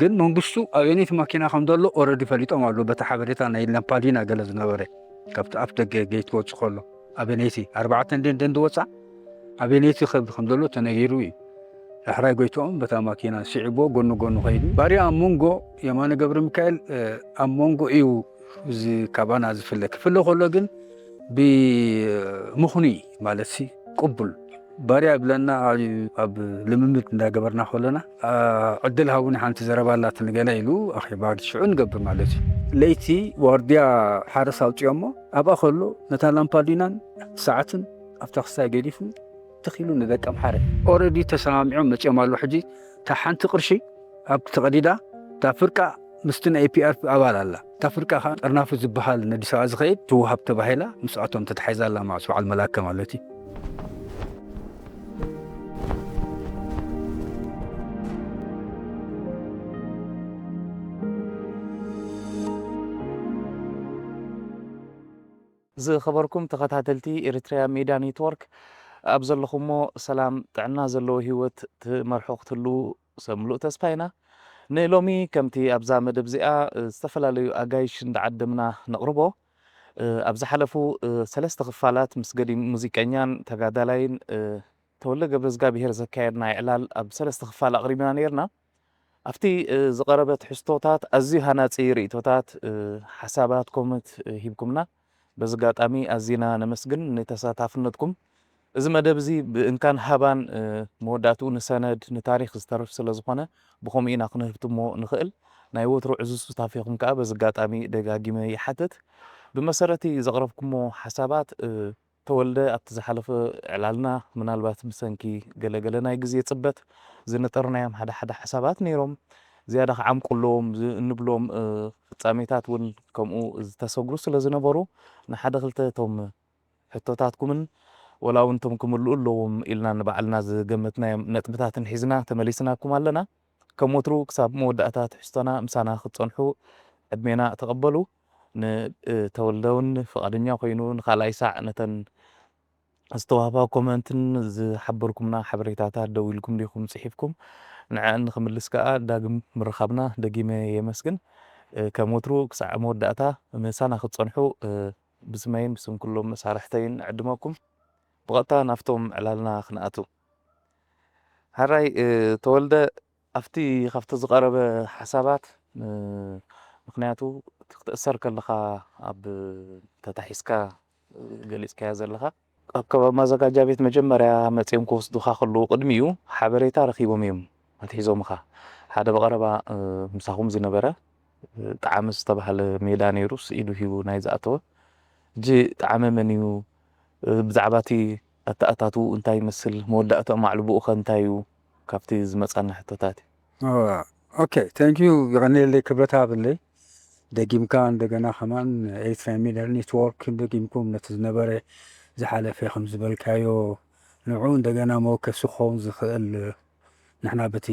ግን መንግስቱ ኣበየነይቲ ማኪና ከም ዘሎ ኦረዲ ፈሊጦም ኣሎ። በቲ ሓበሬታ ናይ ላምፓዲና ገለ ዝነበረ ካብቲ ኣፍ ደገ ገይት ክወፅእ ከሎ ኣበየነይቲ ኣርባዕተ እንደ እንደ ዝወፃ ኣበየነይቲ ከብዲ ከም ዘሎ ተነጊሩ እዩ። ዳሕራይ ጎይትኦም በታ ማኪና ስዒቦ ጎኑ ጎኑ ከይዱ። ባርያ ኣብ መንጎ የማነ ገብረ ሚካኤል ኣብ መንጎ እዩ እዚ ካባና ዝፍለ ክፍለ ከሎ ግን ብምኽኑይ ማለት ሲ ቅቡል ባርያ ይብለና። ኣብ ልምምድ እንዳገበርና ከለና ዕድል ሃቡኒ ሓንቲ ዘረባ ኣላትኒ ገለ ኢሉ ኣኼባ ሽዑ ንገብር ማለት እዩ። ለይቲ ዋርድያ ሓረስ ኣውፅኦሞ ኣብኣ ከሎ ነታ ላምፓዲናን ሰዓትን ኣብታ ክሳይ ገዲፉ ትኺሉ ንደቀም ሓረ ኦረዲ ተሰማሚዖም መፅኦም ኣሎ። ሕጂ እታ ሓንቲ ቅርሺ ኣብ ተቐዲዳ እታ ፍርቃ ምስቲ ናይ ኤፒኣር ኣባል ኣላ። እታ ፍርቃ ከዓ ጠርናፉ ዝበሃል ነዲስ ኣበባ ዝኸይድ ትወሃብ ተባሂላ ምስኣቶም ተታሒዛ ኣላ። ማዕስ በዓል መላከ ማለት እዩ። ዝኸበርኩም ተኸታተልቲ ኤሪትሪያ ሜድያ ኔትወርክ፣ ኣብ ዘለኹሞ ሰላም ጥዕና ዘለዎ ህይወት ትመርሑ ክትህልዉ ሰብ ምሉእ ተስፋ ኢና። ንሎሚ ከምቲ ኣብዛ መደብ እዚኣ ዝተፈላለዩ ኣጋይሽ እንዳዓደምና ነቕርቦ፣ ኣብ ዝሓለፉ ሰለስተ ክፋላት ምስ ገዲም ሙዚቀኛን ተጋዳላይን ተወልደ ገብረዝጋብሄር ዘካየድናዮ ዕላል ኣብ ሰለስተ ክፋል ኣቕሪብና ነይርና። ኣብቲ ዝቐረበ ትሕዝቶታት ኣዝዩ ሃናጺ ርእይቶታት፣ ሓሳባት፣ ኮመንት ሂብኩምና። በዚ ኣጋጣሚ ኣዚና ነመስግን ንተሳታፍነትኩም። እዚ መደብ እዚ ብእንካን ሃባን መወዳእትኡ ንሰነድ ንታሪኽ ዝተርፍ ስለ ዝኾነ ብኸምኡ ኢና ክንህብትሞ ንኽእል። ናይ ወትሩ ዕዙዝ ሱታፌኹም ከኣ በዚ ኣጋጣሚ ደጋጊመ ይሓትት። ብመሰረቲ ዘቕረብኩሞ ሓሳባት ተወልደ ኣብቲ ዝሓለፈ ዕላልና ምናልባት ብሰንኪ ገለገለ ናይ ግዜ ጽበት ዝነጠርናዮም ሓደ ሓደ ሓሳባት ነይሮም። ዝያዳ ክዓምቁ ኣለዎም እንብሎም ፍጻሜታት እውን ከምኡ ዝተሰግሩ ስለ ዝነበሩ ንሓደ ክልተ እቶም ሕቶታትኩምን ወላ እውን እቶም ክምልኡ ኣለዎም ኢልና ንባዕልና ዝገመትናዮም ነጥብታትን ሒዝና ተመሊስናኩም ኣለና። ከም ወትሩ ክሳብ መወዳእታ ትሕዝቶና ምሳና ክትጸንሑ ዕድሜና ተቐበሉ። ንተወልደ እውን ፍቓደኛ ኮይኑ ንኻልኣይ ሳዕ ነተን ዝተዋህባ ኮመንትን ዝሓበርኩምና ሓበሬታታት ደው ኢልኩም ዲኹም ጽሒፍኩም ንዐን ንኽምልስ ከኣ ዳግም ምርኻብና ደጊመ የመስግን። ከም ወትሩ ክሳዕ መወዳእታ ምሳና ክትጸንሑ ብስመይን ብስም ኩሎም መሳርሕተይን ንዕድመኩም። ብቐጥታ ናብቶም ዕላልና ክንኣቱ። ሕራይ ተወልደ ኣብቲ ካብቲ ዝቐረበ ሓሳባት ምኽንያቱ ክትእሰር ከለኻ ኣብ ተታሒዝካ ገሊፅካዮ ዘለኻ ኣብ ከባቢ ማዘጋጃ ቤት መጀመርያ መፂኦም ክወስዱኻ ከለዉ ቅድሚኡ ሓበሬታ ረኺቦም እዮም ኣትሒዞምኻ ሓደ ብቐረባ ምሳኹም ዝነበረ ጣዕሚ ዝተባህለ ሜዳ ነይሩ ስኢዱ ሂቡ ናይ ዝኣተወ ሕጂ ጣዕሚ መን እዩ ብዛዕባ እቲ ኣተኣታትውኡ እንታይ ይመስል መወዳእትኦም ኣዕልብኡ ከ እንታይ እዩ ካብቲ ዝመፃና ሕቶታት እዩ ኦኬ thank you ይቐንየለይ ክብረት ሃበለይ ደጊምካ እንደገና ከማን ኤሪትራ ሚድያ ኔትወርክ ደጊምኩም ነቲ ዝነበረ ዝሓለፈ ከም ዝበልካዮ ንዑ እንደገና መወከሲ ክኸውን ዝኽእል ንሕና በቲ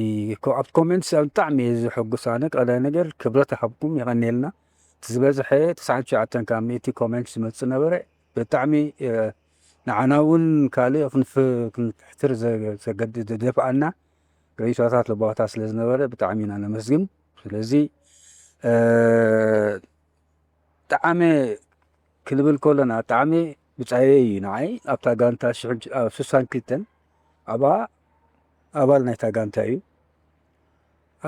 ኣብቲ ኮሜንትስ ብጣዕሚ እየ ዝሕጉስ ኣነ ቀዳይ ነገር ክብረት ይሃብኩም የቐንየልና እቲ ዝበዝሐ ተስዓን ትሽዓተን ካብ ሚእቲ ኮሜንት ዝመፅእ ነበረ ብጣዕሚ ንዓና እውን ካልእ ክንፍ ክንሕትር ዘገድድ ዘደፍኣና ርእይቶታት ለባዋታ ስለ ዝነበረ ብጣዕሚ ኢና ነመስግን ስለዚ ጠዓመ ክንብል ከለና ጠዓመ ብጻየይ እዩ ንዓይ ኣብታ ጋንታ ሽሕን ኣብ ስሳን ክልተን ኣብኣ ኣባል ናይታ ጋንታ እዩ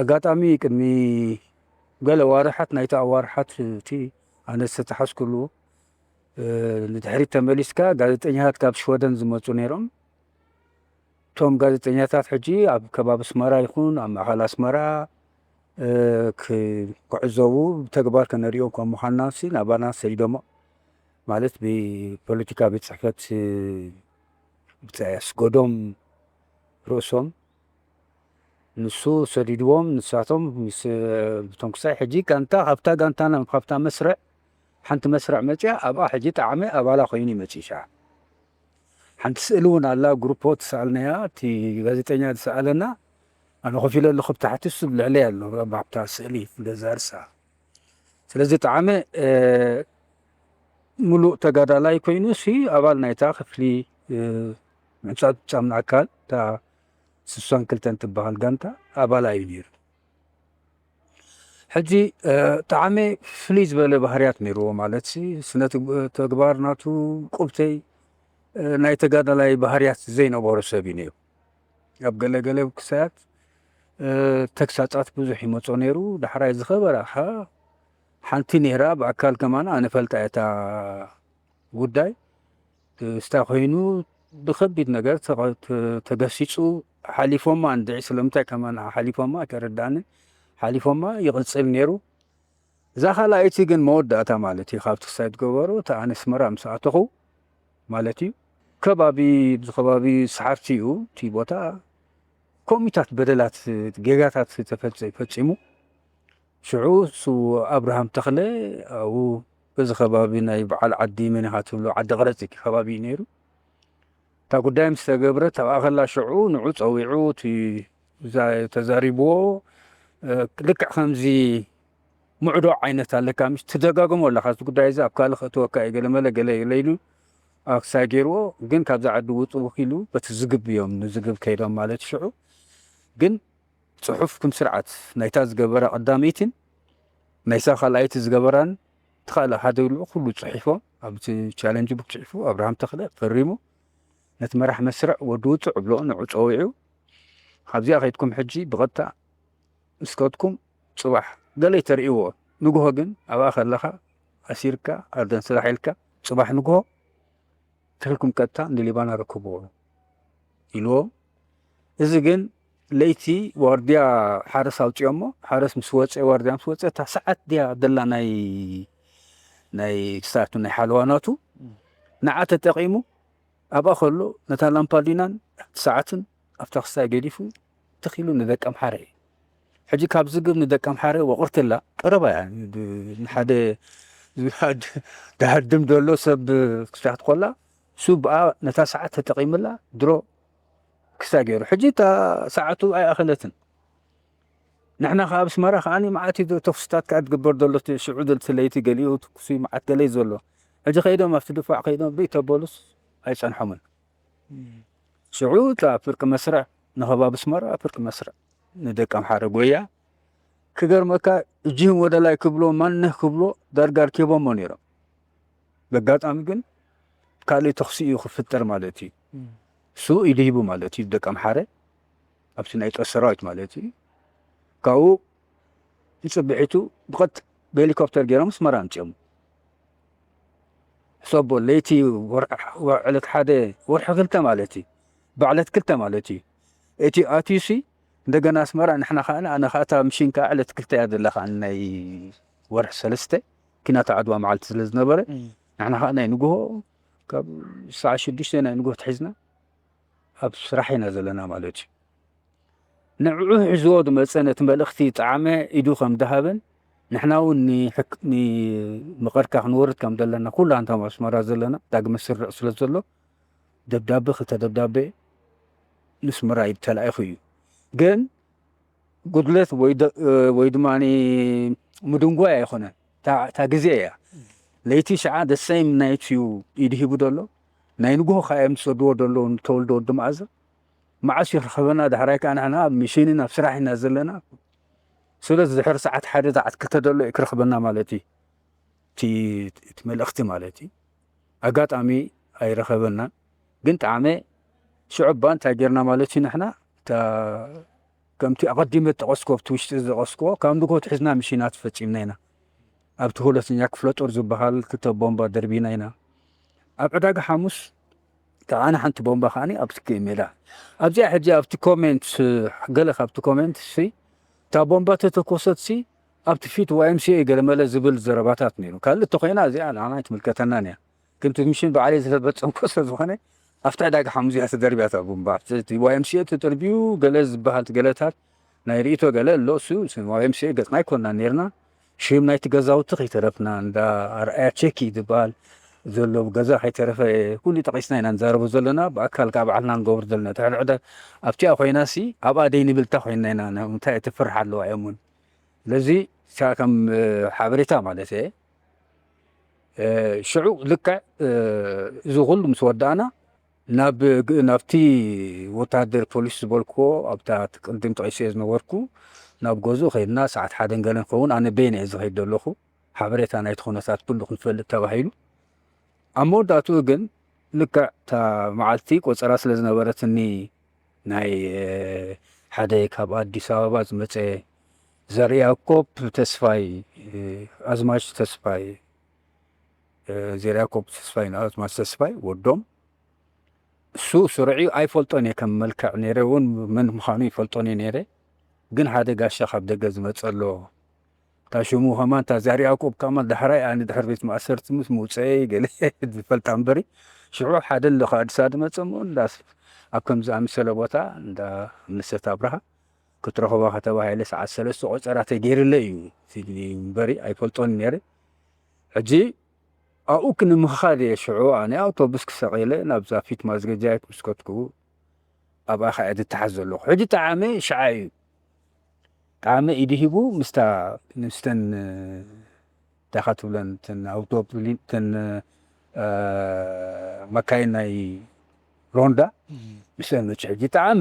ኣጋጣሚ ቅድሚ ገለ ዋርሓት ናይቲ ኣዋርሓት እቲ ኣነ ዝተተሓዝኩሉ ንድሕሪት ተመሊስካ ጋዜጠኛታት ካብ ሽወደን ዝመፁ ነይሮም እቶም ጋዜጠኛታት ሕጂ ኣብ ከባቢ ኣስመራ ይኹን ኣብ ማእኸል ኣስመራ ክዕዘቡ ብተግባር ከነሪኦም ከም ምዃንና ሲ ናባና ሰዲዶሞ ማለት ብፖለቲካ ቤት ፅሕፈት ብፀ ኣስገዶም ርእሶም ንሱ ሰዲድዎም ንሳቶም ምስ ብቶም ክሳይ ሕጂ ጋንታ ካብታ ጋንታና ካብታ መስርዕ ሓንቲ መስርዕ መፅያ ኣብኣ ሕጂ ጣዕመ ኣባላ ኮይኑ ይመፅእ ሻ ሓንቲ ስእሊ እውን ኣላ ግሩፖ ትሰኣልናያ እቲ ጋዜጠኛ ዝሰኣለና ኣነ ኮፍ ኢለ ኣለኹ ብታሕቲ እሱ ልዕለይ ኣሎ ኣብታ ስእሊ ገዛ ርሳ ስለዚ ጣዕመ ሙሉእ ተጋዳላይ ኮይኑ ሲ ኣባል ናይታ ክፍሊ ምሕጻብ ጫምና ኣካል እታ ስሳን ክልተን ትበሃል ጋንታ ኣባል እዩ ነይሩ ሕጂ ጣዕመ ፍልይ ዝበለ ባህርያት ነይርዎ። ማለት ስነ ተግባር ናቱ ቁብተይ ናይ ተጋዳላይ ባህርያት ዘይነበሮ ሰብ እዩ ነይሩ። ኣብ ገለገለ ክሳያት ተግሳጻት ብዙሕ ይመጾ ነይሩ። ዳሕራይ ዝኸበራ ሓንቲ ነይራ፣ ብኣካል ከማን ኣነ ፈልጣ እታ ጉዳይ ስታ ኮይኑ ብከቢድ ነገር ተገሲፁ ሓሊፎማ። እንድዒ ስለምንታይ ከማን ሓሊፎማ ኣይተረዳእንን። ሓሊፎማ ይቕፅል ነይሩ። እዛ ካልኣይቲ ግን መወዳእታ ማለት እዩ፣ ካብቲ ክሳይ ትገበሩ እታ ኣነ ኣስመራ ምስ ኣተኹ ማለት እዩ። ከባቢ ብዚ ከባቢ ሰሓርቲ እዩ እቲ ቦታ። ኮሚታት በደላት ጌጋታት ተፈፀ ፈፂሙ ሽዑ እሱ ኣብርሃም ተኽለ ኣብኡ በዚ ከባቢ ናይ በዓል ዓዲ መን ኢኻ ትብሎ ዓዲ ቕረፂ ከባቢ እዩ ነይሩ። እታ ጉዳይ ምስ ተገብረት ኣብኣ ከላ ሽዑ ንዑ ፀዊዑ እቲ እዛ ተዛሪብዎ ልክዕ ከምዚ ምዕዶ ዓይነት ኣለካ ምሽ ትደጋግሞ ኣለካ እዚ ጉዳይ እዚ ኣብ ካልእ ክእትወካ እዩ ገለመለ ገለ ኢሉ ኣክሳይ ገይርዎ። ግን ካብዛ ዓዲ ውፅእ ኢሉ በቲ ዝግብ እዮም ንዝግብ ከይዶም ማለት ሽዑ ግን ፅሑፍ ክም ስርዓት ናይታ ዝገበራ ቀዳመይትን ናይሳ ካልኣይቲ ዝገበራን ተኻለ ሓደ ይብልዑ ኩሉ ፅሒፎም ኣብቲ ቻለንጅ ቡክ ፅሒፉ ኣብርሃም ተኽለ ፈሪሙ ነቲ መራሕ መስርዕ ወዲ ውፅዕ ብሎ ንዑ ፀዊዑ ካብዚኣ ከይድኩም ሕጂ ብቐጥታ ምስ ከድኩም ፅባሕ ገለ ተርእይዎ ንግሆ ግን ኣብኣ ከለኻ ኣሲርካ ኣርደን ስራሕ ኢልካ ፅባሕ ንግሆ ትኽልኩም ቀጥታ ንሊባና ረክብዎ ኢልዎም። እዚ ግን ለይቲ ዋርድያ ሓረስ ኣውፅኦሞ ሓረስ ምስ ወፀ ዋርድያ ምስ ወፀ እታ ሰዓት ድያ ደላ ናይ ናይ ክሳቱ ናይ ሓለዋ ናቱ ንዓ ተጠቂሙ ኣብኣ ከሎ ነታ ላምፓዲናን ሰዓትን ኣብታ ክሳይ ገዲፉ ትኺሉ ንደቀምሓረ እዩ። ሕጂ ካብ ዝግብ ንደቀምሓረ ወቕርትላ ቀረባ እያ። ንሓደ ድሃድም ዘሎ ሰብ ክሳት ኮላ ሱ ብኣ ነታ ሰዓት ተጠቂምላ ድሮ ክሳይ ገይሩ። ሕጂ እታ ሰዓቱ ኣይኣኸለትን። ንሕና ከኣ ኣብ ኣስመራ ከኣ መዓት እዩ ተኩስታት ከኣ ትግበር ዘሎ ሽዑ ድልቲ ለይቲ ገሊኡ ትኩሲ መዓት ገለ እዩ ዘሎ። ሕጂ ከይዶም ኣብቲ ድፋዕ ከይዶም ብኢተበሉስ ኣይጸንሖምን። ሽዑ እታ ፍርቂ መስርዕ ንኸባቢ ኣስመራ ፍርቂ መስርዕ ንደቂ ኣምሓረ ጎያ ክገርመካ እጅህም ወደ ላይ ክብሎ ማነህ ክብሎ ዳርጋ ኣርኪቦሞ ነይሮም። በጋጣሚ ግን ካልእ ተኹሲ እዩ ክፍጠር ማለት እዩ። እሱ ኢዱ ሂቡ ማለት እዩ ደቂ ኣምሓረ ኣብቲ ናይ ጦር ሰራዊት ማለት እዩ። ካብኡ ንጽብሒቱ ብቐጥ ብሄሊኮፕተር ገይሮም ኣስመራ ኣምጺኦም። ሕሰቦ ለይቲ ዕለት ሓደ ወርሒ ክልተ ማለት እዩ። ብዕለት ክልተ ማለት እዩ። እቲ ኣትዩሲ እንደገና ኣስመራ ንሕና ከዓ ኣነ ከዓ እታ ምሽን ከዓ ዕለት ክልተ እያ ዘላ ከዓ ናይ ወርሒ ሰለስተ ኪናት ዓድዋ መዓልቲ ስለ ዝነበረ ንሕና ከዓ ናይ ንግሆ ካብ ሰዓ ሽዱሽተ ናይ ንግሆ ትሒዝና ኣብ ስራሕ ኢና ዘለና ማለት እዩ። ንዕኡ ሒዝዎ ዝመፀ ነቲ መልእኽቲ ጣዕመ ኢዱ ከም ዝሃበን ንሕና እውን ንመቐርካ ክንወርድ ከም ዘለና ኩሉ ኣንታ ኣብ ኣስመራ ዘለና ዳግመ ስርዕ ስለ ዘሎ ደብዳቤ ክልተ ደብዳቤ ንስመራ ተላኢኹ እዩ። ግን ጉድለት ወይ ድማ ምድንጓይ ኣይኮነን። እታ ግዜ እያ። ለይቲ ሸዓ ደሰይም ናይት እዩ ኢድ ሂቡ ዘሎ ናይ ንግሆ ካዮም ዝሰድዎ ዘለዉ ተወልዶ ወዲ መኣዘ መዓስ ይረኸበና ዳሕራይ ከዓ ንሕና ኣብ ሚሽንን ኣብ ስራሕ ኢና ዘለና። ስለዚ ድሕሪ ሰዓት ሓደ ሰዓት ክልተ ዘሎ እዩ ክረኽበና ማለት እዩ። እቲ መልእኽቲ ማለት እዩ። ኣጋጣሚ ኣይረኸበናን። ግን ጣዕመ ሽዑ እባ እንታይ ጌርና ማለት እዩ ንሕና እታ ከምቲ ኣቐዲመ ዝጠቐስኮ ኣብቲ ውሽጢ ዝጠቐስኮ ካብ ንግሆ ትሕዝና ምሽናት ፈጺምና ኢና። ኣብቲ ሁለተኛ ክፍለ ጦር ዝበሃል ክልተ ቦምባ ደርቢና ኢና። ኣብ ዕዳጋ ሓሙስ ተዓነ ሓንቲ ቦምባ ከዓኒ ኣብቲ ሜዳ ኣብዚኣ ሕጂ ኣብቲ ኮሜንት ገለ ካብቲ ኮሜንት ሲ እታ ቦምባ ተተኮሰት ሲ ኣብቲ ፊት ዋይምሲኤ ገለመለ ዝብል ዘረባታት ነይሩ። ካልእ ተኮይና እዚኣ ንዓና ኣይትምልከተናን እያ። ግን እቲ ምሽን ባዕለይ ዝተፈጸምኮ ስለ ዝኾነ ኣብቲ ዕዳጋ ሓሙስ እያ ተደርብያ እታ ቦምባ። እቲ ዋይምሲኤ ተደርብዩ ገለ ዝበሃል ገለታት ናይ ርእይቶ ገለ ኣሎ። እሱ ዋይምሲኤ ገጽና ኣይኮንና ነይርና። ሽም ናይቲ ገዛውቲ ከይተረፍና እንዳ ኣርኣያ ቸኪ ዝበሃል ዘሎ ገዛ ከይተረፈ ኩሉ ጠቒስና ኢና ንዛረቦ ዘለና። ብኣካል ከዓ ባዕልና ንገብር ዘለና ትሕልሕደ ኣብቲኣ ኮይና ሲ ኣብኣ ደይ ንብልታ ኮይና ኢና እንታይ ትፍርሕ ኣለዋ እዮም እውን ስለዚ እሳ ከም ሓበሬታ ማለት እየ ሽዑ ልክዕ እዚ ኩሉ ምስ ወዳእና ናብ ናብቲ ወታደር ፖሊስ ዝበልክዎ ኣብታ ቅድም ጠቂሰ ዝነበርኩ ናብ ገዝኡ ከይድና፣ ሰዓት ሓደ ገለ ንኸውን፣ ኣነ በይነ እየ ዝኸይድ ዘለኹ፣ ሓበሬታ ናይቲ ኩነታት ኩሉ ክንፈልጥ ተባሂሉ። ኣብ መወዳእትኡ ግን ልክዕ እታ መዓልቲ ቆጸራ ስለ ዝነበረትኒ፣ ናይ ሓደ ካብ ኣዲስ ኣበባ ዝመጸ ዘርያኮብ ተስፋይ፣ ኣዝማች ተስፋይ፣ ዘርያኮብ ተስፋይ፣ ኣዝማች ተስፋይ ወዶም፣ እሱ ስሩዕ እዩ፣ ኣይፈልጦን እየ፣ ከም መልክዕ ነይረ እውን መን ምዃኑ ይፈልጦን እየ ነይረ። ግን ሓደ ጋሻ ካብ ደገ ዝመጸ ኣሎ፣ እታ ሽሙ ከማን እታ ዛር ያዕቆብ ከማን ዳሕራይ ኣነ ድሕሪ ቤት ማእሰርቲ ምስ ምውፀኤ ገለ ዝፈልጣ እምበሪ፣ ሽዑ ሓደ ኣሎ ካብ ኣዲስ ኣበባ ዝመፀ እሞ እንዳ ኣብ ከም ዝኣምሰለ ቦታ እንዳ ምሰት ኣብርሃ ክትረኽባ ከተባሂለ ሰዓት ሰለስተ ቆፀራ ተገይርለ እዩ እምበሪ ኣይፈልጦን ነይረ። ሕጂ ኣብኡ ክንምኽኻድ እየ። ሽዑ ኣነ ኣውቶቡስ ክሰቒለ ናብዛ ፊት ማዝገጃየት ምስ ከድኩ ኣብኣ ኸኣ እየ ዝተሓዝ ዘለኹ። ሕጂ ጠዓመ ሽዓ እዩ። ጠዓመ ኢዱ ሂቡ ምስታ፣ ምስተን፣ እንታይ ኢኻ ትብለን፣ እተን ኣውቶብሊ-፣ እተን፣ እ፣ መካይን ናይ ሮንዳ፣ እም። ምስተን መጺኡ። ሕጂ ጠዓመ፣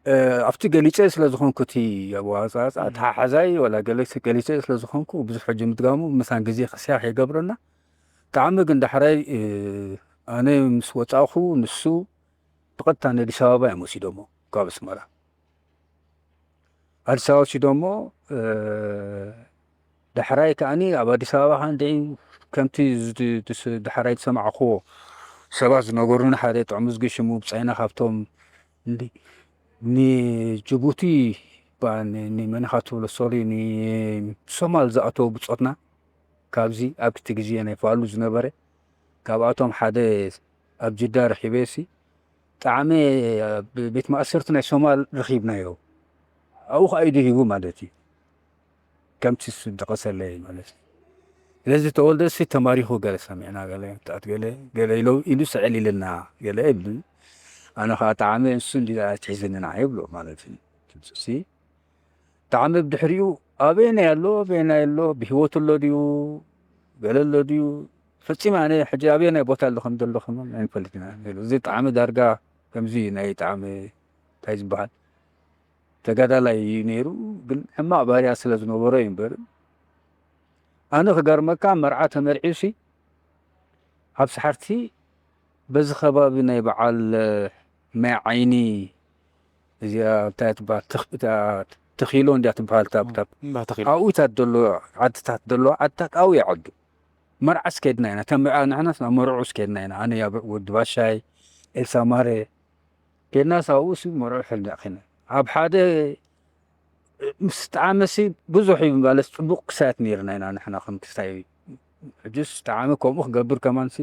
እ፣ ኣብቲ ገሊጸ ስለ ዝኾንኩ፣ እቲ ኣወጻጽኣ፣ እም። ተሓሓዛይ ወላ ገለ ገሊጸ ስለ ዝኾንኩ፣ ብዙሕ ሕጂ ምድጋሙ ምሳን ግዜ ክስያኽ የገብረና። ጠዓመ ግን ዳሕራይ፣ እ፣ ኣነ ምስ ወጻእኹ፣ ንሱ ብቐጥታ ንኣዲስ ኣበባ እዮም ወሲዶሞ፣ ካብ ኣስመራ። ኣዲስ ኣበባ ወሲዶሞ፣ እ፣ ዳሕራይ ከኣኒ ኣብ ኣዲስ ኣበባ ከኣ እንድዒ ከምቲ ዝድ-፣ ድስ-፣ ዳሕራይ ዝሰማዕክዎ ሰባት ዝነገሩኒ፣ ሓደ ጥዑምዝጊ ሽሙ ብጻይና ካብቶም እንዲ-፣ ንጅቡቲ ባ-፣ ን-፣ ንመን ኢኻ ትብሎ፣ ሶሪ፣ ንሶማል ዝኣተዉ ብጾትና፣ ካብዚ ኣብቲ ግዜ ናይ ፋሉ ዝነበረ፣ ካብኣቶም ሓደ ኣብ ጅዳ ረኺበሲ፣ ጠዓመ ኣብ ቤት ማእሰርቲ ናይ ሶማል ረኺብናዮ። ኣብኡ ኸኣ ኢዱ ሂቡ ማለት እዩ። ከምቲ እሱ ዝጠቐሰለይ ማለት እዩ። ስለዚ ተወልደሲ ተማሪኹ ገለ ሰሚዕና፣ ገለ ምትኣት ገለ፣ ገለ ኢሎ-፣ ኢሉ ስዕል ኢልና፣ ገለ ይብሉ። ኣነ ኸኣ ጠዓመ ንሱ እንዲ ኣትሒዝኒ ንዓይ ይብሎ ማለት እዩ። እሱሲ ጠዓመ ብድሕሪኡ ኣበየናይ ኣሎ፣ ኣበየናይ ኣሎ፣ ብህይወት ኣሎ ድዩ፣ ገለ ኣሎ ድዩ፣ ፈጺመ ኣነ ሕጂ ኣበየናይ ቦታ ኣሎ ከም ዘሎ ከማን ኣይንፈልጥን ኢና ነይሩ። እዚ ጠዓመ ዳርጋ ከምዚ እዩ ናይ ጠዓመ እንታይ ዝበሃል ተጋዳላይ እዩ ነይሩ፣ ግን ሕማቕ ባህርያት ስለ ዝነበሮ እዩ እምበር። ኣነ ክገርመካ መርዓ ተመርዒዩሲ ኣብ ሰሓርቲ በዚ ከባቢ ናይ በዓል ማይ ዓይኒ እዚኣ እንታይ ትበሃል? ተኽ-፣ እታ ተኺሎ እንድያ ትበሃል፣ እታ፣ እታ እምባ ተኺሎ። ኣብኡታት ዘሎ ዓድታት ዘሎ ዓድታት ኣብኡ ይዓዱ። መርዓስ ከድና ኢና። እታ መርዓ ንሕናስ ናብ መርዑስ ከድና ኢና። ኣነ ያብ-፣ ወዲ ባሻይ፣ ኤልሳ ማረ፣ ከድናስ ኣብኡስ መርዑ ሕልናቕ ኢና። ኣብ ሓደ ምስ ጠዓመሲ ብዙሕ እዩ ማለት ጽቡቕ ክሳያት ነይርና ኢና ንሕና ከም ክስታይ። ሕጅስ ጠዓመ ከምኡ ክገብር ከማንሲ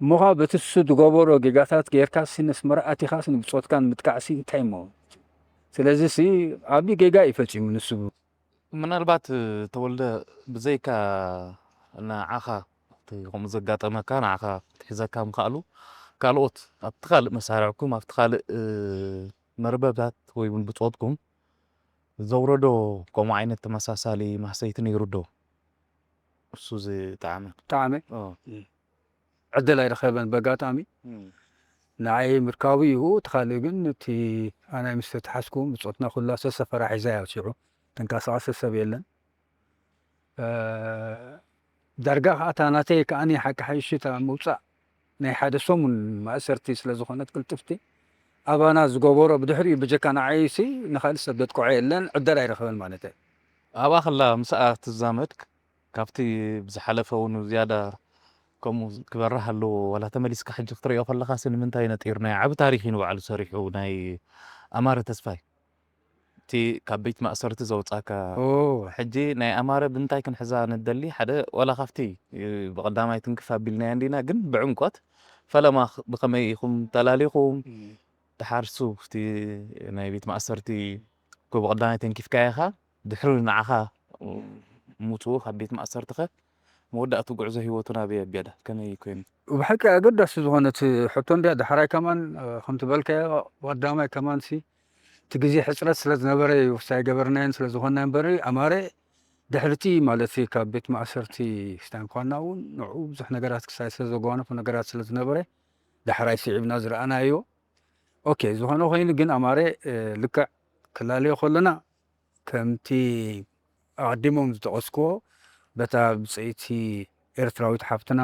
እሞ ኸኣ በቲ እሱ ዝገበሮ ጌጋታት ጌርካሲ ነስመራ ኣቲኻስ ንብጾትካን ምጥቃዕሲ እንታይ እሞ? ስለዚሲ ዓቢ ጌጋ እዩ ፈጺሙ ንሱ። ምናልባት ተወልደ ብዘይካ ንዓኻ እቲ ከምኡ ዘጋጠመካ ንዓኻ ክትሕዘካ ምኽኣሉ ካልኦት ኣብቲ ካልእ መሳርዕኩም ኣብቲ ካልእ፣ እ፣ መርበብታት ወይ እውን ብጾትኩም ዘውረዶ ከምኡ ዓይነት ተመሳሳሊ ማህሰይቲ ነይሩ ዶ? እሱ ዝጠዓመ። ጠዓመ? ኦ። እም። ዕድል ኣይረኸበን በጋጣሚ። እም። ንዓይ ምርካቡ ይሁ፣ እቲ ካልእ ግን እቲ ኣናይ ምስ ተተሓዝኩ ብጾትና ኩላ ሰሰፈራ ሒዛ እያ ሽዑ። ተንቀሳቐሰ ሰብ የለን። እ፣ ዳርጋ ከኣ እታ ናተይ ከኣኒ ሓቂ ሓይሽ እታ ምውጻእ ናይ ሓደ ሰሙን ማእሰርቲ ስለ ዝኾነት ቅልጥፍቲ፣ ኣባና ዝገበሮ ብድሕሪኡ ብጀካ ንዓይሲ ንኻልእ ሰብ ዘጥቅዖ የለን፣ ዕደል ኣይረኸበን ማለት እየ። ኣብኣ ከላ ምስኣ ትዛመድ፣ ካብቲ ብዝሓለፈ እውን ዝያዳ ከምኡ ክበርህ ኣለዎ፣ ዋላ ተመሊስካ ሕጂ ክትሪኦ ከለኻሲ ንምንታይ ነጢሩ ናይ ዓቢ ታሪኽ እዩ ንባዕሉ ሰሪሑ ናይ ኣማረ ተስፋይ። እቲ ካብ ቤት ማእሰርቲ ዘውጻካ። ኦ። ሕጂ ናይ ኣማረ ብምንታይ ክንሕዛ ንደሊ? ሓደ ዋላ ካብቲ ብቐዳማይ ትንክፍ ኣቢልናዮ እንዲና፣ ግን ብዕምቆት ፈለማ ኽ-፣ ብኸመይ ኢኹም ተላሊኹም? እም። ደሓር እሱ እቲ ናይ ቤት ማእሰርቲ እኮ ብቐዳማይ ተንኪፍካዮ ኢኻ፣ ድሕሪ ንዓኻ ምውጽኡ ካብ ቤት ማእሰርቲኸ መወዳእቱ ጉዕዞ ህይወቱ ናበይ ኣቢዳ? ከመይ ኮይኑ? ብሓቂ ኣገዳሲ ዝኾነት ሕቶ እንድያ። ዳሕራይ ከማን፣ እ፣ ከምቲ በልካዮ፣ ቀዳማይ ከማንሲ፣ እቲ ግዜ ሕጽረት ስለ ዝነበረ እዩ፣ ውሳይ ገበርናዮን ስለ ዝኾንና እምበር፣ ኣማረ ድሕርቲ ማለት ካብ ቤት ማእሰርቲ ስታንኳና እውን ንዕኡ ብዙሕ ነገራት ክሳይ ስለ ዘጓነፉ ነገራት ስለ ዝነበረ፣ ዳሕራይ ስዒብና ዝረኣናዮ። ኦኬ፣ ዝኾነ ኮይኑ ግን ኣማረ፣ እ፣ ልክዕ ክላለዮ ከለና፣ ከምቲ ኣቐዲሞም ዝጠቐስክዎ፣ በታ ብጸይቲ ኤርትራዊት ሓፍትና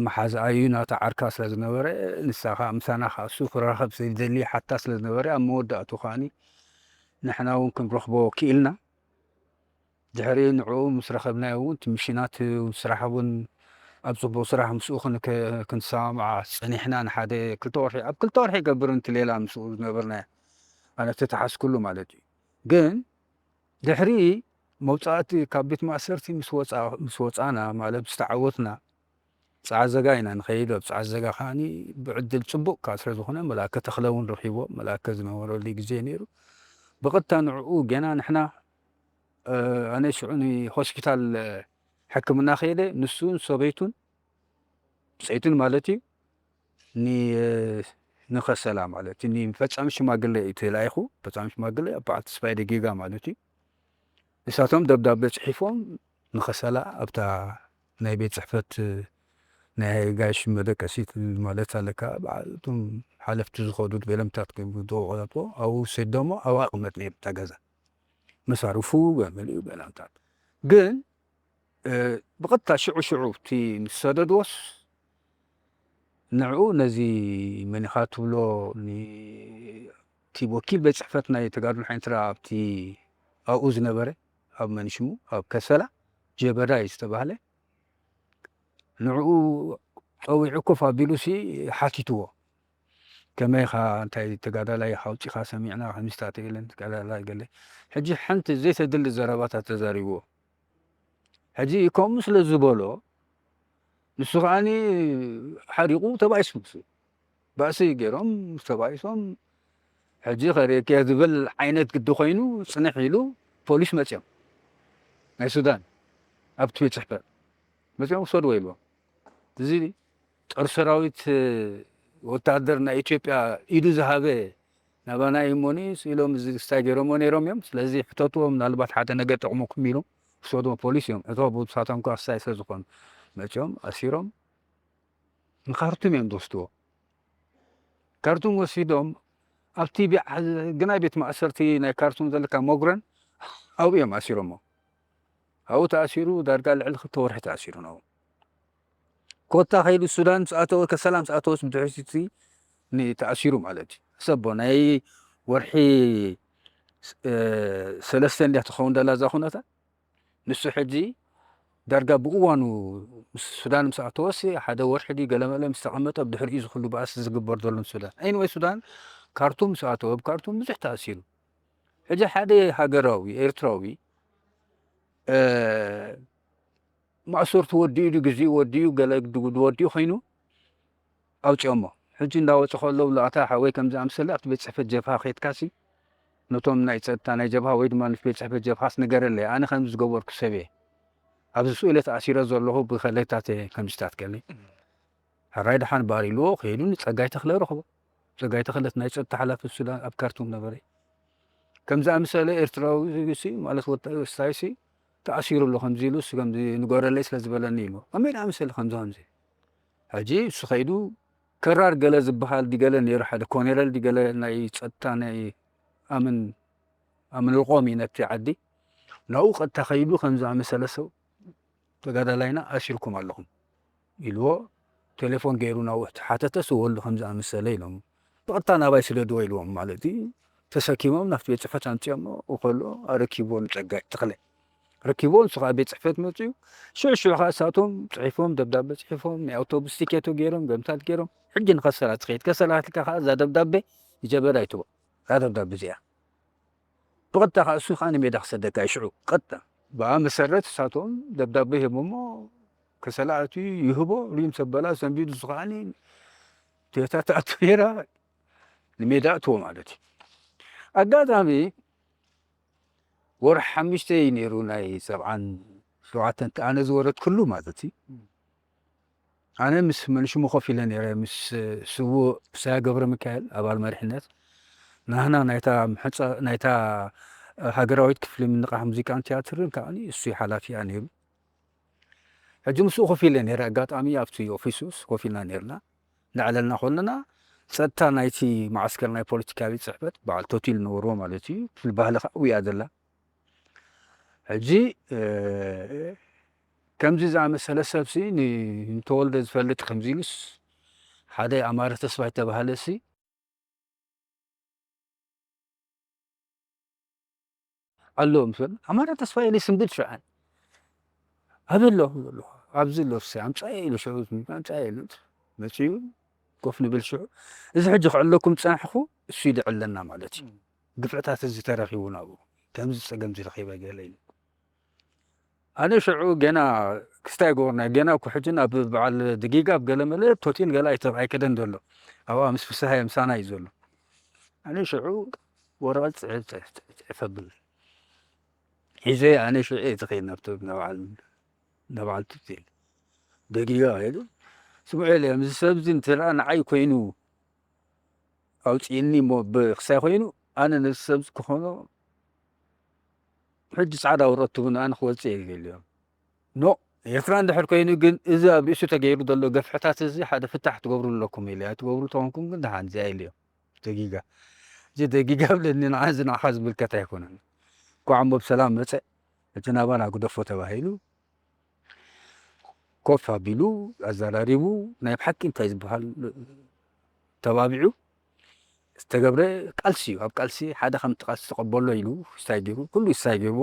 መሓዛኣዩ ናታ ዓርካ ስለ ዝነበረ፣ ንሳ ከኣ ምሳና ከኣ እሱ ክራኸብ ስለ ዝደሊ ሓታ ስለ ዝነበረ፣ ኣብ መወዳእቱ ከኣኒ ንሕና እውን ክንረኽቦ ክኢልና። ድሕሪ ንዕኡ ምስ ረኸብናዮ እውን፣ እቲ ምሽናት ስራሕ እውን ኣብ ጽቡቕ ስራሕ ምስኡ ክን-፣ ክ-፣ ክንሰማማዕ ጸኒሕና። ንሓደ ክልተ ወርሒ፣ ኣብ ክልተ ወርሒ ይገብር፣ እቲ ሌላ ምስኡ ዝነበርናዮ፣ ኣነ ተተሓዝኩሉ ማለት እዩ። ግን ድሕሪ መውጻእቲ ካብ ቤት ማእሰርቲ ምስ ወጻ-፣ ምስ ወጻና፣ ማለት ምስ ተዓወትና፣ ጸዓዘጋ ኢና ንኸይድ። ኣብ ጸዓዘጋ ከኣኒ ብዕድል ጽቡቕ ከኣ ስለ ዝኾነ፣ መልኣከ ተኽለ እውን ረኺቦ፣ መልኣከ ዝነበረሉ ግዜ ነይሩ። ብቐጥታ ንዕኡ ገና ንሕና፣ እ፣ ኣነ ሽዑ ንሆስፒታል ሕክምና ከይደ፣ ንሱን ሰበይቱን፣ ብጸይቱን ማለት እዩ፣ ን-፣ ንኸሰላ ማለት እዩ፣ ንፈጻሚ ሽማግለ እዩ ተላኢኹ። ፈጻሚ ሽማግለ ኣብ በዓል ተስፋዬ ደጊጋ ማለት እዩ። ንሳቶም ደብዳቤ ጽሒፎም ንኸሰላ ኣብታ ናይ ቤት ጽሕፈት ናይ ጋሽ መደቀሲት ማለት ኣለካ፣ በዓል እቶም ሓለፍቲ ዝኸዱ ቤለምታት ክብሉ ዝቆረጽዎ ኣብኡ ሰደሞ፣ ኣብኡ ኣቕመጥና እታ ገዛ። መሳርፉ፣ ገመሊኡ፣ ቤለምታት። ግን፣ እ፣ ብቐጥታ ሽዑ ሽዑ እቲ ምስ ሰደድዎስ፣ ንዕኡ ነዚ መን ኢኻ ትብሎ፣ ን-፣ እቲ ወኪል ቤት ጽሕፈት ናይ ተጋድሎ ሓይንትራ ኣብቲ ኣብኡ ዝነበረ፣ ኣብ መን ሽሙ፣ ኣብ ከሰላ ጀበዳይ ዝተባህለ፣ ንዕኡ ጸዊዑ ኮፍ ኣቢሉሲ ሓቲትዎ። ከመይ ኢኻ፣ እንታይ ተጋዳላይ ኢኻ፣ ኣውጺኻ ሰሚዕና፣ ከምዚታት ኢለን ተጋዳላይ ገለ። ሕጂ ሓንቲ ዘይተድሊ ዘረባታት ተዛሪብዎ። ሕጂ ከምኡ ስለ ዝበሎ፣ ንሱ ከኣኒ ሓሪቑ ተባኢሱ። ምስ ባእሲ ገይሮም ምስ ተባኢሶም፣ ሕጂ ከርእየኪ ዝብል ዓይነት ግዲ ኮይኑ ጽንሕ ኢሉ ፖሊስ መጽዮም፣ ናይ ሱዳን፣ ኣብቲ ቤት ጽሕፈት መጽዮም ውሰድዎ ኢልዎም። እዚ ጦር ሰራዊት፣ ወታደር ናይ ኢትዮጵያ ኢዱ ዝሃበ ናባና እዩ እሞኒ ኢሎም፣ እዚ ክስታይ ገይሮምዎ ነይሮም እዮም። ስለዚ ሕተትዎ፣ ምናልባት ሓደ ነገር ጠቕሙኩም ኢሎም ውሰድዎ፣ ፖሊስ እዮም። እቶ ብሳቶም ከኣ ክስታይ ስለ ዝኾኑ መጽዮም ኣሲሮም ንካርቱም እዮም ዝወስድዎ። ካርቱም ወሲዶም ኣብቲ ቢ-፣ ግናይ ቤት ማእሰርቲ ናይ ካርቱም ዘለካ ሞግረን ኣብኡ እዮም ኣሲሮሞ። ኣብኡ ተኣሲሩ ዳርጋ ልዕሊ ክልተ ወርሒ ተኣሲሩ ነው። ኮታ ከይዱ ሱዳን ምስ ኣተወ፣ ከሰላ ምስ ኣተወስ ብድሕሪቲ ን-፣ ተኣሲሩ ማለት እዩ። ሕሰቦ፣ ናይ ወርሒ ስ-፣ እ፣ ሰለስተ እንድያ ትኸውን ደላ እዛ ኩነታት። ንሱ ሕጂ ዳርጋ ብእዋኑ ምስ ሱዳን ምስ ኣተወሲ ሓደ ወርሒ ድዩ ገለመለ ምስ ተቐመጠ፣ ብድሕሪኡ እዚ ኩሉ ባእሲ ዝግበር ዘሎ ንሱዳን። ኤኒወይ፣ ሱዳን ካርቱም ምስ ኣተወ፣ ኣብ ካርቱም ብዙሕ ተኣሲሩ። ሕጂ ሓደ ሃገራዊ ኤርትራዊ፣ እ፣ ማእሰርቱ ወዲኡ ድዩ፣ ግዜኡ ወዲኡ፣ ገለ ግድጉድ ወዲኡ ኮይኑ ኣውጺኦሞ። ሕጂ እንዳወጸ ከሎ ብሎ፣ "ኣታ ሓወይ፣ ከምዚ ኣምሰለ ኣብቲ ቤት ጽሕፈት ጀብሃ ኸይድካሲ፣ ነቶም ናይ ጸጥታ ናይ ጀብሃ ወይ ድማ ነቲ ቤት ጽሕፈት ጀብሃስ ንገረለይ፣ ኣነ ከምዚ ዝገበርኩ ሰብ እየ። ኣብዚ ስኡ ኢለ ተኣሲረ ዘለኹ ብኸለታት እየ ከምዚታት" ገለ። ሕራይ ደሓን ባር ኢልዎ፣ ከይዱ ንጸጋይ ተኽለ ረኽቦ። ጸጋይ ተኽለት ናይ ጸጥታ ሓላፊ ሱዳን ኣብ ካርቱም ነበረ። ከምዚ ኣምሰለ ኤርትራዊ ሲ፣ ማለት ወታ-፣ ወስታይሲ ተኣሲሩ ኣሎ ከምዚ ኢሉ፣ እሱ ከምዚ ንገረለይ ስለ ዝበለኒ ኢልዎ። ከመይ ደኣ ኣምሰለ ከምዚ ከምዚ? ሕጂ እሱ ከይዱ ከራር ገለ ዝበሃል ድገለ ነይሩ፣ ሓደ ኮኔረል ድገለ ናይ ጸጥታ ናይ ኣምን፣ ኣምን ልቆም እዩ ነቲ ዓዲ። ናብኡ ቀጥታ ከይዱ ከምዚ ኣመሰለ ሰብ ተጋዳላይና ኣሲርኩም ኣለኹም ኢልዎ። ቴሌፎን ገይሩ ናብኡ ሓተተ፣ ስወሉ ከምዚ ኣመሰለ ኢሎም። ብቐጥታ ናባይ ስደድዎ ኢልዎም ማለት እዩ። ተሰኪሞም ናብቲ ቤት ጽሕፈት ኣምጺኦሞ ከሎ ኣረኪብዎ ንጸጋይ ተኽለ። ረኪብዎ፣ ንሱ ኸኣ ቤት ጽሕፈት መጺኡ። ሽዑ ሽዑ ኸኣ እሳቶም ጽሒፎም፣ ደብዳበ ጽሒፎም፣ ናይ ኣውቶቡስ ቲኬቶ ገይሮም፣ ገምታት ገይሮም፣ ሕጂ ንኸሰላ ትኸይድ፣ ከሰላ ኣትልካ ኸኣ እዛ ደብዳበ ንጀበዳ ይትቦ። እዛ ደብዳበ እዚኣ። ብቐጥታ ኸኣ እሱ ኸኣ ንሜዳ ክሰደካ እዩ ሽዑ፣ ቀጥታ። ብኣ መሰረት እሳቶም ደብዳበ ሂቦሞ፣ ከሰላ ኣትዩ ይህቦ፣ ሪም ሰበላ ሰንቢዱ፣ እሱ ኸኣኒ ቶዮታ ትኣቱ ነይራ፣ ንሜዳ ኣእትዎ ማለት እዩ። ኣጋጣሚ ወርሒ ሓሙሽተ እዩ ነይሩ፣ ናይ ሰብዓን ሸውዓተን፣ ኣነ ዝወረድኩሉ ማለት እዩ። ኣነ ምስ መንሽሙ ኮፍ ኢለ ነይረ፣ ምስ ስዉእ ብሳያ ገብረ ሚካኤል፣ ኣባል መሪሕነት፣ ናህና ናይታ ምሕጻ-፣ ናይታ ሃገራዊት ክፍሊ ምንቓሕ ሙዚቃን ቲያትርን ከኣ እሱ ሓላፊኣ ነይሩ። ሕጂ ምስኡ ኮፍ ኢለ ነይረ፣ ኣጋጣሚ ኣብቲ ኦፊሱስ ኮፍ ኢልና ነይርና። እናዕለልና ከለና፣ ጸጥታ ናይቲ መዓስከር ናይ ፖለቲካ ቤት ጽሕፈት በዓል ቶቲል ነበርዎ ማለት እዩ። ባህሊ ከዓ ውያ ዘላ ሕጂ ከምዚ ዝኣመሰለ ሰብሲ ንተወልደ ዝፈልጥ ከምዚ ኢሉስ ሓደ ኣማረ ተስፋ ዝተባሃለ ሲ ኣሎ ምስ በለ ኣማረ ተስፋ ኢለ ስምብል ሽዓን ኣበሎ ኣሎ ኣብዚ ኣሎ ሲ ኣምጻኤ ኢሉ ሽዑ ኣምጻኤ ኢሉ መጺኡ ኮፍ ንብል ሽዑ እዚ ሕጂ ክዕለኩም ጸናሕኩ እሱ ይድዕለና ማለት እዩ። ግፍዕታት እዚ ተረኺቡ ናብኡ ከምዚ ጸገም ዝረኺበ ገለ ኢሉ ኣነ ሽዑ ገና ክስታይ ጎርና ገና ኩሕጅን ኣብ በዓል ድጊጋ ኣብ ገለመለ ቶቲን ገላ ኣይተ- ኣይከደን ዘሎ ኣብኣ ምስ ፍስሃየ ምሳና እዩ ዘሎ ኣነ ሽዑ ወረቐት ጽዕፈብል ሒዘ ኣነ ሽዑ እየ ዝኸይድ ናብቲ ናብዓል ናብዓል ቶቲን ደጊጋ ሄዱ ስምዑ ኤልያ እዚ ሰብ እዚ እንተ ንዓይ ኮይኑ ኣውፅእኒ እሞ ብክሳይ ኮይኑ ኣነ ነዚ ሰብ ክኾኖ ሕጂ ፃዕዳ ወረቱ እውን ኣነ ክወፅእ እየ ገሊኦም ኖ ኤርትራ እንድሕር ኮይኑ ግን እዚ ኣብ ርእሱ ተገይሩ ዘሎ ገፍሕታት እዚ ሓደ ፍታሕ ትገብሩ ኣለኩም ኢለ ኣይትገብሩ ተኾንኩም ግን ደሓን እዚኣ ኢለዮም ደጊጋ እዚ ደጊጋ ብለኒ ንዓ እዚ ንዓኻ ዝምልከት ኣይኮነን ኳዕ እሞ ብሰላም መፀ እቲ ናባና ግደፎ ተባሂሉ ኮፍ ኣቢሉ ኣዘራሪቡ ናይ ብሓቂ እንታይ ዝበሃል ተባቢዑ ዝተገብረ ቃልሲ እዩ ኣብ ቃልሲ ሓደ ከምቲ ቃልሲ ተቐበሎ ኢሉ ስታይ ገይሩ ኩሉ ስታይ ገይርዎ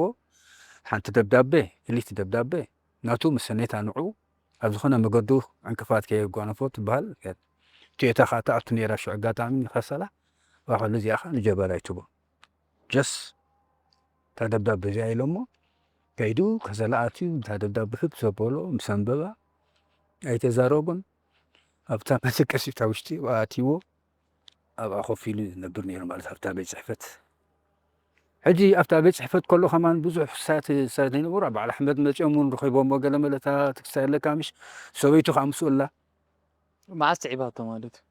ሓንቲ ደብዳቤ ክልቲ ደብዳቤ ናቱ መሰኔታ ንዑ ኣብ ዝኾነ መገዱ ዕንቅፋት ከየጓነፎ ትበሃል ቶዮታ ከዓ ትኣቱ ነይራ ሽዑ ኣጋጣሚ ንኸሰላ ዋ ከሉ እዚኣ ከዓ ንጀበላ ይትቦ just እታ ደብዳቤ እዚኣ ኢሎሞ ከይዱ ከሰላ ኣትዩ እታ ደብዳቤ ህብ ዘበሎ ምስ ኣንበባ ኣይተዛረቡን ኣብታ መደቀሲታ ውሽጢ ኣትይዎ ኣብኣ ኮፍ ኢሉ ዝነብር ነይሩ ማለት ኣብታ ቤት ፅሕፈት ሕጂ ኣብታ ቤት ፅሕፈት ከሎ ከማን ብዙሕ ክሳት ክሳት ይነበሩ በዓል ኣሕመድ መፂኦም እውን ረኺቦሞ ገለ መለታ ትክስታ የለካ ምሽ ሰበይቱ ከዓ ምስኡ ኣላ መዓስ ትዒባቶ ማለት እዩ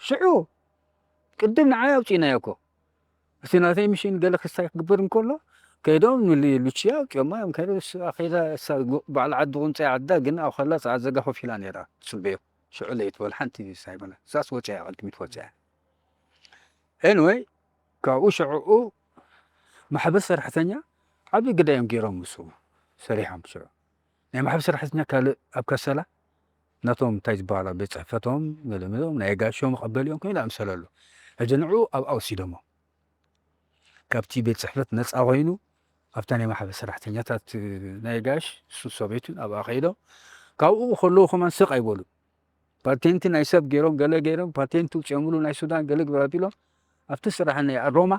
ሽዑ ቅድም ንዓይ ኣውፂእናዮ እኮ እቲ ናተይ ምሽን ገለ ክስታይ ክግበር እንከሎ ከይዶም ንሉችያ ኣውፂኦማ እዮም ከይዶ ኣኼዳ በዓል ዓዲ ቁንፀይ ዓዳ ግን ኣብ ከላ ፀዓ ዘጋ ኮፍ ኢላ ነይራ ትፅበዮ ሽዑ ለይት በል ሓንቲ ሳይበላ እሳስ ወፅያ ቅድሚት ወፅያ ኤንወይ ካብኡ ሽዕኡ ማሕበር ሰራሕተኛ ዓብዪ ግዳ እዮም ገይሮም ምስ ሰሪሖም ሽዑ ናይ ማሕበር ሰራሕተኛ ካልእ ኣብ ከሰላ ናቶም እንታይ ዝበሃሉ ቤት ፅሕፈቶም ገለመሎም ናይ ጋሾም መቐበሊኦም ኮይኑ ኣምሰለሉ ሕጂ ንዑ ኣብኣ ወሲዶሞ ካብቲ ቤት ፅሕፈት ነፃ ኮይኑ ኣብታ ናይ ማሕበር ሰራሕተኛታት ናይ ጋሽ እሱን ሰበይቱን ኣብኣ ከይዶም ካብኡ ከለዉ ከማን ስቕ ኣይበሉ ፓቴንቲ ናይ ሰብ ገይሮም ገለ ገይሮም ፓቴንቲ ውፅኦምሉ ናይ ሱዳን ገለ ግበር ኣቢሎም ኣብቲ ስራሕ ናይ ኣሮማ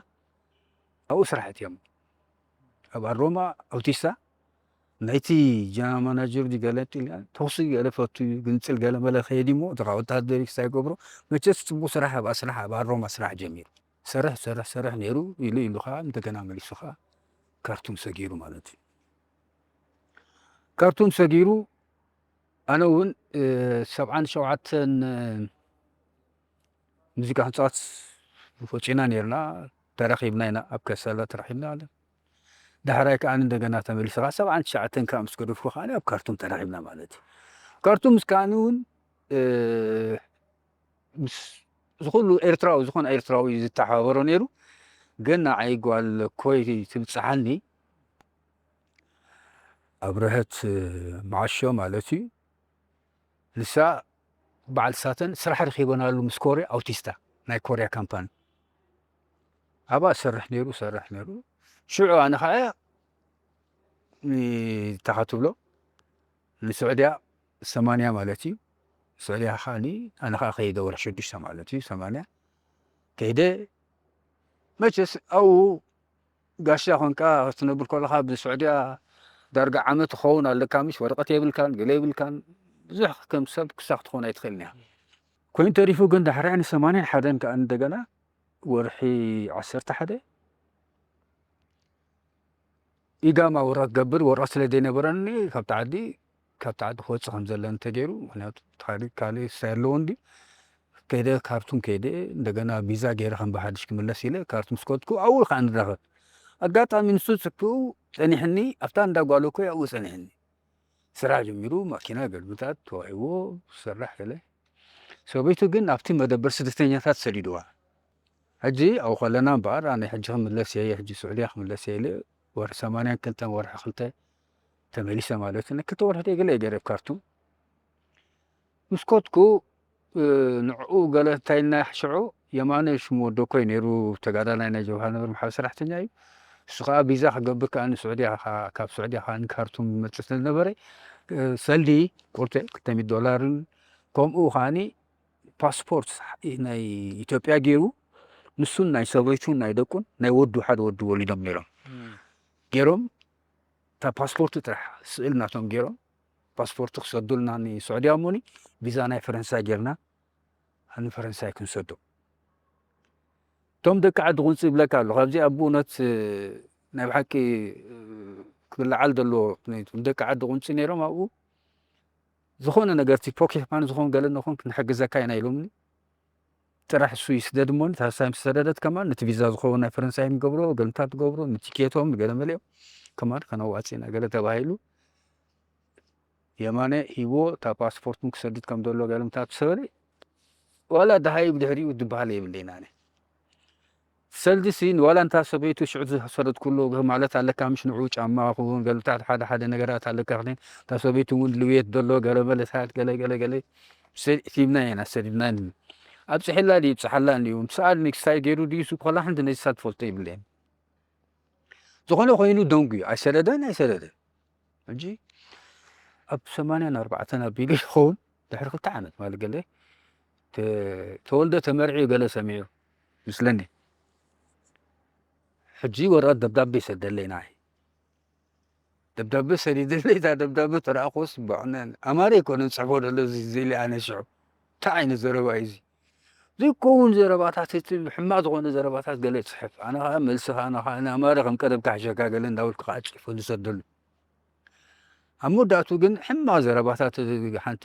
ኣብኡ ስራሕ እትዮም ኣብ ኣሮማ ኣውቲስታ ናይቲ ጀነራል ማናጀር ድዩ ገለ እንትን ኢሉ ተኹሲ ገለ ፈቱ እዩ ግንፅል ገለ መለ ከየድ እሞ እትኻ ወታደር እዩ ክሳይ ገብሮ መቸስ ፅቡቅ ስራሕ ኣብኣ ስራሕ ኣብ ኣሮማ ስራሕ ጀሚሩ ሰርሕ ሰርሕ ሰርሕ ነይሩ ኢሉ ኢሉ ከዓ እንደገና መሊሱ ከዓ ካርቱም ሰጊሩ ማለት እዩ ካርቱም ሰጊሩ ኣነ እውን ሰብዓን ሸውዓተን ሙዚቃ ክንፃወት ወፂና ነርና ተራኺብና ኢና ኣብ ከሰላ ተራኺብና ኣለ ዳሕራይ ከዓ እንደገና ተመሊስኻ ሰብዓን ትሽዓተን ከዓ ምስ ገደፍኩ ከዓ ኣብ ካርቱም ተራኺብና ማለት እዩ ካርቱም ምስ ከዓኒ እውን ምስ ዝኩሉ ኤርትራዊ ዝኾነ ኤርትራዊ ዝተሓባበሮ ነይሩ ግን ንዓይ ጓል ኮይ ትብፅሓኒ ኣብረሀት መዓሾ ማለት እዩ ንሳ በዓል ሳተን ስራሕ ረኺበናሉ ምስ ኮርያ ኣውቲስታ ናይ ኮርያ ካምፓኒ ኣብኣ ዝሰርሕ ነይሩ ዝሰርሕ ነይሩ ሽዑ ኣነ ከዓ እንታይ ትብሎ ንስዑድያ ሰማንያ ማለት እዩ ስዑድያ ከዓ ኣነ ከዓ ከይደ ወርሒ ሽዱሽተ ማለት እዩ ሰማንያ ከይደ መቸስ ኣብኡ ጋሻ ኮንካ ክትነብር ከለካ ብስዑድያ ዳርጋ ዓመት ክኸውን ኣለካ ምሽ ወረቀት የብልካን ገለ የብልካን ብዙሕ ከም ሰብ ክሳብ ክትኸውን ኣይትኽእልን እያ ኮይኑ ተሪፉ ግን ዳሕሪ ን ሰማንያን ሓደን ከዓ እንደገና ወርሒ ዓሰርተ ሓደ ኢጋማ ወረቀት ገብር ወረቀት ስለ ዘይነበረኒ ካብቲ ዓዲ ካብቲ ዓዲ ክወፅእ ከም ዘለኒ ተገይሩ ምክንያቱ ታሪክ ካልእ ስታይ ኣለዎ እንዲ ከይደ ካርቱም ከይደ እንደገና ቪዛ ገይረ ከም ብሓድሽ ክምለስ ኢለ ካርቱም ስከትኩ ኣብኡ ከዓ ንራኸብ ኣጋጣሚ ንሱ ፅክኡ ፀኒሕኒ ኣብታ እንዳጓለኮ ኣብኡ ፀኒሕኒ ስራሕ ጀሚሩ ማኪና ገልብጣት ተዋሂዎ ዝሰርሕ ገለ ሰበይቱ ግን ኣብቲ መደበር ስደተኛታት ሰዲድዋ። ሕጂ ኣብኡ ከለና እምበኣር ኣነ ሕጂ ክምለስ እየ፣ ሕጂ ስዑድያ ክምለስ እየ ኢለ ወርሒ ሰማንያን ክልተን ወርሒ ክልተ ተመሊሰ ማለት እዩ። ክልተ ወርሒ ደይ ገለ እየ ገይረ ኣብ ካርቱም። ምስ ከድኩ፣ እ፣ ንዕኡ ገለ እንታይ ኢልና ሽዑ የማነ ሽሙ ወደኮይ ነይሩ፣ ተጋዳላይ ናይ ጀብሃ ነበር፣ ማሕበር ሰራሕተኛ እዩ። እሱ ከኣ ቪዛ ክገብር ከኣ ንስዑድያ ከኣ፣ ካብ ስዑድያ ከኣ ንካርቱም ይመጽእ ስለ ዝነበረ፣ እ፣ ሰልዲ ቁርተ ክልተ ሚእቲ ዶላርን ከምኡ ከኣኒ ፓስፖርት ናይ ኢትዮጵያ ገይሩ፣ ንሱን ናይ ሰበይቱን ናይ ደቁን ናይ ወዱ ሓደ ወዱ ወሊዶም ነይሮም። እም። ገይሮም እታ ፓስፖርቱ ጥራሕ ስእል ናቶም ገይሮም ፓስፖርቱ ክሰዱልና ንስዑድያ እሞኒ ቪዛ ናይ ፈረንሳይ ጌርና ንፈረንሳይ ክንሰዶ። እቶም ደቂ ዓዲ ቁንፂ ይብለካ ኣለኹ። ኣብዚ ኣብ እውነት፣ እ፣ ናይ ብሓቂ፣ እ፣ ክልዓል ዘለዎ፣ ምኽንያቱ ደቂ ዓዲ ቁንፂ ነይሮም ኣብኡ። ዝኾነ ነገር፣ እቲ ፖኬት ማን ዝኾን ገለ ንኾን ክንሕግዘካ ኢና ኢሎምኒ። ጥራሕ እሱ ይስደድ እሞኒ፣ እታ ሳይ ምስ ሰደደት ከማን ነቲ ቪዛ ዝኸውን ናይ ፈረንሳይ ንገብሮ፣ ገለ እንታይ ትገብሮ፣ ንቲኬቶም፣ ንገለ መሊኦም ከማን ከነዋፅእ ኢና ገለ ተባሂሉ። የማነ ሂቦ፣ እታ ፓስፖርቱን ክሰድድ ከም ዘሎ ገለ ምታት ሰበለ፣ ዋላ ደሃይ ብድሕሪኡ ዝበሃል የብለይን ኣነ። ሰልዲ ሲ ንዋላ እንታ ሰበይቱ ሽዑ ዝሰደድኩሉ ማለት ኣለካ፣ ምሽ ንዑ ጫማ ክውን ገለታት ሓደ ሓደ ነገራት ኣለካ፣ ክሊን እታ ሰበይቱ እውን ልውየት ዘሎ ገለ መለታት ገለ ገለ ገለ ሰ-፣ ሂብና ኢና ሰዲድና። ኣብፅሒላ ድዩ ይብፅሓላ እንድዩ፣ ምስኣል ንክሳይ ገይሩ ድዩ ሱብ ከላ ሓንቲ ነዚ ሳት ፈልጦ ይብለየን። ዝኾነ ኮይኑ ደንጉዩ ኣይሰደደን ኣይሰደደን። ሕጂ ኣብ ሰማንያን ኣርባዕተን ኣቢሉ ይኸውን፣ ድሕሪ ክልተ ዓመት ማለት ገለ ተ-፣ ተወልደ ተመርዕዩ ገለ ሰሚዑ ምስለኒ። ሕጂ ወረቐት ደብዳቤ ይሰደለይ ንዓይ። ደብዳቤ ሰዲደለይ፣ እታ ደብዳቤ ተረኣኹስ፣ በዕነ ኣማረ ኣይኮነን ጽሕፎ ደሎ እዚ፣ እዚ ኢለ ኣነ ሽዑ። እንታይ ዓይነት ዘረባ እዩ እዚ? ዘይከውን ዘረባታት፣ እቲ ሕማቕ ዝኾነ ዘረባታት ገለ ይጽሕፍ። ኣነ ኸኣ መልሲ ኸኣ፣ ኣነ ኸኣ ንኣማረ ከም ቀደምካ ሕሸካ ገለ እንዳበልኩ ኸኣ ጽሒፈ ዝሰደሉ። ኣብ መወዳእቱ ግን ሕማቕ ዘረባታት ሓንቲ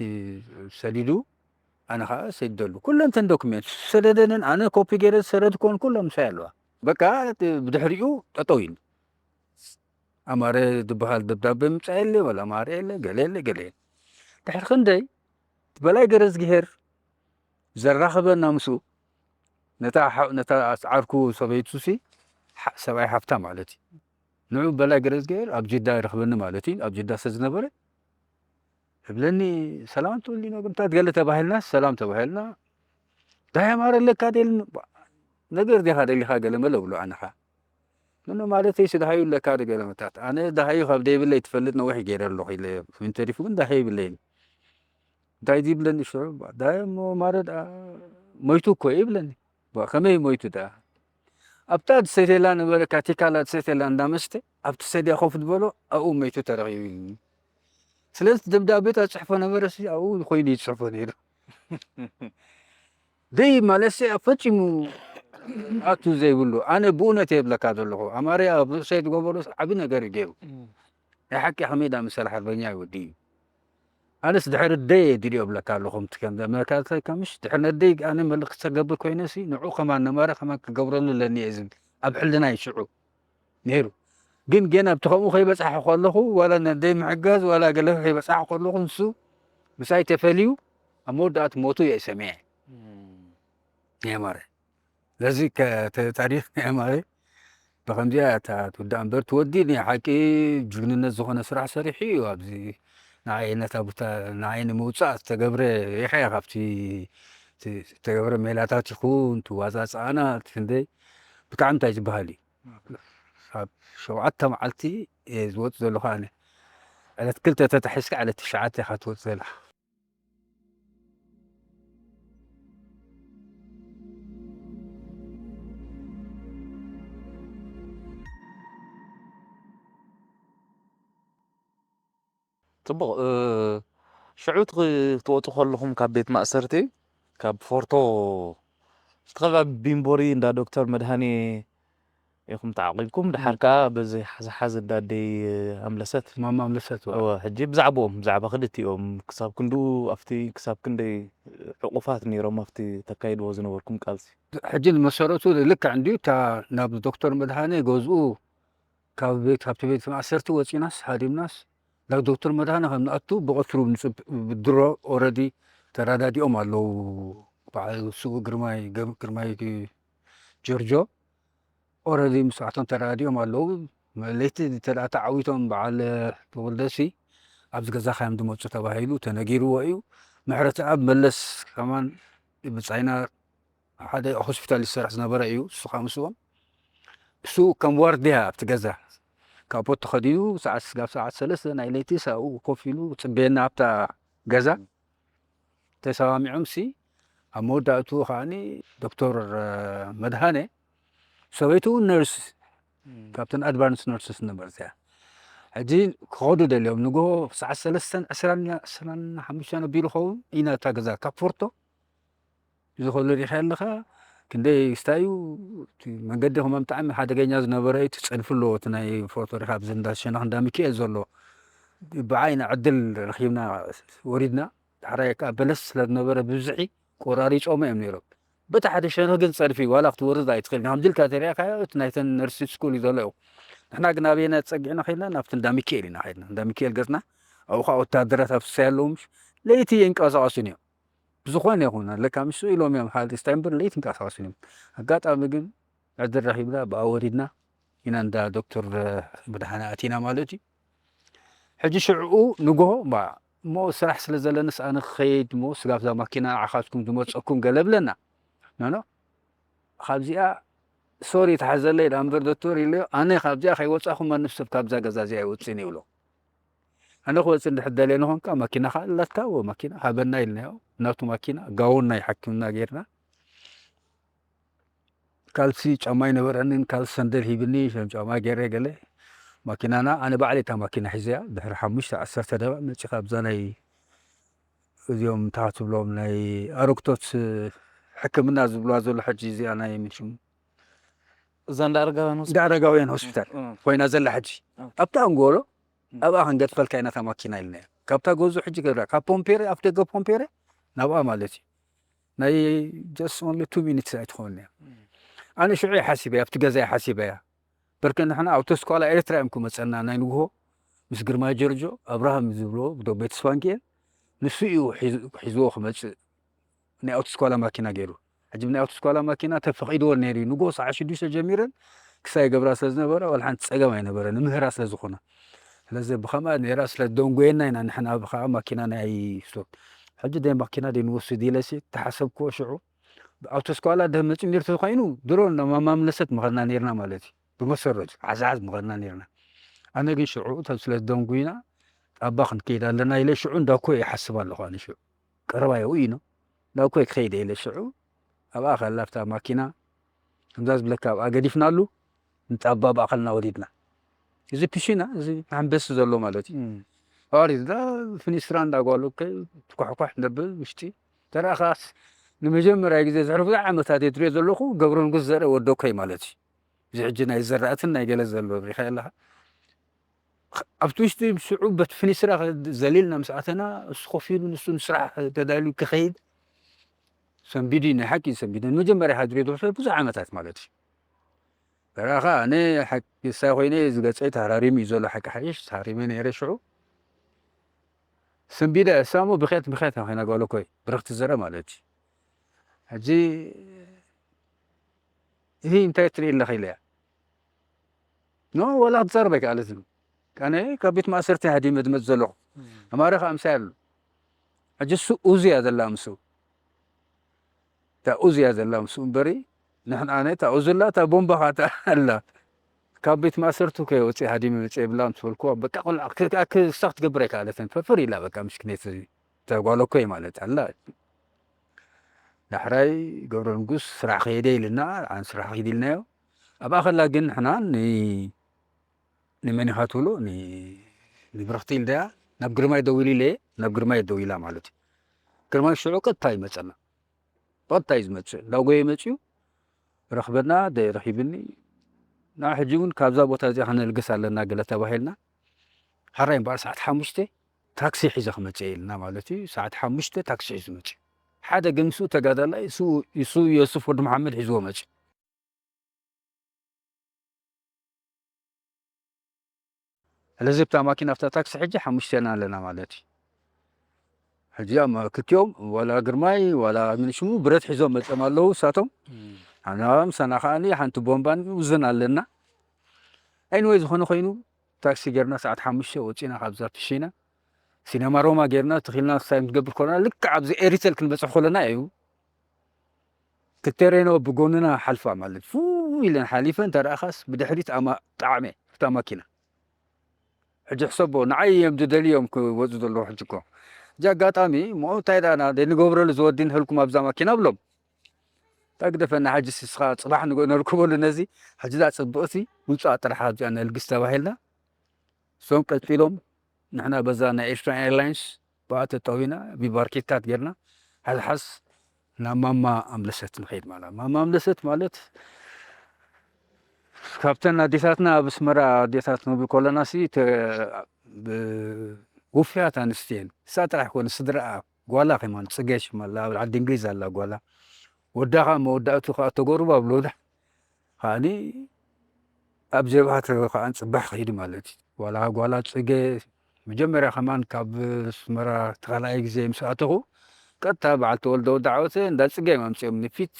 ሰዲዱ፣ ኣነ ኸኣ ሰዲደሉ። ኩለን እተን ዶክሜንት ሰደደንን ኣነ ኮፒ ገይረ ዝሰደድኮን ኩለን ምሳይ ኣለዋ። በቃ ብድሕሪኡ ጠጠው ኢሉ። ኣማረ ዝበሃል ደብዳቤ ምጻእ የለ፣ ወላ ኣማረ የለ፣ ገለ የለ፣ ገለ የለ። ድሕሪ ክንደይ በላይ ገረዝግሄር ዘራኽበና ምስኡ፣ ነታ ሓ-፣ ነታ ዓርኩ ሰበይቱሲ፣ ሓ-፣ ሰብኣይ ሓፍታ ማለት እዩ። ንዑ በላይ ገረዝግሄር ኣብ ጅዳ ይረኽበኒ ማለት እዩ፣ ኣብ ጅዳ ስለ ዝነበረ፣ እብለኒ፣ "ሰላም ትብሊ ነው ግን?" ገለ ተባሂልና፣ ሰላም ተባሂልና። "ዳይ ኣማረ ኣለካ ደል-፣ ነገር ዲኻ ደሊኻ?" ገለ መለ እብሎ ኣነ ኸኣ። "ምነው ማለተይ ሲ ደሃዩ ኣለካ ዶ?" ገለ መታት። ኣነ ደሃዩ ካብ ደይብለይ ትፈልጥ ነዊሕ ገይረ ኣለኹ ኢለ፣ ተሪፉ ግን ደሃዩ ይብለይን። እንታይ ይብለኒ ሽዑ? "ዳይ እሞ ማረ ደኣ ሞይቱ እኮ እዩ" ይብለኒ። ባ-፣ ከመይ ሞይቱ ደኣ? ኣብታ ዝሰትየላ ነበረ፣ ካቲካላ ዝሰትየላ እንዳ መስተ፣ ኣብቲ ሰድያ ኮፍ ዝበሎ ኣብኡ ሞይቱ ተረኺቡ ኢሉኒ። ስለዚ ደብዳቤ እታ ዝጽሕፎ ነበረ ሲ ኣብኡ ኮይኑ እዩ ዝጽሕፎ ነይሩ። ደይ ማለት ሲ ኣብ ፈጺሙ ኣቱ ዘይብሉ። ኣነ ብእውነት እየ ዝብለካ ዘለኹ። ኣማርያ ኣብ ርእሰይ ዝገበሮ ዓቢ ነገር እዩ ገይሩ። እም። ናይ ሓቂ ከመይ ዳ መሰለ ሓርበኛ እዩ ወዲ እዩ። ኣነስ ድሕሪ ደይ እየ ድልዮ እብለካ ኣለኹ። ከምቲ ከም መካተል ከምሽ ድሕሪ ነደይ ኣነ መልእኽቲ ተገብር ኮይነ ሲ ንዑ ከማን ነማረ ከማን ክገብረሉ ኣለኒ እየ ዝብል ኣብ ሕልናይ ሽዑ ነይሩ። ግን ገና ኣብቲ ከምኡ ከይበጻሕኩ ከለኹ ዋላ ነደይ ምሕጋዝ ዋላ ገለ ከይበጻሕኩ ከለኹ ንሱ ምሳይ ተፈልዩ ኣብ መወዳእቱ ሞቱ እየ ሰሚዐ። እም። ናይ ኣማረ። ስለዚ ከ-፣ ተ-፣ ታሪኽ ናይ ኣማረ ብኸምዚኣ እታ ትውዳእ እምበር ትወዲ ናይ ሓቂ ጅግንነት ዝኾነ ስራሕ ሰሪሑ እዩ። ኣብዚ ንዓይ ነታ ቦታ ንዓይ ንምውጻእ ዝተገብረ ይሓ ካብቲ ቲ-፣ ዝተገብረ ሜላታት ይኹን ትዋዛ ጻና ክንደይ ብጣዕሚ እንታይ ዝበሃል እዩ። ኣብ ሸውዓተ መዓልቲ እየ ዝወጽእ ዘለኹ ኣነ። ዕለት ክልተ ተታሒዝካ ዕለት ትሽዓተ ኢኻ ትወጽእ ዘለኻ። ጽቡቕ፣ እ፣ ሽዑ ትኽ-፣ ትወጹ ከለኹም ካብ ቤት ማእሰርቲ፣ ካብ ፎርቶ፣ እቲ ከባቢ ቢምቦሪ እንዳ ዶክተር መድሃኔ ኢኹም ተዓቒብኩም። ድሓር እም። ከኣ በዚ ሓ-፣ ዝሓዘ ኣደይ ኣምለሰት። ማማ ኣምለሰት፣ እዋ። እወ፣ ሕጂ ብዛዕባኦም፣ ብዛዕባ ክልቲኦም፣ ክሳብ ክንድኡ ኣብቲ፣ ክሳብ ክንደይ ዕቑፋት ነይሮም ኣብቲ ተካይድዎ ዝነበርኩም ቃልሲ? ሕጂ ንመሰረቱ ልክዕ እንድዩ፣ እታ ናብ ዶክተር መድሃኔ ገዝኡ ካብ ቤት፣ ካብቲ ቤት ማእሰርቲ ወጺናስ ሃዲምናስ ናብ ዶክተር መድሃኔ ከም ንኣቱ ብቐትሩ ንጽብ-፣ ብድሮ ኦረዲ ተራዳዲኦም ኣለዉ። በዓል ስዉእ ግርማይ፣ ገብ-፣ ግርማይ ጆርጆ ኦረዲ ምስኣቶም ተራዲኦም ኣለዉ። ለይቲ እንተ ደኣ ተዓዊቶም በዓል ተወልደሲ ኣብዚ ገዛኻ እዮም ዝመጹ ተባሂሉ ተነጊርዎ እዩ። ምሕረተኣብ መለስ ከማን ብጻይና ሓደ ሆስፒታል ይሰርሕ ዝነበረ እዩ። እሱ ካብ ምስዎም እሱ ከም ዋርድያ ኣብቲ ገዛ ካፖት ተኸዲኑ ሰዓት፣ ስጋብ ሰዓት ሰለስተ ናይ ለይቲ ሳኡ ኮፍ ኢሉ ጽበየና ኣብታ ገዛ። ተሰማሚዖም ሲ ኣብ መወዳእቱ ከዓኒ ዶክተር መድሃነ ሰበይቱ ነርስ ካብተን ኣድቫንስ ነርስስ ነበር እዚኣ ሕጂ ክኸዱ ደልዮም ንጎ ሰዓት ሰለስተን ዕስራን ዕስራን ሓሙሽተን ኣቢሉ ኸውን ኢና እታ ገዛ ካብ ፎርቶ ዝኸሉ ሪኻ ኣለኻ ክንደይ ስታዩ መንገዲ ከማን ብጣዕሚ ሓደገኛ ዝነበረ እዩ። ትጸድፊ ኣለዎ እቲ ናይ ፎርቶ ሪኻ ኣብዚ እንዳ ሸነኽ እንዳ ሚካኤል ዘሎ ብዓይና ዕድል ረኺብና ወሪድና። ዳሕራይ ከዓ በለስ ስለ ዝነበረ ብብዝሒ ቆራሪጾሞ እዮም ነይሮም። በቲ ሓደ ሸነኽ ግን ጸድፊ ዋላ ክትወርድ ኣይትኽእል። ከምዚ ኢልካ ተሪእካዮ እቲ ናይተን ነርሲንግ ስኩል እዩ ዘሎ እዩ። ንሕና ግን ኣበየና ጸጊዕና ከይድና ናብቲ እንዳ ሚካኤል ኢና ከይድና። እንዳ ሚካኤል ገጽና ኣብኡ ከዓ ወታደራት ኣብ ስሳይ ኣለዉ ምሽ ለይቲ የንቀሳቐሱን እዮም። ብዝኾነ ይኹን ኣለካ ምሽ ኢሎም እዮም ሓደ ስታይ እምበር ለይቲ ይንቀሳቐሱን እዮም። ኣጋጣሚ ግን ዕድል ረኺብና ብኣ ወሪድና ኢና እንዳ ዶክተር መድሓነ ኣቲና ማለት እዩ። ሕጂ ሽዕኡ ንግሆ እሞ ስራሕ ስለ ዘለንስ ኣነ ክኸይድ እሞ ስጋብ እዛ ማኪና ንዓኻትኩም ዝመፀኩም ገለ ብለና። ኖኖ ካብዚኣ ሶሪ ተሓዘለይ ዳ እምበር ዶክተር ኢለዮ ኣነ ካብዚኣ ከይወፃኹም ማንም ሰብ ካብዛ ገዛ እዚኣ ኣይወፅን ይብሎ። ኣነ ክወፅእ እንድሕር ደልየ ንኾንካ ማኪናኻ ኣለካ ወ ማኪና ሃበና ኢልናዮ። ናቱ ማኪና ጋውን ናይ ሓኪምና ጌርና ካልሲ ጫማ ኣይነበረንን። ካልሲ ሰንደል ሂብኒ፣ ሸም ጫማ ገይረ ገለ ማኪናና፣ ኣነ ባዕለይ እታ ማኪና ሒዘያ። ድሕሪ ሓሙሽተ ዓሰርተ ደቂቕ መጺኻ ኣብዛ ናይ እዚኦም እንታይ ትብሎም ናይ ኣረግቶት ሕክምና ዝብልዋ ዘሎ ሕጂ እዚኣ ናይ ምን ሽሙ እዛ እንዳ ኣረጋውያን ሆስፒታል። እንዳ ኣረጋውያን ሆስፒታል ኮይና ዘላ ሕጂ ኣብታ ኣንጎሎ ኣብኣ ክንገድፈልካ ኢና እታ ማኪና ኢልና ካብታ ገዙ ሕጂ ገብራ ካብ ፖምፔረ ኣፍ ደገ ፖምፔረ ናብኣ ማለት እዩ ናይ just only two minutes ኣይትኸውን እያ። ኣነ ሽዑ ሓሲበ ኣብቲ ገዛ ሓሲበ እያ በርከ ንሕና ኣውቶስኳላ ኤርትራ እዮም ክመፀና ናይ ንግሆ ምስ ግርማ ጀርጆ ኣብርሃም ዝብሎ ዶ ቤተስፋንኪኤል ንሱ እዩ ሒዝዎ ክመፅእ ናይ ኣውቶስኳላ ማኪና ገይሩ ሕጂ ናይ ኣውቶስኳላ ማኪና ተፈቒድዎ ነይሩ እዩ ንግሆ ሰዓ ሽዱሽተ ጀሚረን ክሳይ ገብራ ስለ ዝነበረ ዋላ ሓንቲ ፀገም ኣይነበረ ንምህራ ስለ ዝኾነ ስለዚ ብኸምኣ ነይራ ስለ ደንጎየና ኢና ንሕና ብኸዓ ማኪና ናይ ስቶር ሕጂ ደ ማኪና ደ ንወስድ ኢለሲ ተሓሰብክዎ ሽዑ ኣውቶስኳላ ደመፂ ሚርት ኮይኑ ድሮ ማማምለሰት ምኸድና ነርና ማለት እዩ ብመሰረቱ ዓዛዓዝ ምኸድና ነርና ኣነ ግን ሽዑ ተብ ስለ ደንጉይና ጣባ ክንከይድ ኣለና ኢለ ሽዑ እንዳኮ ይሓስብ ኣለኹ ኣነ ሽዑ ቀረባ የው ኢኖ እንዳኮ ክኸይደ ኢለ ሽዑ ኣብኣ ከላፍታ ማኪና ከምዛ ዝብለካ ኣብኣ ገዲፍናሉ ንጣባ ብኣኸልና ወሪድና እዚ ፒሽና እዚ ሓንበሲ ዘሎ ማለት እዩ ኣዋሪድና ፍኒስትራ እንዳጓሉ ትኳሕኳሕ ነብል ውሽጢ ተረኣኻስ ንመጀመርያ ግዜ ዝሕልፉ ዓመታት እየ ትሪኦ ዘለኹ ገብረ ንጉስ ዘርአ ወደኮይ ማለት እዩ እዚ ሕጂ ናይ ዘራእትን ናይ ገለ ዘሎ ሪኻ ኣለኻ ኣብቲ ውሽጢ ሽዑ በት ፍኒስትራ ዘሊልና ምስ ኣተና እሱ ኮፍ ኢሉ ንሱ ንስራሕ ተዳልዩ ክኸይድ ሰንቢዱ ናይ ሓቂ ሰንቢዱ ንመጀመርያ ሓድሪ ብዙሕ ዓመታት ማለት እዩ በራኻ ኣነ ሓቂ ሳይ ኮይነ ዝገፀይ ተሃራሪሙ እዩ ዘሎ ሓቂ ሓይሽ ተሃሪመ ነይረ ሽዑ ሰንቢደ እሳሞ ብኸት ብኸት ኮይና ጓሎ ኮይ ብርኽቲ ዘረ ማለት እዩ ሕጂ ይህ እንታይ ትርኢ ኣለኺ ኢለያ ኖ ወላ ክትዛረብ ኣይከኣለትን ኣነ ካብ ቤት ማእሰርቲ ሃዲመ ዝመፅ ዘለኹ ኣማረ ከዓ ምሳይ ኣሎ ሕጂ እሱ ኡዝያ ዘላ ምስኡ እታ ኡዝያ ዘላ ምስኡ እምበሪ ንሕና ኣነ እታ ኡዝላ እታ ቦምባ ከዓ እታ ኣላ ካብ ቤት ማእሰርቲ ከይወፅእ ሃዲመ መፅእ የብላ ምስ በልክዋ በቃ ቆልዓ ክሳ ክትገብር ኣይከኣለትን ፈርፈር ኢላ በቃ ምሽክኔት ተጓለኮይ ማለት ኣላ ዳሕራይ ገብረ ንጉስ ስራሕ ከየደ ኢልና ኣን ስራሕ ኪድ ኢልናዮ ኣብኣ ከላ ግን ንሕና ንመን ኢኻ ትብሎ ንብርኽቲ ኢልዳያ ናብ ግርማይ ደው ኢሉ ኢለ ናብ ግርማይ ደው ኢላ ማለት እዩ ግርማይ ሽዑ ቀጥታ ይመፀና ቀጥታ እዩ ዝመፅእ እንዳጎየ መፅዩ ረኽበና ረኺብኒ ና ሕጂ እውን ካብዛ ቦታ እዚኣ ከነልግስ ኣለና ገለ ተባሂልና ሓራይ እምበኣር ሰዓት ሓሙሽተ ታክሲ ሒዘ ክመፅእ ኢልና ማለት እዩ ሰዓት ሓሙሽተ ታክሲ ሒዙ መፅዩ ሓደ ግን ምስኡ ተጋዳላይ እሱ የሱፍ ወዲ መሓመድ ሒዝዎ መፅዩ ስለዚ ብታ ማኪና ኣብታ ታክሲ ሕጂ ሓሙሽተ ኢና ኣለና ማለት እዩ ሕጂ ያም ክልቲኦም ዋላ ግርማይ ዋላ ምን ሽሙ ብረት ሒዞም መጸም ኣለዉ እሳቶም። ኣና ምሳና ከኣኒ ሓንቲ ቦምባን ውዝን ኣለና። ኤኒወይ ዝኾነ ኮይኑ ታክሲ ጌርና ሰዓት ሓሙሽተ ወጺና ካብዛ ትሽና ሲነማ ሮማ ጌርና ትኺልና ክሳይ ክትገብር ኮለና ልክዕ ኣብዚ ኤሪተል ክንበጽሕ ኮለና እዩ። ክልተ ሬኖ ብጎንና ሓልፋ ማለት ፍው ኢለን ሓሊፈን ተረኣኻስ ብድሕሪት ኣማ ጣዕመ እታ ማኪና። ሕጂ ሕሰቦ ንዓይ እዮም ዝደልዮም ክወፁ ዘለዉ ሕጂ እኮ። እዚ ኣጋጣሚ ምኡ እንታይ ደኣ ንገብረሉ ዝወዲ ንህልኩም ኣብዛ ማኪና ብሎም። እንታይ ግደፈና ሕጂ ስስኻ ፅባሕ ንጎ ነርክበሉ ነዚ። ሕጂ እዛ ፅብቕቲ ውፃእ ጥራሕ ኣብዚኣ ነልግስ ተባሂልና። እሶም ቀፂሎም ንሕና በዛ ናይ ኤርትራ ኤርላይንስ ብኣ ተጠዊና ብባርኬታት ጌርና ሓዝሓዝ ናብ ማማ ኣምለሰት ንኸይድ ማለት። ማማ ኣምለሰት ማለት ካብተን ኣዴታትና ኣብ ኣስመራ ኣዴታት ንብል ከለና ሲ ውፍያት ኣንስትየን እሳ ጥራሕ ኮነ ስድራኣ ጓላ ከማን ፅገ ሽማ ኣላ ኣብ ዓዲ እንግሊዝ ኣላ ጓላ ወዳ ከዓ መወዳእቱ ከዓ ተጎርባ ብሎ ከዓኒ ኣብ ጀብሃ ከዓ ፅባሕ ክሂድ ማለት እዩ። ዋላ ጓላ ፅገ መጀመርያ ከማን ካብ ኣስመራ ተኻልኣይ ግዜ ምስ ኣተኹ ቀጥታ በዓል ተወልደ ወዲ ዓወተ እንዳ ፅገ እዮም ኣምፅኦም ንፊት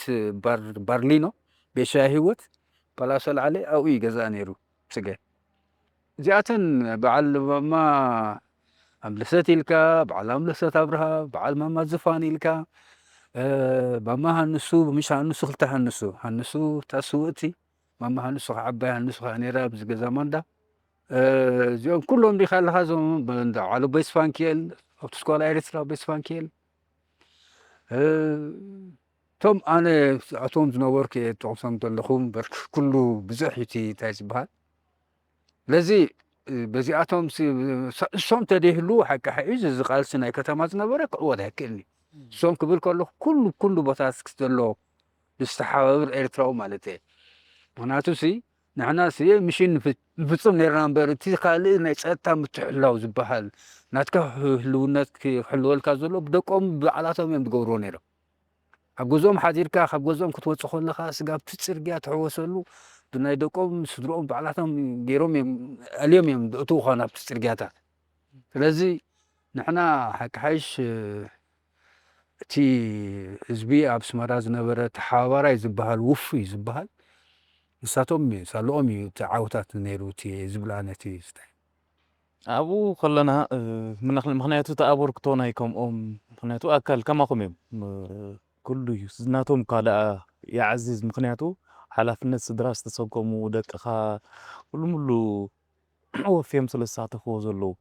ባርሊኖ ቤሻ ህይወት ፓላሶ ላዕለ ኣብኡ እዩ ገዛ ነይሩ። ስገ እዚኣተን በዓል ማማ ኣምለሰት ኢልካ በዓል ኣምለሰት ኣብርሃ በዓል ማማ ዝፋን ኢልካ ማማ ሃንሱ ምሽ ሃንሱ ክልተ ሃንሱ ሃንሱ ታስውእቲ ማማ ሃንሱ ከዓባይ ሃንሱ ከዓ ነራ ኣብዚ ገዛ ማንዳ እዚኦም ኩሎም ዲካ ኣለካ እዞም ዓሉ ቤስፋንኪኤል ኣብቲ ስኳላ ኤርትራ ቤስፋንኪኤል እቶም ኣነ ኣቶም ዝነበርኩ እየ ጠቕሶም ዘለኹ እምበር ኩሉ ብዙሕ እዩ እቲ እንታይ ዝበሃል ስለዚ በዚኣቶም እሶም ተደይህሉ ሓቂ ሓዩ እዚ ቃልሲ ናይ ከተማ ዝነበረ ክዕወት ኣይክእልኒ እሶም ክብል ከለኩ ኩሉ ኩሉ ቦታ ዘሎ ዝተሓባብር ኤርትራዊ ማለት እየ ምክንያቱ ሲ ንሕና ሲ ምሽን ንፍፅም ነርና እምበር እቲ ካልእ ናይ ፀጥታ ምትሕላው ዝበሃል ናትካ ህልውነት ክሕልወልካ ዘሎ ብደቆም ባዕላቶም እዮም ዝገብርዎ ነይሮም ኣብ ገዝኦም ሓዲርካ ካብ ገዝኦም ክትወፅእ ከለካ ስጋብቲ ፅርግያ ትሕወሰሉ ብናይ ደቆም ስድሮኦም ባዕላቶም ገይሮም እዮም ኣልዮም እዮም ዝእትውኻ ናብቲ ፅርግያታት ስለዚ ንሕና ሓቂ ሓይሽ እቲ ህዝቢ ኣብ ኣስመራ ዝነበረ ተሓባባራይ ዝበሃል ውፉይ ዝበሃል ንሳቶም ሳልኦም እዩ እቲ ዓውታት ነይሩ እቲ ዝብላነ እቲ ዝታይ ኣብኡ ከለና ምክንያቱ እቲ ኣበርክቶ ናይ ከምኦም ምክንያቱ ኣካል ከማኹም እዮም ኩሉ እዩ ናቶም ካልኣ ይዓዝዝ ምክንያቱ ሓላፍነት ስድራ ዝተሰከሙ ደቅኻ ኩሉ ሙሉ ወፍዮም ስለ ዝሳተፍዎ ዘለዉ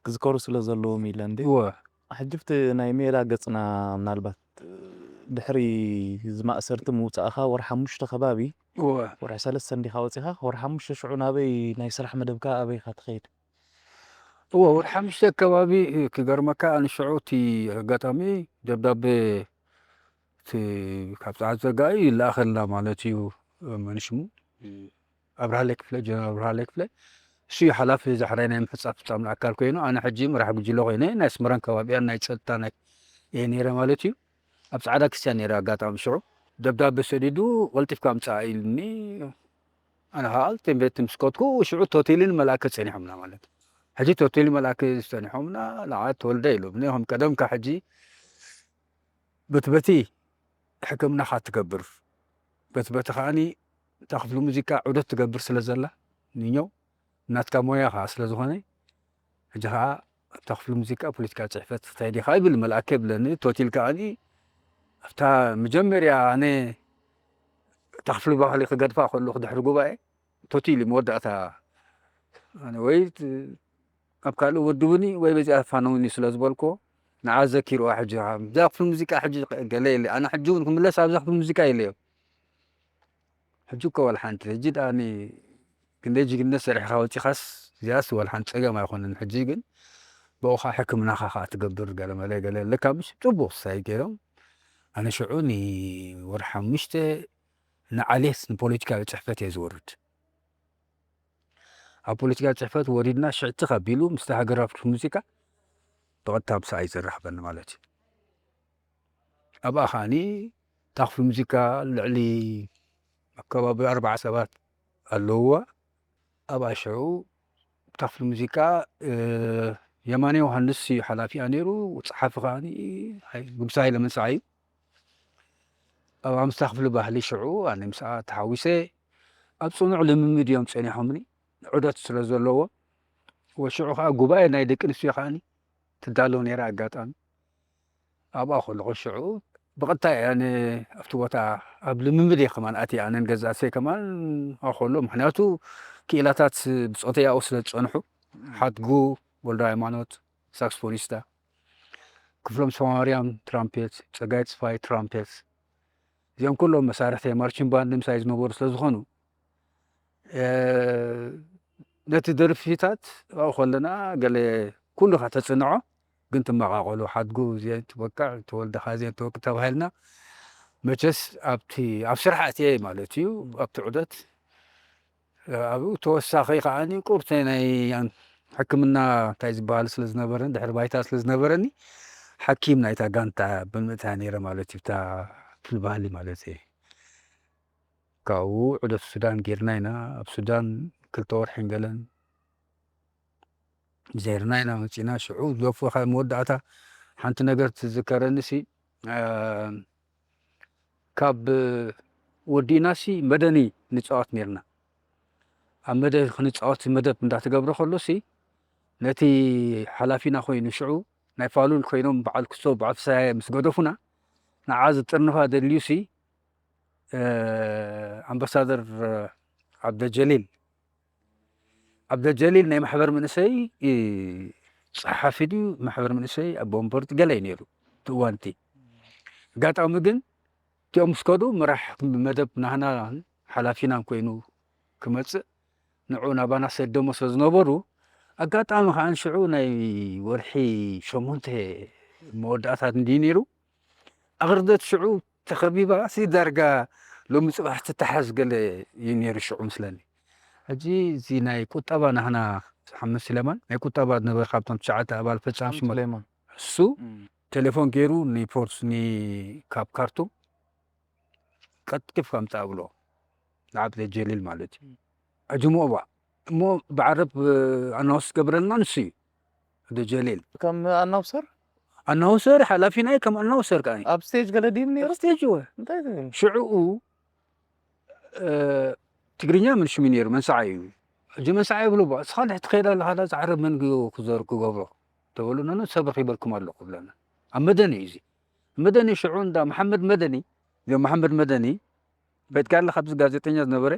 ክዝከሩ ስለ ዘለዎም ኢለ እንዴ እወ ሕጂ ብቲ ናይ ሜዳ ገጽና ምናልባት ድሕሪ ዝማእሰርቲ ምውጻእኻ ወርሒ ሓሙሽተ ከባቢ እወ ወርሒ ሰለስተ እንዲኻ ወጺኻ ወርሒ ሓሙሽተ ሽዑ ናበይ ናይ ስራሕ መደብካ ኣበይኻ ትኸይድ እወ ወርሒ ሓሙሽተ ከባቢ ክገርመካ ኣነ ሽዑ እቲ ኣጋጣሚ ደብዳቤ እቲ ካብ ጸዓት ዘጋዩ ይለኣኸልና ማለት እዩ መንሽሙ ኣብርሃ ለክፍለ ጀነራል ኣብርሃ ለክፍለ እሱ እዩ ሓላፊ ዛሕራይ ናይ ምሕጻብ ፍጻም ኣካል ኮይኑ ኣነ ሕጂ መራሕ ጉጅለ ኮይነ ናይ ኣስመራን ከባቢያን ናይ ጸጥታ ናይ እየ ነይረ ማለት እዩ ኣብ ጻዕዳ ክስያ ነይረ ኣጋጣሚ ሽዑ ደብዳቤ ሰዲዱ ቀልጢፍካ ምጻእ ኢሉኒ ኣነ ከዓ ቀልጢፈ ምስ ከድኩ ሽዑ ቶቴልን መልኣከ ጸኒሖምና ማለት ሕጂ ቶቴልን መልኣከ ዝጸኒሖምና ንዓ ተወልደ ኢሉምኒ ከም ቀደምካ ሕጂ በቲ በቲ ሕክምናኻ ትገብር በቲ በቲ ከዓኒ እታ ክፍሊ ሙዚቃ ዑደት ትገብር ስለ ዘላ ንኛው ናትካ ሞያ ከዓ ስለ ዝኾነ ሕጂ ከዓ እታ ክፍሊ ሙዚቃ ፖለቲካ ፅሕፈት እንታይ ዲኻ ይብል መልኣከ ይብለኒ ቶቲል ከዓኒ ኣብታ መጀመርያ ኣነ እታ ክፍሊ ባህሊ ክገድፋ ከለኹ ድሕሪ ጉባኤ ቶቲል እዩ መወዳእታ ኣነ ወይ ኣብ ካልእ ወድቡኒ ወይ በዚኣ ፋነውኒ ስለ ዝበልኮ ንዓ ዘኪርዋ ሕጂ እዛ ክፍሊ ሙዚቃ ሕጂ ገለ የለ ኣነ ሕጂ እውን ክምለስ ኣብዛ ክፍሊ ሙዚቃ የለዮ ሕጂ እኮ ዋላ ሓንቲ ሕጂ ዳኒ ክንደይ ጅግነት ሰሪሕካ ወፂኻስ እዚኣስ ዋላ ሓንቲ ፀገም ኣይኮነን ሕጂ ግን ብኡኻ ሕክምናኻ ከዓ ትገብር ገለመለ ገለ ኣለካ ምሽ ፅቡቅ ሳይ ገይሮም ኣነ ሽዑ ንወርሒ ሓሙሽተ ንዓሌት ንፖለቲካዊ ፅሕፈት እየ ዝወርድ ኣብ ፖለቲካ ፅሕፈት ወሪድና ሽዕቲ ከቢሉ ምስቲ ሃገራዊ ክፍሊ ሙዚቃ ብቐጥታ ምሳኣ ይዘራኽበኒ ማለት እዩ ኣብኣ ከዓኒ እታ ክፍሊ ሙዚቃ ልዕሊ ኣከባቢ ኣርባዓ ሰባት ኣለውዋ ኣብኣ ሽዑ እታ ክፍሊ ሙዚቃ የማነ ዮሃንስ እዩ ሓላፊኣ ነይሩ። ጸሓፊ ከኣ ንጉሳ ሃይለ መንስዓ እዩ። ኣብ ኣምስታ ክፍሊ ባህሊ ሽዑ ኣነ ምስኣ ተሓዊሰ ኣብ ጽኑዕ ልምምድ እዮም ጸኒሖምኒ፣ ዑደት ስለ ዘለዎ። ወሽዑ ከኣ ጉባኤ ናይ ደቂ ኣንስትዮ ከኣኒ ትዳሎ ነይራ። ኣጋጣሚ ኣብኣ ከለኹ ሽዑ ብቐጥታ እየ ኣነ ኣብቲ ቦታ ኣብ ልምምድ እየ ከማን ኣትየ፣ ኣነን ገዛእተይ ከማን። ኣኸሎ ምኽንያቱ ክኢላታት ብጾተይ ኣብኡ ስለ ዝጸንሑ፣ ሓድጉ ወልደ ሃይማኖት ሳክስፎኒስታ፣ ክፍሎም ሰማርያም ትራምፔት፣ ጸጋይ ጽፋይ ትራምፔት፣ እዚኦም ኩሎም መሳርሕቲ ማርችን ባንድ ምሳይ ዝነበሩ ስለ ዝኾኑ፣ ነቲ ደርፊታት ኣብኡ ከለና ገለ ኩሉ ከተጽንዖ ግን ትመቓቐሉ፣ ሓድጉ እዚአን ትወቅዕ፣ ተወልደኻ እዚአን ትወቅዕ ተባሂልና። መቸስ ኣብቲ ኣብ ስራሕ ኣትየ ማለት እዩ። ኣብቲ ዑደት ኣብኡ ተወሳኺ ከዓኒ ቁርተ ናይ ሕክምና እንታይ ዝበሃል ስለ ዝነበረን ድሕሪ ባይታ ስለ ዝነበረኒ፣ ሓኪም ናይታ ጋንታ ብምእታ ነይረ ማለት እዩ። እታ ክፍሊ ባህሊ ማለት እዩ። ካብኡ ዑደት ሱዳን ጌርና ኢና። ኣብ ሱዳን ክልተ ወርሕን ገለን ዜርና ኢና መጺና። ሽዑ ዶፎ ካብ መወዳእታ ሓንቲ ነገር ትዝከረኒ ሲ፣ እ፣ ካብ ወዲእና ሲ መደኒ ንጻወት ኔርና። ኣብ መደ ክንጻወት መደብ እንዳተገብረ ከሎ ሲ፣ ነቲ ሓላፊና ኮይኑ ሽዑ ናይ ፋሉል ኮይኖም በዓል ክስቶ በዓል ፍስሃየ ምስ ገደፉና፣ ንዓ ዝጥርንፋ ደልዩ ሲ፣ እ፣ ኣምባሳደር ዓብደጀሊል፣ ዓብደጀሊል ናይ ማሕበር መንእሰይ፣ እ፣ ጸሓፊ ድዩ ማሕበር መንእሰይ ኣቦ ወንበር ገለ እዩ ነይሩ እቲ እዋን እቲ። ኣጋጣሚ ግን እቲኦም ምስ ከዱ ምራሕ መደብ ናህና ሓላፊናን ኮይኑ ክመጽእ ንዑ ናባና ሰደሞ ስለ ዝነበሩ፣ ኣጋጣሚ ከኣ ሽዑ ናይ ወርሒ ሸሞንተ መወዳእታት እንድዩ ነይሩ። ኣቕርደት ሽዑ ተኸቢባ ሲ ዳርጋ ሎሚ ጽባሕ ትተሓዝ ገለ እዩ ነይሩ ሽዑ ምስለኒ። ሕጂ እዚ ናይ ቁጠባ ናህና ሓመድ ስሌማን ናይ ቁጠባ ዝነበረ ካብቶም ትሽዓተ ኣባል ፈጻሚ ሓመድ ሽመት ስሌማን። እሱ እም። ቴሌፎን ገይሩ ንፖርስ ኒ ካብ ካርቱም ቀልጢፍካ ምጻእ ብሎ። ንዓብደ ጀሊል ማለት እዩ። እም። ኣጅምኦ እባ። እሞ ብዓረብ፣ እ፣ ኣናውንስ ዝገብረልና ንሱ እዩ። ዓብደ ጀሊል። ከም ኣናውንሰር? ኣናውንሰር፣ ሓላፊ ናይ ከም ኣናውንሰር ከኣ። ኣብ ስቴጅ ገለ ድዩ ነይሩ? ኣብ ስቴጅ እወ። እንታይ ትብል? ሽዕኡ፣ እ፣ ትግርኛ ምን ሽሙ ነይሩ? መንስዓይ እዩ። ሕጂ መንስዓይ ይብሉ፣ "ባ፣ እስኻ ድሕቲ ከይዳ ኣለኻ፣ ዳ ዝዓረብ መን ክዘር ክገብሮ?" ተበሉ፣ "ኖ፣ ኖ፣ ሰብ ረኺበልኩም ኣለኹ" ብለና። ኣብ መደኒ እዩ እዚ። መደኒ ሽዑ እንዳ መሓመድ መደኒ፣ እዚኦም መሓመድ መደኒ፣ በትካ ኣለኻ ኣብዚ ጋዜጠኛ ዝነበረ፣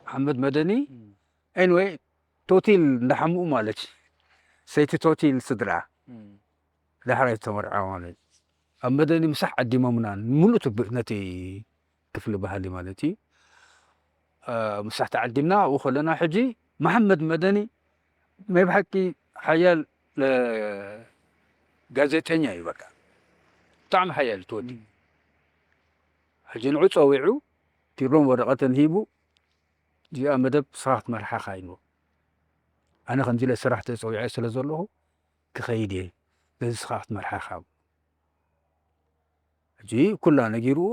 መሓመድ መደኒ፣ እም። ኤንወይ፣ ቶቲል እንዳሓምኡ ማለት እዩ። ሰይቲ ቶቲል ስድራ። እም። ዳሕራይ ዝተመርዓ ማለት እዩ። ኣብ መደኒ ምሳሕ ዓዲሞምና፣ ምሉእ ትብ-፣ ነቲ ክፍሊ ባህሊ ማለት እዩ። እ፣ ምሳሕ ተዓዲምና፣ ኣብኡ ከለና ሕጂ መሓመድ መደኒ ናይ ብሓቂ ሓያል፣ እ፣ ጋዜጠኛ እዩ በቃ። ብጣዕሚ ሓያል እቲ ወዲ። እም። ሕጂ ንዑ ጸዊዑ፣ ቲሮን ወረቐትን ሂቡ፣ "እዚኣ መደብ ንስኻ ክትመርሓ ኢኻ" ኢልዎ። ኣነ ከምዚ ኢለ ስራሕ ተጸዊዐ ስለ ዘለኹ ክኸይድ እየ፣ ነዚ ንስኻ ክትመርሓ ኢኻ። ሕጂ ኩላ ነጊርዎ፣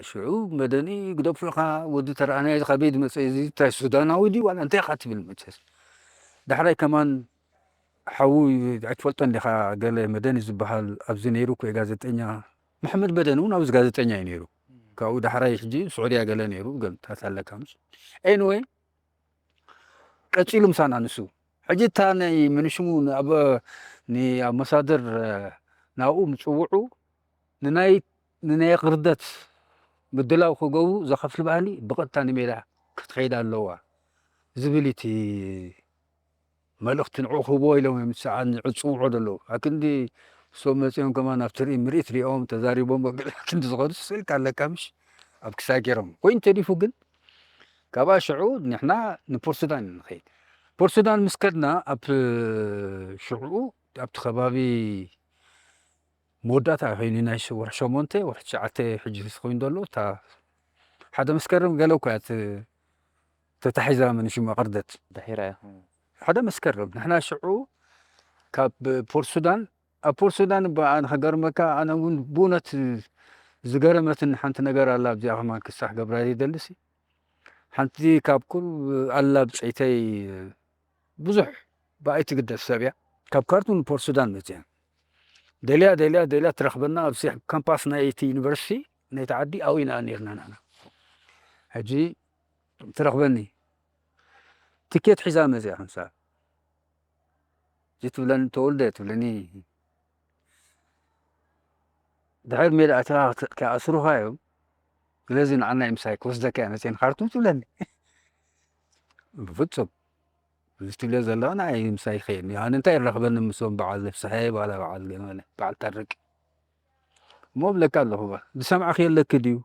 ሽዑ መደኒ ግደፎ ኢኻ፣ ወዲ ተረኣናዮ እዚ ካበይ ዝመጸ እዚ እንታይ ሱዳናዊ ድዩ ዋላ እንታይ ኢኻ ትብል መቸስ። ዳሕራይ ከማን ሓዉ ኣይትፈልጦን ዲኻ፣ ገለ መደኒ ዝበሃል ኣብዚ ነይሩ እኮ እዩ ጋዜጠኛ፣ መሓመድ መደኒ እውን ኣብዚ ጋዜጠኛ እዩ ነይሩ። ካብኡ ዳሕራይ ሕጂ ስዑድያ ገለ ነይሩ፣ ገምታት ኣለካ ምስ። ኤኒወይ፣ ቀጺሉ ምሳና ንሱ። ሕጂ እታ ናይ ምንሽሙ ንኣበ-፣ ንኣምባሳደር ናብኡ ምጽውዑ ንናይ፣ ንናይ ቕርደት ምድላው ክገብሩ እዛ ክፍሊ ባህሊ ብቐጥታ ንሜዳ ክትኸይድ ኣለዋ ዝብል እቲ መልእኽቲ ንዕኡ ክህብዎ ኢሎም እዮም ሰዓን ዝጽውዑ ዘለዉ። ኣክንዲ እሶም መጺኦም ከማን ኣብ ትርኢ ምርኢት ሪኦም ተዛሪቦም ገለ ክንዲ ዝኾኑ ስእልካ ኣለካ ምሽ ኣብ ክሳድ ገይሮም። ኮይኑ ተሪፉ ግን ካብኣ ሽዑ ንሕና ንፖርት ሱዳን ኢና ንኸይድ። ፖርት ሱዳን ምስ ከድና ኣብ ሽዑ ኣብቲ ከባቢ መወዳእታ ኮይኑ ናይ ሽ-፣ ወርሒ ሸሞንተ፣ ወርሒ ትሽዓተ ሕጂ ኮይኑ ዘሎ፣ እታ ሓደ መስከረም ገለ እኮ እያ ት-፣ ተታሒዛ፣ ምን ሽማ ቅርደት። ድሒራ እያ። ሓደ መስከረም ንሕና ሽዑ ካብ ፖርት ሱዳን፣ ኣብ ፖርት ሱዳን እባ ኣነ ከገርመካ፣ ኣነ እውን ብእውነት ዝገረመትን ሓንቲ ነገር ኣላ፣ ኣብዚኣ ከማን ክሳሕ ገብራ ይደልሲ። ሓንቲ ካብ ኩሉ ኣላ ብጸይተይ ብዙሕ ብኣይ ትግደስ ሰብ እያ። ካብ ካርቱም ንፖርት ሱዳን መፅያ። ደልያ ደልያ ደልያ ትረኽበና። ኣብዚ ካምፓስ ናይቲ ዩኒቨርሲቲ ናይቲ ዓዲ ኣብኡ ኢና ነርና ንሕና። ሕጂ ትረኽበኒ። ትኬት ሒዛ መፅያ። ከምሳ እዚ ትብለኒ፣ ተወልደ ትብለኒ፣ ድሕር ሜዳ ኣተኻ ክኣስሩኻ እዮም። ስለዚ ንዓና ምሳይ ክወስደካ እየ መፅየን ካርቱም ትብለኒ። ብፍፁም እዚ ትብለ ዘለኻ ንዓይ ምሳይ ይኸየኒ። ኣነ እንታይ ይረኽበኒ ምስኦም በዓል ፍስሐ፣ በዓል በዓል ገመለ፣ በዓል ታረቂ። እሞ እብለካ ኣለኹ፣ ባ ዝሰምዐ ክየለኪ ድዩ?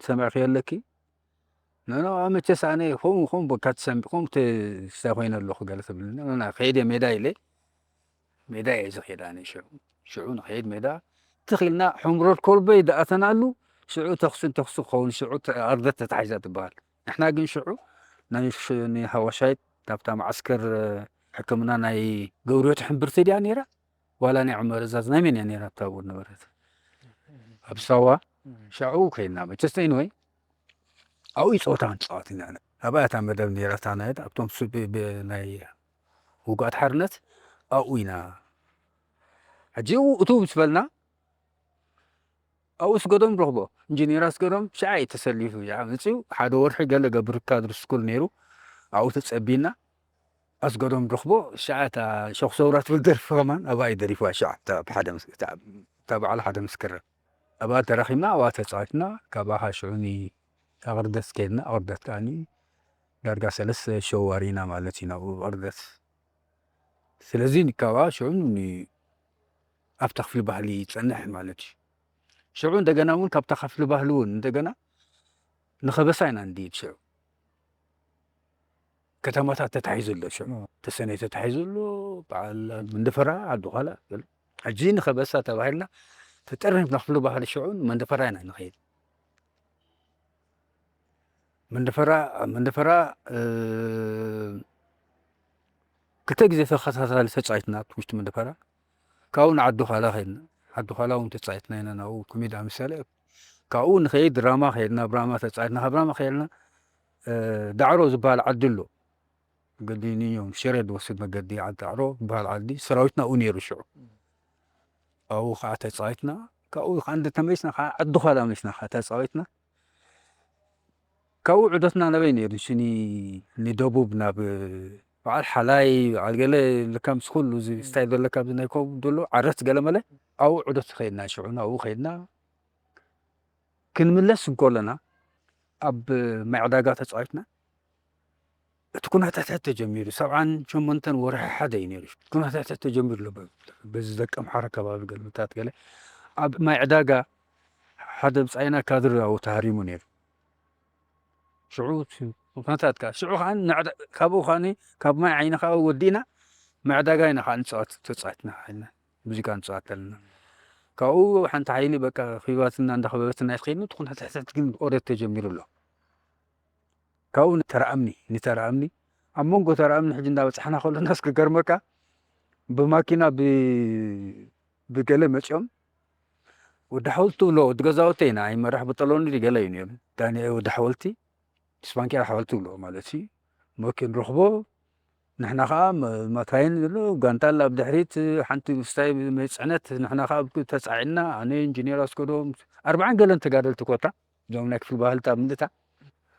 ዝሰምዐ ክየለኪ? ኖ፣ ኖ፣ መቸስ ኣነ ከምኡ፣ ከምኡ በቃ ትሰምዕ፣ ከምኡ ተ-፣ ስታይ ኮይነ ኣለኹ ገለ ትብለኒ። ኖ፣ ኖ፣ ከይደ ሜዳ ኢለ፣ ሜዳ እየ ዝኸይድ ኣነ ሽዑ። ሽዑ ንኸይድ ሜዳ፣ ትኽ ኢልና ሑምሮር ኮልበይ ዝኣተናሉ፣ ሽዑ ተኹስን ተኹሲ ክኸውን፣ ሽዑ ተ-፣ ኣርደት ተታሒዛ ትበሃል። ንሕና ግን ሽዑ ናይ ሽ-፣ ንሃዋሻይት ናብታ መዓስከር ሕክምና ናይ ገብርዮት ሕምብርቲ ድያ ነይራ? ዋላ ናይ ዑመር እዛዝ ናይ መን እያ ነይራ? ኣብታ እውን ነበረት። ኣብ ሳዋ ሻዑ ከይና መቸስ፣ ኤኒወይ፣ ኣብኡ ጸወታ ክንጻወት ኢና። ኣብኣ እታ መደብ ነይራታ፣ ናይ ኣብቶም ሱ-፣ ብ-፣ ብ-፣ ናይ ውጉኣት ሓርነት ኣብኡ ኢና። ሕጂ እቱ ምስ በልና፣ ኣብኡ ኣስገዶም ረኽቦ፣ ኢንጂነር ኣስገዶም ሽዓ እዩ ተሰሊፉ። ያ መጺኡ ሓደ ወርሒ ገለ ገብር ካድር ስኩል ነይሩ። ኣብኡ ተጸቢና። ኣስገዶም ረኽቦ ሽዓ እታ ሸኽ ሰውራ ትብል ደርፊ ከማን ኣብኣ እዩ ደሪፍዋ። ሽዓ እታ ብሓደ ምስ-፣ እታ፣ እታ በዓል ሓደ ምስ ክረም ኣብኣ ተራኺብና፣ ኣብኣ ተጻዊትና። ካባኻ ሽዑ ኒ-፣ ኣቕርደት ከድና። ኣቕርደት ከኣኒ ዳርጋ ሰለስተ ሸው ዋሪና ማለት እዩ ናብኡ ኣቕርደት። ስለዚ ንካባ ሽዑ ን-፣ ኣብታ ክፍሊ ባህሊ ይጸንሕ ማለት እዩ። ሽዑ እንደገና እውን ካብታ ክፍሊ ባህሊ እውን እንደገና ንኸበሳ ኢና እንድይድ። ሽዑ ከተማታት ተታሒዙ ኣሎ። ሽዑ ተሰነይ ተታሒዙ ኣሎ። በዓል መንደፈራ፣ ዓዲ ዃላ፣ ገለ። ሕጂ ንኸበሳ ተባሂልና ተጠርኒፍና ክፍሊ ባህሊ ሽዑ መንደፈራ ኢና ንኸይድ። መንደፈራ፣ መንደፈራ፣ እ፣ ክልተ ግዜ ተኸታታሊ ተጻዊትና ኣብ ውሽጢ መንደፈራ። ካብኡ ንዓዲ ዃላ ከድና። ዓዲ ዃላ እውን ተጻዊትና ኢና፣ ናብኡ ኩሚዳ ምሳሌ። ካብኡ ንኸይድ ራማ ከድና፣ ኣብ ራማ ተጻዊትና። ካብ ራማ ከድና፣ እ፣ ዳዕሮ ዝበሃል ዓዲ ኣሎ። መገዲ ንዮም ሽረ ዝወስድ መገዲ ዓዲ ዳዕሮ ዝበሃል ዓዲ። ሰራዊትና ኣብኡ ነይሩ ሽዑ። ኣብኡ ከዓ ተጻዊትና። ካብኡ ከዓ እንደ ተመሊስና ከዓ ዓዲ ዃላ መሊስና ከዓ ተጻዊትና። ካብኡ ዑደትና ናበይ ነይሩ? ሽኒ ንደቡብ ናብ በዓል ሓላይ፣ በዓል ገለ፣ ለካ ምስ ኩሉ እዚ ስታይል ዘሎ ካብዚ ናይ ኮም ዘሎ ዓረት ገለ መለ፣ ኣብኡ ዑደት ከይድና ሽዑ ናብኡ ከይድና። ክንምለስ እንከለና ኣብ ማይ ዕዳጋ ተጻዊትና። እቲ ኩነታት ተጀሚሩ፣ ሰብዓን ሸሞንተን ወርሒ ሓደ እዩ ነይሩ። ኩነታት ተጀሚሩ ኣሎ። በ-፣ በዚ ደቂ ኣምሓራ ከባቢ ገልብታት ገለ ኣብ ማይ ዕዳጋ ሓደ ብጻይና ካድር ኣብኡ ተሃሪሙ ነይሩ። ሽዑ እቲ ኩነታት ከኣ፣ ሽዑ ከኣ ንዕዳ-፣ ካብኡ ከኣ ካብ ማይ ዓይኒ ከኣ ወዲእና ማይ ዕዳጋ ኢና ከኣ ንጻወት፣ ተጻወትና ከኣ ኢልና ሙዚቃ ንጻወት ኣለና። ካብኡ ሓንቲ ሓይሊ በቃ ኺባትና እንዳኸበበትና እያ ትኸይድ። እቲ ኩነታት ግን ኦደት ተጀሚሩ ኣሎ። ካብኡ ንተራእምኒ፣ ንተራእምኒ፣ ኣብ መንጎ ተራእምኒ ሕጂ እንዳበጻሕና ከሎና እስኪ ገርመካ፣ ብማኪና ብ-፣ ብገለ መጺኦም፣ ወዲ ሓወልቲ ትብሎ፣ ወዲ ገዛውተይ ኢና፣ ኣይመራሕ ብጠሎኒ ድዩ ገለ እዩ ነይሩ። ዳንኤል ወዲ ሓወልቲ፣ ስፓንኪያ ሓወልቲ ትብሎ ማለት እዩ። መኪን ረኽቦ፣ ንሕና ኸዓ መ-፣ መካይን ዘሎ፣ ጋንታል ኣብ ድሕሪት፣ ሓንቲ ምስታይ መ-፣ ጽዕነት፣ ንሕና ኸዓ ብ-፣ ተጻዒንና፣ ኣነ፣ ኢንጂነር ኣስገዶም፣ ኣርባዓን ገለን ተጋደልቲ ኮታ፣ እዞም ናይ ክፍሊ ባህልታት ምልታ፣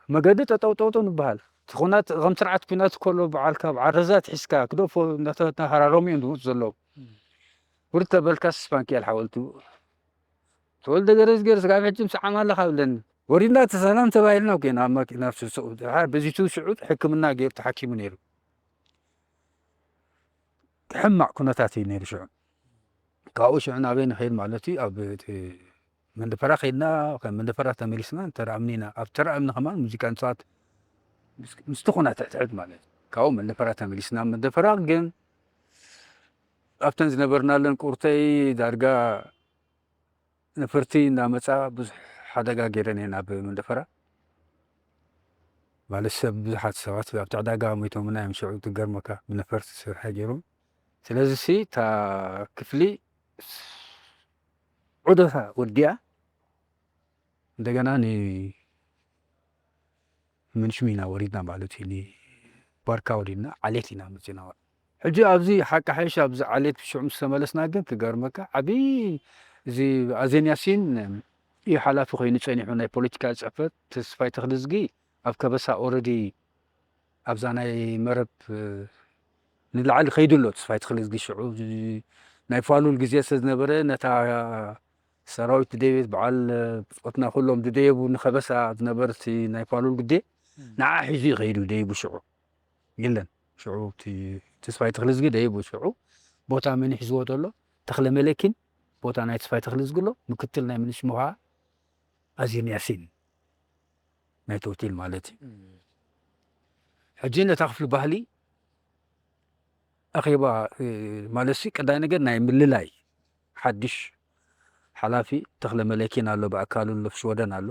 መገዲ ጠጠው ጠውጠው ንበሃል። እቲ ኹናት፣ ከም ስርዓት ኲናት ከሎ በዓል ካብ ዓረዛ ኣትሒዝካ ክደፎ እናተ-፣ እናተሃራረሙ እዮም ዝመፁ ዘለዉ። ውርድ ተበልካስ ስፓንኪያል ሓወልቱ ተወልደ ገረዝገርስ ካብ ሕጂ ምስ ዓማለኻ ብለኒ። ወሪድና እቲ ሰላም ተባሂልና እኮ ኢና ኣብ ማኪና ስ-፣ ስ-፣ ድሓር በዚቱ ሽዑ ሕክምና ገይሩ ተሓኪሙ ነይሩ። ሕማቕ ኩነታት እዩ ነይሩ ሽዑ። ካብኡ ሽዑ ናበይ ንኸይድ ማለት እዩ? ኣብ እቲ መንደፈራ ከይድና፣ ካብ መንደፈራ ተመሊስና ተራእምኒና። ኣብ ተራእምኒ ከማን ሙዚቃ ንጻወት ምስ፣ ምስቲ ኩነታት ትሕት ማለት እዩ። ካብኡ መንደፈራ ተመሊስና። መንደፈራ ግን ኣብተን ዝነበርናለን ቁርተይ ዳርጋ ነፈርቲ እናመጻ ብዙሕ ሓደጋ ገይረን እየን ኣብ መንደፈራ። ማለት ሰብ፣ ብዙሓት ሰባት ኣብቲ ዕዳጋ ሞይቶምና እዮም ሽዑ፣ ትገርመካ፣ ብነፈርቲ ዝሰርሐ ገይሮም። ስለዚ ሲ እታ ክፍሊ ዑደታ ወዲኣ እንደገና ን-፣ ምንሽም ኢና ወሪድና ማለት እዩ። ንባርካ ወሪድና፣ ዓሌት ኢና መፂና። ሕጂ ኣብዚ ሓቂ ሓይሽ ኣብዚ ዓሌት ሽዑ ምስ ተመለስና ግን ክገርመካ ዓብዪ እዚ ኣዜን ያሲን እዩ ሓላፊ ኮይኑ ጸኒሑ ናይ ፖለቲካ ጽሕፈት ተስፋይ ተኽልዝጊ ኣብ ከበሳ ኦረዲ ኣብዛ ናይ መረብ ንላዕሊ ከይዱ ኣሎ ተስፋይ ተኽልዝጊ ሽዑ ናይ ፋሉል ግዜ ስለ ዝነበረ ነታ ሰራዊት ደቤት በዓል ብጾትና ኩሎም ዝደየቡ ንኸበሳ ዝነበርቲ ናይ ፋሉል ግዜ ንዓ ሒዙ እዩ ከይዱ ደይቡ ሽዑ የለን ሽዑ ተስፋይ ተኽልዝጊ ደይቡ ሽዑ ቦታ መን ሒዝዎ ዘሎ ተኽለ መለኪን ቦታ ናይ ተስፋይ ተኽልዝጊ ኣሎ ምክትል ናይ ምንሽ ምዃ ኣዚን ያሲን ናይ ቶቲል ማለት እዩ ሕጂ ነታ ክፍሊ ባህሊ ኣኼባ ማለት ሲ ቀዳይ ነገር ናይ ምልላይ ሓድሽ ሓላፊ ተኽለ መለኪን ኣሎ ብኣካሉ ኣሎ ሽወደን ኣሎ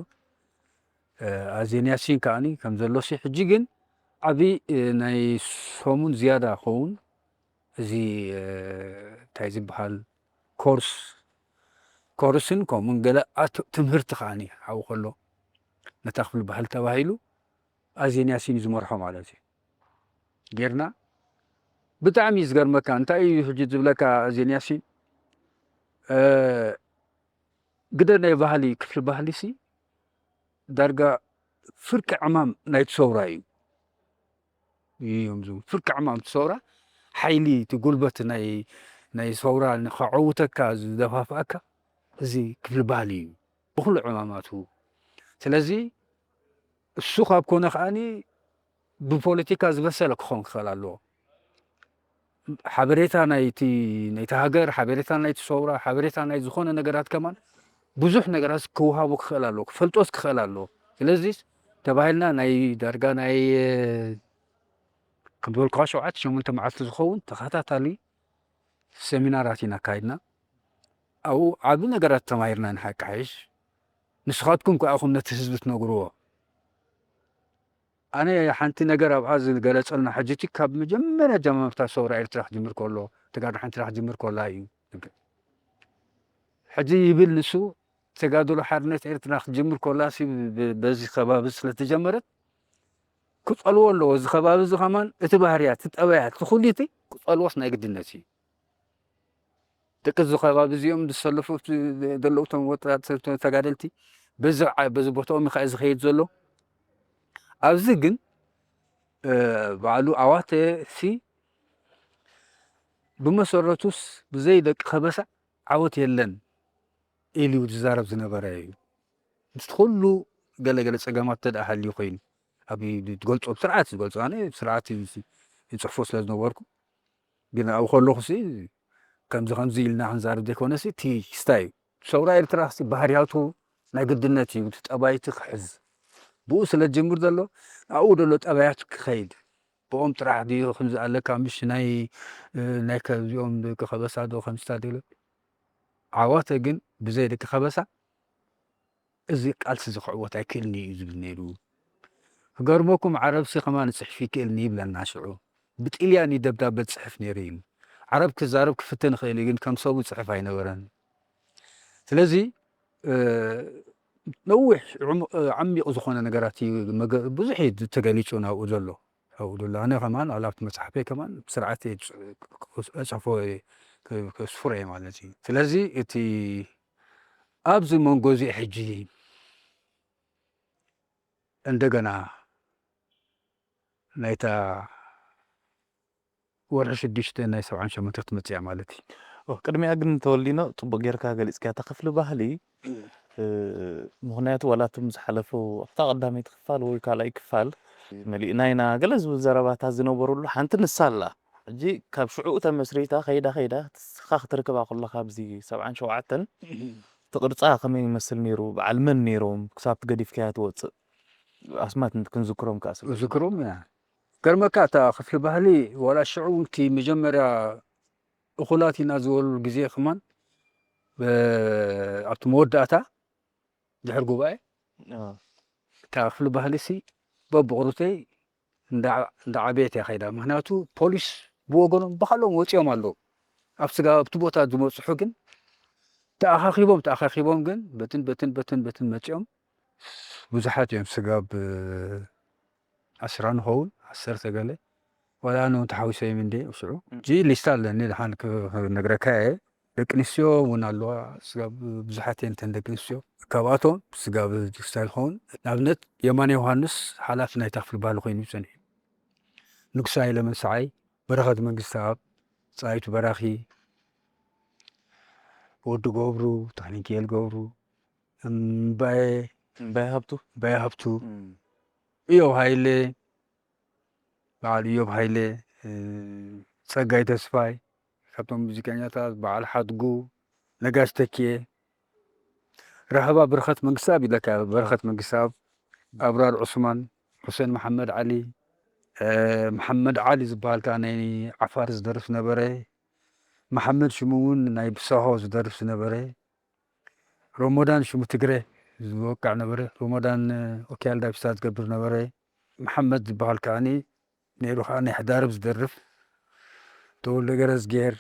ኣዜን ያሲን ከዓኒ ከም ዘሎ ሲ ሕጂ ግን ዓብዪ ናይ ሰሙን ዝያዳ ኸውን እዚ እንታይ ዝበሃል ኮርስ ኮርስን ከምኡን ገለ ትምህርቲ ከዓኒ ሓው ከሎ ነታ ክፍሊ ባህል ተባሂሉ ኣዜን ያሲን እዩ ዝመርሖ ማለት እዩ ጌርና ብጣዕሚ እዩ ዝገርመካ እንታይ እዩ ሕጂ ዝብለካ ኣዜን ያሲን ግደ ናይ ባህሊ ክፍሊ ባህሊ ሲ ዳርጋ ፍርቂ ዕማም ናይ ትሰውራ እዩ እዮም ዝብሉ ፍርቂ ዕማም ትሰውራ ሓይሊ እቲ ጉልበት ናይ ናይ ሰውራ ንኸዐውተካ ዝደፋፍኣካ እዚ ክፍሊ ባህሊ እዩ ብኩሉ ዕማማቱ ስለዚ እሱ ካብ ኮነ ከዓኒ ብፖለቲካ ዝበሰለ ክኸውን ክኽእል ኣለዎ ሓበሬታ ናይቲ ናይቲ ሃገር ሓበሬታ ናይቲ ሰውራ ሓበሬታ ናይ ዝኾነ ነገራት ከማን ብዙሕ ነገራት ክወሃቦ ክኽእል ኣለዎ ክፈልጦስ ክኽእል ኣለዎ ስለዚ ተባሂልና ናይ ዳርጋ ናይ ከም ዝበልኩኻ ሸውዓተ ሸሞንተ መዓልቲ ዝኸውን ተኸታታሊ ሰሚናራት ኢና ኣካይድና ኣብኡ ዓቢ ነገራት ተማሂርና ንሓቂ ሓይሽ ንስኻትኩም ከኣኹም ነቲ ህዝቢ ትነግርዎ ኣነ ሓንቲ ነገር ኣብኣ ዝገለጸልና ሕጂ እቲ ካብ መጀመርያ ጀማምርታ ሰውራ ኤርትራ ክጅምር ከሎ ተጋድሎ ሓንቲ ክጅምር ከላ እዩ ዝብል። ሕጂ ይብል ንሱ ተጋድሎ ሓርነት ኤርትራ ክጅምር ከላ ሲ በዚ ከባቢ ስለተጀመረት ክጸልዎ ኣለዎ። እዚ ከባቢ እዚ ከማን እቲ ባህርያት፣ እቲ ጠባያት፣ እቲ ኩሉ እቲ ክጸልዎስ ናይ ግድነት እዩ። ደቂ እዚ ከባቢ እዚኦም ዝሰለፉ ዘለዉ እቶም ወጣት ተጋደልቲ በዚ በዚ ቦታኦም እዩ ከዓ ዝኸይድ ዘሎ ኣብዚ ግን ባዕሉ ኣዋተ ሲ ብመሰረቱስ ብዘይ ደቂ ከበሳ ዓወት የለን ኢሉ ዝዛረብ ዝነበረ እዩ ምስ ኩሉ ገለገለ ፀገማት ተደኣ ሃልዩ ኮይኑ ኣብ ትገልፆ ብስርዓት ዝገልፆ ኣነ ስርዓት ይፅሕፎ ስለ ዝነበርኩ ግን ኣብኡ ከለኹ ሲ ከምዚ ከምዚ ኢልና ክንዛርብ ዘይኮነ ሲ እቲ ክስታይ እዩ። ሰውራ ኤርትራ ሲ ባህርያቱ ናይ ግድነት እዩ እቲ ጠባይቲ ክሕዝ። ብኡ ስለ ዝጅምር ዘሎ ኣብኡ ዘሎ ጠባያት ክኸይድ ብኦም ጥራሕ ድዩ ከምዚ ኣለካ ምሽ ናይ ናይ ከዚኦም ደቂ ከበሳ ዶ ከምስታ ድለ ዓዋተ ግን ብዘይ ደቂ ከበሳ እዚ ቃልሲ እዚ ክዕወት ኣይክእልን እዩ ዝብል ነይሩ። ክገርመኩም ዓረብሲ ከማን ጽሕፍ ይክእልኒ ይብለና ሽዑ። ብጥልያን እዩ ደብዳበ ዝጽሕፍ ነይሩ እዩ። ዓረብ ክዛረብ ክፍትን ይኽእል እዩ ግን ከም ሰቡ ይጽሕፍ ኣይነበረን። ስለዚ ነዊሕ ዓሚቕ ዝኾነ ነገራት እዩ ብዙሕ እዩ ተገሊጹ ናብኡ ዘሎ። ኣብኡ ዘሎ ኣነ ከማን ኣብቲ መጽሓፈይ ከማን ብስርዓት እየ እጽሕፎ እየ ከስፍሮ እየ ማለት እዩ። ስለዚ እቲ ኣብዚ መንጎ እዚ ሕጂ እንደገና ናይታ ወርሒ ሽዱሽተ ናይ ሰብዓን ሸሞንተ ክትመጽእ እያ ማለት እዩ። ቅድሚኣ ግን ተወሊኖ ጽቡቅ ጌርካ ገሊጽካ እታ ክፍሊ ባህሊ ምክንያቱ ዋላ እቶም ዝሓለፉ ኣብታ ቀዳመይቲ ክፋል ወይ ካልኣይ ክፋል መሊእና ኢና ገለ ዝብል ዘረባታት ዝነበሩሉ ሓንቲ ንሳ ኣላ ሕጂ ካብ ሽዑኡ ተመስሪታ ከይዳ ከይዳ ስኻ ክትርክባ ከለካ ኣብዚ ሰብዓን ሸውዓተን እቲ ቅርጻ ከመይ ይመስል ነይሩ በዓል መን ነይሮም ክሳብ ትገዲፍካያ ትወፅእ ኣስማት ክንዝክሮም ከዓ ስለ ዝክሮም ገርመካ እታ ክፍሊ ባህሊ ዋላ ሽዑ እውን እቲ መጀመርያ እኹላት ኢና ዝበሉ ግዜ ከማን ኣብቲ መወዳእታ ድሕር ጉባኤ እታ ክፍሊ ባህሊ ሲ በብቑሩተይ እንዳዓበየት እያ ከይዳ ምክንያቱ ፖሊስ ብወገኖም ባዕሎም ወፂኦም ኣለዉ ኣብቲ ቦታ ዝመፅሑ ግን ተኣኻኺቦም ተኣኻኺቦም ግን በትን በትን በትን በትን መፂኦም ብዙሓት እዮም ስጋብ ዓስራ ንኸውን ዓሰርተ ገለ ዋላ ኣነ እውን ተሓዊሰ እዮም እንዴ ሽዑ። እም። እዚ ሊስታ ኣለኒ፣ ድሓን ክነግረካ እየ። ደቂ ኣንስትዮ እውን ኣለዋ፣ ስጋብ ብዙሓት እየን እተን ደቂ ኣንስትዮ። ካብኣቶም ስጋብ ቴክስታይል ክኸውን፣ ንኣብነት የማነ ዮሃንስ ሓላፊ ናይታ ክፍሊ ባህሊ ኮይኑ እዩ ጸኒሑ። ንጉስ ሃይለ መንሰዓይ፣ በረኸት መንግስተኣብ፣ ጸሃይቱ በራኺ፣ ወዲ ገብሩ፣ ተኽሊንኪኤል ገብሩ፣ እምባየ እምባየ ሃብቱ። እምባየ ሃብቱ፣ እም። እዮብ ሃይለ፣ በዓል እዮብ ሃይለ፣ እ፣ ጸጋይ ተስፋይ፣ ካብቶም ሙዚቀኛታት በዓል ሓድጉ፣ ነጋሽ ተኪኤ፣ ራህባ በረኸት መንግስተኣብ ኢለካ፣ በረኸት መንግስተኣብ፣ ኣብራር ዑስማን፣ ሑሴን መሓመድ ዓሊ፣ እ፣ መሓመድ ዓሊ ዝበሃል ከኣ ናይ ዓፋር ዝደርፍ ነበረ። መሓመድ ሽሙ እውን ናይ ብሳሆ ዝደርፍ ዝነበረ። ሮሞዳን ሽሙ ትግረ ዝወቅዕ ነበረ። ሮሞዳን፣ እ፣ ኦኪያል ዳቢሳ ዝገብር ነበረ። መሓመድ ዝበሃል ከኣኒ ነይሩ፣ ከኣ ናይ ሕዳርብ ዝደርፍ። ተወልደ ገረዝጌር፣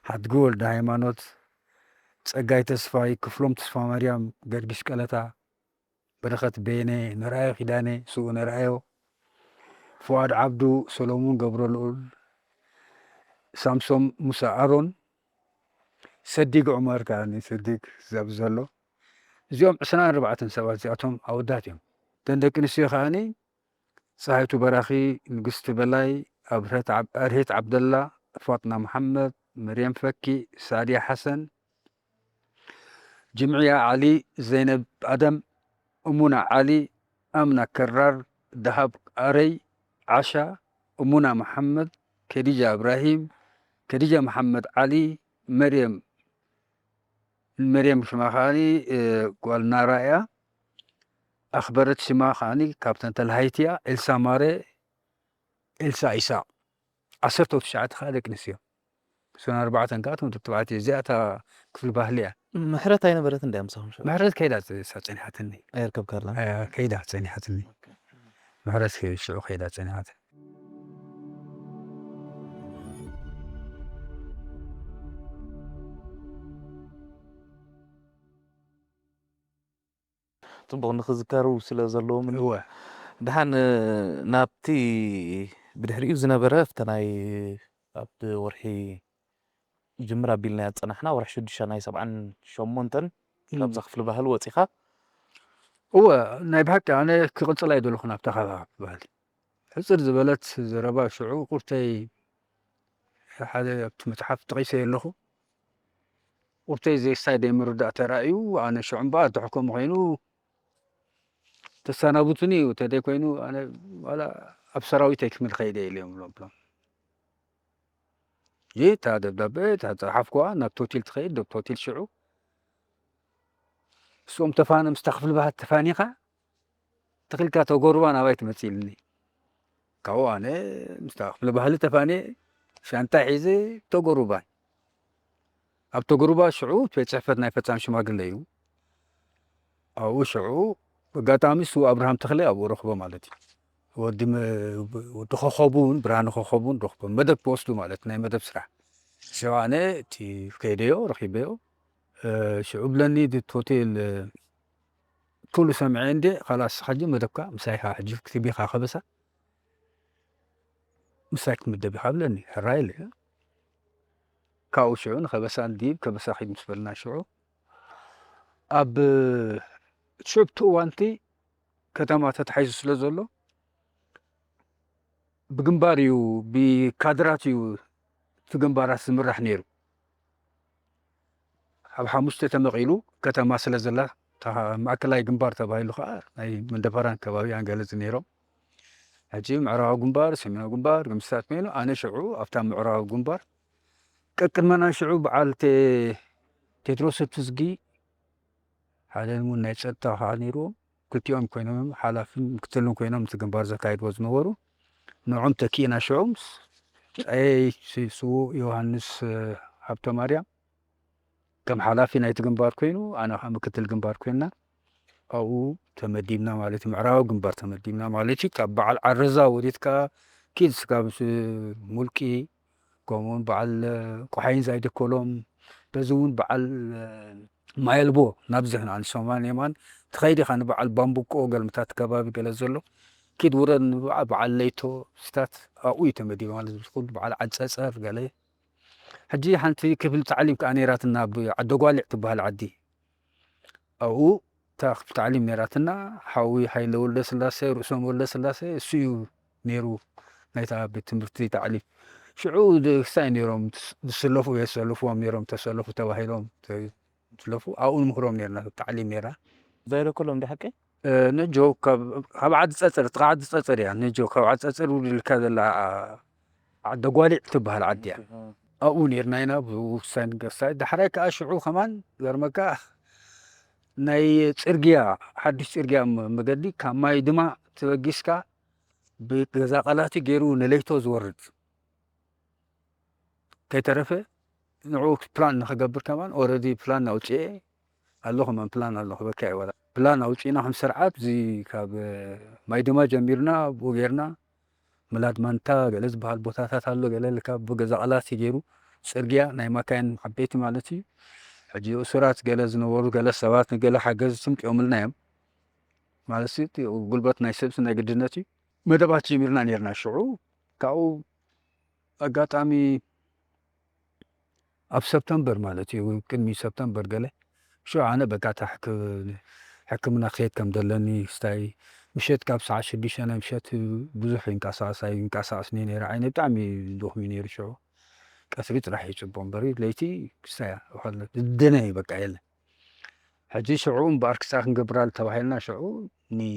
ሓድጉ ወልደ ሃይማኖት፣ ጸጋይ ተስፋይ፣ ክፍሎም ተስፋ ማርያም፣ ገርጊሽ ቀለታ፣ በረኸት በየነ፣ ነርኣዮ ኪዳነ፣ ስኡ ነርኣዮ፣ ፍዋድ ዓብዱ፣ ሰሎሙን ገብረልኡል፣ ሳምሶም ሙሳ ኣሮን፣ ሰዲግ ዑመር ከኣ ሰዲግ ዘብ ዘሎ። እዚኦም ዕስራን ኣርባዕተን ሰባት እዚኣቶም ኣወዳት እዮም። እተን ደቂ ኣንስትዮ ከኣ ጸሃይቱ በራኺ፣ ንግስቲ በላይ፣ ኣብርሀት ዓብ-፣ ኣርሄት ዓብደላ፣ ፋጥና መሓመድ፣ መርየም ፈኪ፣ ሳድያ ሓሰን፣ ጅምዕያ ዓሊ፣ ዘይነብ ኣደም፣ እሙና ዓሊ፣ ኣምና ከራር፣ ደሃብ ኣረይ፣ ዓሻ፣ እሙና መሓመድ፣ ከዲጃ እብራሂም፣ ከዲጃ መሓመድ ዓሊ፣ መርየም፣ መርየም ሽማ ከኣኒ፣ እ፣ ጓል ናራ እያ። ኣኽበረት ሽማ ከኣኒ ካብተን ተላሃይቲ እያ። ኤልሳ ማረ፣ ኤልሳ ኢሳቕ። ዓሰርተ ትሽዓተ ከኣ ደቂ ኣንስትዮ። እሱን ኣርባዕተን ከኣ እቶም ደቂ ተባዕትዮ። እዚኣ እታ ክፍሊ ባህሊ እያ። ምሕረት ኣይነበረትን ድያ ምሳኹም ሽዑ? ምሕረት ከይዳ ጸ-፣ ጸኒሓትኒ። ኣየርከብካላን? ኣያ፣ ከይዳ ጸኒሓትኒ። ኦኬ። ምሕረት ከ-፣ ሽዑ ከይዳ ጸኒሓትኒ። ጽቡቕ ንኽዝከሩ ስለ ዘለዎም። እወ። ደሓን፣ እ፣ ናብቲ ብድሕሪኡ ዝነበረ፣ ኣብቲ ናይ፣ ኣብ ወርሒ ጅምር ኣቢልናዮ ዝጸናሕና፣ ወርሒ ሽዱሽተ ናይ ሰብዓን ሸሞንተን እም። ካብዛ ክፍሊ ባህሊ ወጺኻ? እወ፣ ናይ ብሓቂ ኣነ ክቕጽል ኣይደለኹን ኣብታ ከባቢ ባህሊ። ሕጽር ዝበለት ዘረባ ሽዑ ቁርተይ ሓደ ኣብቲ መጽሓፍ ጠቒሰዮ ኣለኹ። ቁርተይ ዘየስታይ ደይምርዳእ ተራእዩ፣ ኣነ ሽዑ እምበኣር ተሕኮሙ ኮይኑ ተሰናቡቱኒ እዩ፣ ተደይ ኮይኑ ኣነ ዋላ ኣብ ሰራዊተይ ክምል ከይደ ኢለ እዮም ብሎም። ይህ እታ ደብዳቤ እታ ጸሓፍኩዋ ናብቲ ሆቴል ትኸይድ፣ ዶብቲ ሆቴል ሽዑ እሶም ተፋነ ምስታ ክፍሊ ባህል ተፋኒኻ ተኽልካ ተጎሩባ ናባይ ትመጽእ ኢልኒ። ካብኡ ኣነ ምስታ ክፍሊ ባህሊ ተፋንየ ሻንጣ ሒዘ ተጎሩባይ። ኣብ ተጎሩባ ሽዑ ቤት ጽሕፈት ናይ ፈጻሚ ሽማግለ እዩ። ኣብኡ ሽዑ ኣጋጣሚ እሱ ኣብርሃም ተኽለ ኣብኡ ረኽቦ ማለት እዩ። ወዲ መ-፣ ወዲ ኮኸቡ እውን፣ ብርሃነ ኮኸቡ እውን ረኽቦ። መደብ ክወስዱ ማለት ናይ መደብ ስራሕ። ሽዑ ኣነ እቲ ከይደዮ ረኺበዮ። እ፣ ሽዑ ብለኒ እቲ ሆቴል፣ እ፣ ኩሉ ሰሚዐ እንዴ፣ ኻላስ ንስኻ ሕጂ መደብካ ምሳይ ኢኻ፣ ሕጂ ክትህብ ኢኻ ከበሳ፣ ምሳይ ክትምደብ ኢኻ ብለኒ። ሕራይ ኢለ። ካብኡ ሽዑ ንከበሳ እንድሂብ፣ ከበሳ ኺድ ምስ በልና ሽዑ፣ ኣብ ሽዑ ኣብቲ እዋንቲ ከተማ ተታሒዙ ስለ ዘሎ፣ ብግንባር እዩ፣ ብካድራት እዩ እቲ ግንባራት ዝምራሕ ነይሩ። ኣብ ሓሙሽተ ተመቒሉ ከተማ ስለ ዘላ፣ እታ ማእከላይ ግንባር ተባሂሉ ኸዓ ናይ መንደፈራን ከባቢኣን ገለ ነይሮም። ሕጂ ምዕራባዊ ግንባር፣ ሰሜናዊ ግንባር፣ ግምስታት ኮይኑ፣ ኣነ ሽዑ ኣብታ ምዕራባዊ ግንባር፣ ቀቅድመና ሽዑ በዓል ቴ-፣ ቴድሮስ ትዝጊ፣ ሓደ እውን ናይ ጸጥታ ኸዓ ነይርዎም። ክልቲኦም ኮይኖም ሓላፍን ምክትልን ኮይኖም እቲ ግንባር ዘካይድዎ ዝነበሩ። ንዖም ተኪእና ሽዑ ምስ ጣየይ ስ-፣ ስዉእ ዮሃንስ፣ እ፣ ሃብተማርያም ከም ሓላፊ ናይቲ ግንባር ኮይኑ፣ ኣነ ኸዓ ምክትል ግንባር ኮይንና ኣብኡ ተመዲብና ማለት እዩ። ምዕራባዊ ግንባር ተመዲብና ማለት እዩ። ካብ በዓል ዓረዛ ወሪድካ ኪድ ስጋብ ስ-፣ ሙልቂ፣ ከምኡውን በዓል፣ እ፣ ቆሓይን ዛይደኮሎም፣ በዚ እውን በዓል፣ እ፣ ማየልቦ ናብዚ ንኣን ሶማል የማን ትኸይድ ኢኻ፣ ንበዓል ባምቡቆ ገልምታት ከባቢ ገለ ዘሎ ኪድ ውረድ ንብዓ-፣ በዓል ለይቶ ስታት ኣብኡ እዩ ተመዲቡ ማለት እዩ። ኩሉ በዓል ዓጸጸር ገለ። ሕጂ ሓንቲ ክፍሊ ታዕሊም ከኣ ነይራትና ኣብ ዓደጓሊዕ ትበሃል ዓዲ። ኣብኡ እታ ክፍሊ ታዕሊም ነይራትና። ሓዊ ሃይለ ወልደስላሴ፣ ርእሶም ወልደስላሴ፣ እሱ እዩ ነይሩ ናይታ ቤት ትምህርቲ ታዕሊም። ሽዑ ድ-፣ ክሳይ ነይሮም ዝስ-፣ ዝስለፉ የሰልፍዎም ነይሮም፣ ተሰለፉ ተባሂሎም ተ-፣ ዝስለፉ፣ ኣብኡ ንምህሮም ነይርና፣ ታዕሊም ነይራ። ዛይረ ኩሎም ዶ ሓቀይ? እ፣ ነጆ ካብ፣ ካብ ዓዲ ጸጸር፣ ጥቓ ዓዲ ጸጸር እያ። ነጆ ካብ ዓዲ ጸጸር ውልድ ኢልካ ዘላ፣ ዓ-፣ ዓዲ ጓሊዕ ትበሃል ዓዲ እያ። እ። ኣብኡ ነይርና ኢና፣ ብውሳኔ ገሳይ። ዳሕራይ ከኣ ሽዑ ከማን፣ ገርመካ፣ ናይ ጽርግያ፣ ሓድሽ ጽርግያ መ-፣ መገዲ ካብ ማይ ድማ ተበጊስካ ብገዛ ቃላቲ ገይሩ ንለይቶ ዝወርድ ከይተረፈ ንዕኡ ፕላን ንኽገብር ከማን ኦረዲ ፕላን ኣውፅኤ ኣለኹ። መን ፕላን ኣለኹ በካ ይወላ ፕላን ኣውፂእና ከም ስርዓት እዚ ካብ ማይ ድማ ጀሚርና ብኡ ጌርና ምላድ ማንታ ገለ ዝበሃል ቦታታት ኣሎ። ገለ ልካ ብገዛ ቃላሲ ገይሩ ጽርግያ ናይ ማካይን ዓበይቲ ማለት እዩ። ሕጂ እሱራት ገለ ዝነበሩ ገለ ሰባት ንገለ ሓገዝ ስምጥዮምልና እዮም ማለት እዩ። እቲ ጉልበት ናይ ሰብሲ ናይ ግድነት እዩ። መደባት ጀሚርና ኔርና ሽዑ። ካብኡ ኣጋጣሚ ኣብ ሰፕተምበር ማለት እዩ፣ ቅድሚ ሰፕተምበር ገለ፣ ሽዑ ኣነ በቃ እታ ሕክ-፣ ሕክምና ክኸይድ ከም ዘለኒ፣ ስታይ ምሸት ካብ ሰዓት ሽዱሽተ ናይ ምሸት ብዙሕ ይንቀሳቐስ ኣይንቀሳቐስን እየ ነይረ። ዓይነ ብጣዕሚ ድኹም እዩ ነይሩ ሽዑ። ቀትሪ ጥራሕ እዩ ጽቡቕ እምበሪ፣ ለይቲ ክስታይ እያ፣ ዝደነ እዩ በቃ የለን። ሕጂ ሽዑ እምበኣር ክስታይ ክንገብራሉ ተባሂልና ሽዑ ኒ-፣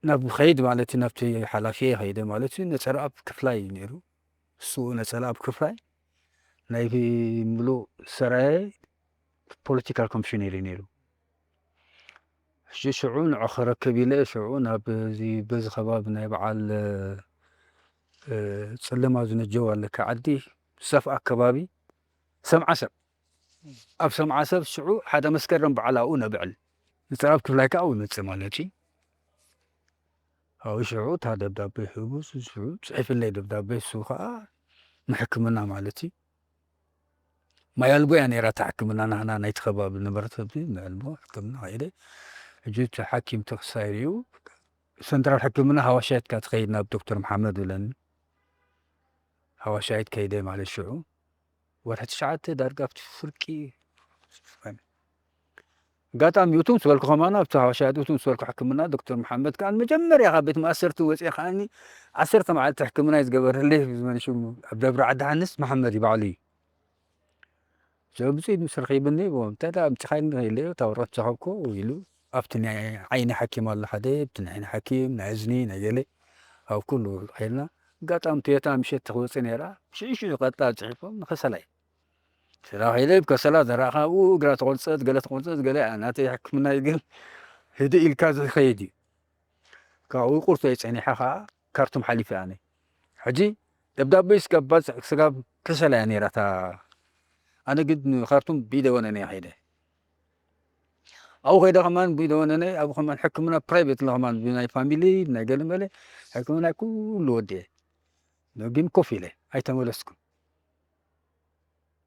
ናብ ኸይድ ማለት እዩ፣ ናብቲ ሓላፊ ኸይደ ማለት እዩ። ነጸረኣብ ክፍላይ እዩ ነይሩ። እሱ ነጸረኣብ ክፍላይ ናይ ምሉእ ሰራየ ፖለቲካል ኮሚሽነር እዩ ነይሩ። ሕጂ ሽዑ ንዑ ክረክብ ኢለ ሽዑ ናብ እዚ በዚ ከባቢ ናይ በዓል፣ እ፣ ጽልማ ዝነጀው ኣለካ ዓዲ ሰፍኣ ከባቢ ሰምዓ ሰብ ኣብ ሰምዓ ሰብ ሽዑ ሓደ መስከረም በዓል ኣብኡ ነብዕል። ንጸረኣብ ክፍላይ ከኣ ኣብኡ ይመጽእ ማለት እዩ። ኣብኡ ሽዑ እታ ደብዳቤ ሂቡ፣ እሱ ሽዑ ጽሒፍለይ ደብዳቤ፣ እሱ ከኣ ንሕክምና ማለት እዩ። ማይ ኣልቦ እያ ነይራ እታ ሕክምና፣ ናህና ናይቲ ከባቢ ነበረት፣ ኣብዚ ማይ ኣልቦ ሕክምና ከይደ። ሕጂ እቲ ሓኪም ተኽሳይ ርዩ፣ ሰንትራል ሕክምና ሃዋሻይት እካ ትኸይድ ናብ ዶክተር መሓመድ ብለኒ። ሃዋሻይት ከይደ ማለት ሽዑ። ወርሒ ትሽዓተ ዳርጋ ኣብቲ ፍርቂ ኣጋጣሚ እቱ ምስ በልኩ ከማና ኣብቲ ሓወሻ እቱ ምስ በልኩ ሕክምና ዶክተር መሓመድ ከኣ መጀመርያ ካብ ቤት ማእሰርቲ ወፅኤ ከኣኒ ዓሰርተ መዓልቲ ሕክምና እዩ ዝገበረለይ። ዝመን ሽሙ ኣብ ደብረ ዓዲ ሓንስ መሓመድ እዩ ባዕሉ እዩ። ዘብፅእ ምስ ረኺብኒ ብኦም እንታይ ደኣ ኣምፂኻኒ ኢለዮ፣ እታ ወረቐት ዝሃብኮ ኢሉ ኣብቲ ናይ ዓይኒ ሓኪም ኣሎ ሓደ፣ ኣብቲ ናይ ዓይኒ ሓኪም፣ ናይ እዝኒ፣ ናይ ገለ ኣብ ኩሉ ኸይድና። ኣጋጣሚ ቶዮታ ምሸት ትኽወፅእ ነይራ። ሽዑ ሽዑ ቀጥታ ፅሒፎም ንኸሰላይ። ስራሕ ኢለ ብከሰላ ዘራእኻ ኣብኡ እግራ ተቖርጸት፣ ገለ ተቖርጸት፣ ገለ ናተይ ሕክምና እዩ ግን ህድእ ኢልካ ዝኸይድ እዩ። ካብኡ ቁርቶ ጸኒሐ ኸኣ ካርቱም ሓሊፈ ኣነ። ሕጂ ደብዳቤ ስጋብ ባጽዕ ስጋብ ከሰላ እያ ነይራ እታ። ኣነ ግን ንካርቱም ብኢደ ወነነ እየ ከይደ። ኣብኡ ከይደ ከማን ብኢደ ወነነ፣ ኣብኡ ከማን ሕክምና ፕራይቬት ከማን ብናይ ፋሚሊ፣ ብናይ ገለ መለ ሕክምና ኩሉ ወዲኤ። ግን ኮፍ ኢለ ኣይተመለስኩን።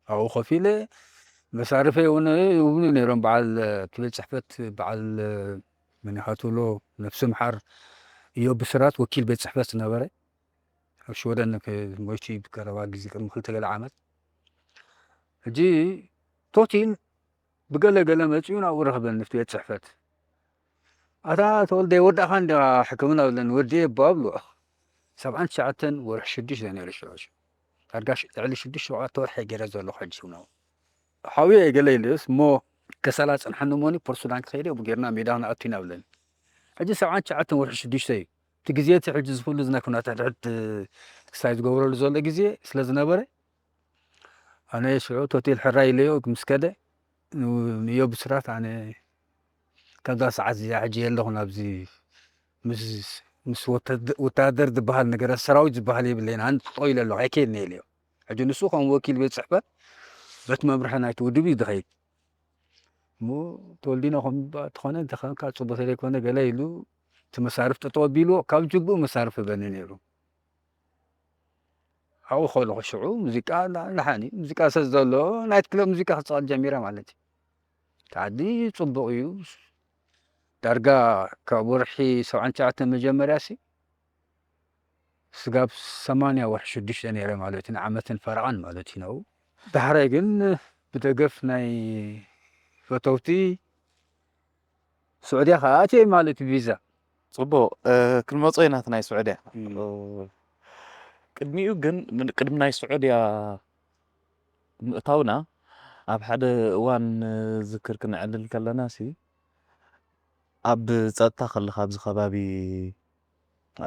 ኣብኡ ኮፍ ኢለ መሳርፈይ እውን ይውኑ ነይሮም። በዓል እቲ ቤት ጽሕፈት በዓል መን ኢኻ ትብሎ ነፍሲ ምሓር እዮብ ብስራት ወኪል ቤት ጽሕፈት ዝነበረ ኣብ ሽወደን ክ-፣ ሞይቱ እዩ ብቀረባ ግዜ ቅድሚ ክልተ ገለ ዓመት። ሕጂ ቶቲል ብገለ ገለ መጺኡ ናብኡ ረኽበኒ እቲ ቤት ጽሕፈት። ኣታ ተወልደ ወዳእኻ እንዲኻ ሕክምና ብለኒ፣ ወዲየ እባ ኣብልዎ። ሰብዓን ትሽዓተን ወርሒ ሽዱሽተ ነይሩ ሽዑ። ዳርጋ ሽ-፣ ልዕሊ ሽዱሽተ ሸውዓተ ወርሒ ገይረ ዘለኹ ሕጂ እውን። ሓውየ ገለ ኢሉስ እሞ ከሰላ ጽንሓኒ እሞኒ ፖርት ሱዳን ክኸይድ እየ፣ ብጌርና ሜዳ ክንኣቱ ኢና ብለኒ። ሕጂ ሰብዓን ትሽዓተን ወርሒ ሽዱሽተ እዩ። እቲ ግዜ እቲ ሕጂ ዝፍሉ ናይ ኩነታት ሕድ ክሳይ ዝገብረሉ ዘሎ ግዜ ስለ ዝነበረ፣ ኣነ ሽዑ ቶቴል ሕራይ ኢለዮ ምስ ከደ፣ ን-፣ ንዮ ብስራት ኣነ ካብዛ ሰዓት እዚኣ ሕጂ የለኹን ኣብዚ ምስ፣ ምስ ወተደ-፣ ወታደር ዝበሃል ነገር ሰራዊት ዝበሃል የብለይን፣ ኣነ ጠጠው ኢለ ኣለኹ፣ ኣይከይድን እየ ኢለዮ። ሕጂ ንሱ ከም ወኪል ቤት ጽሕፈት በቲ መምርሒ ናይቲ ውድብ እዩ ዝኸይድ። እሞ ተወልዲኖ ከም ተኾነ እንተኾንካ ጽቡቕ ተዘይኮነ ገለ ኢሉ እቲ መሳርፍ ጠጠው ኣቢልዎ፣ ካብ ጅግኡ መሳርፍ ህበኒ ነይሩ። ኣብኡ ከለኹ ሽዑ ሙዚቃ ዳ-፣ ደሓን እዩ። ሙዚቃ ስለ ዘሎ ናይት ክለብ ሙዚቃ ክጻወት ጀሚረ ማለት እዩ። እቲ ዓዲ ጽቡቕ እዩ። ዳርጋ ካብ ወርሒ ሰብዓን ትሽዓተን መጀመርያ ሲ ስጋብ ሰማንያ ወርሒ ሽዱሽተ ነይረ ማለት እዩ፣ ንዓመትን ፈረቓን ማለት እዩ። ነው። ዳሕራይ ግን ብደገፍ ናይ ፈተውቲ ስዑድያ ከዓ ኣትየ ማለት እዩ፣ ቪዛ። ፅቡቅ። ክንመፆ ኢና እቲ ናይ ስዑድያ። ቅድሚኡ ግን ቅድሚ ናይ ስዑድያ ምእታውና ኣብ ሓደ እዋን ዝክር ክነዕልል ከለና ሲ ኣብ ፀጥታ ከለካ ኣብዚ ከባቢ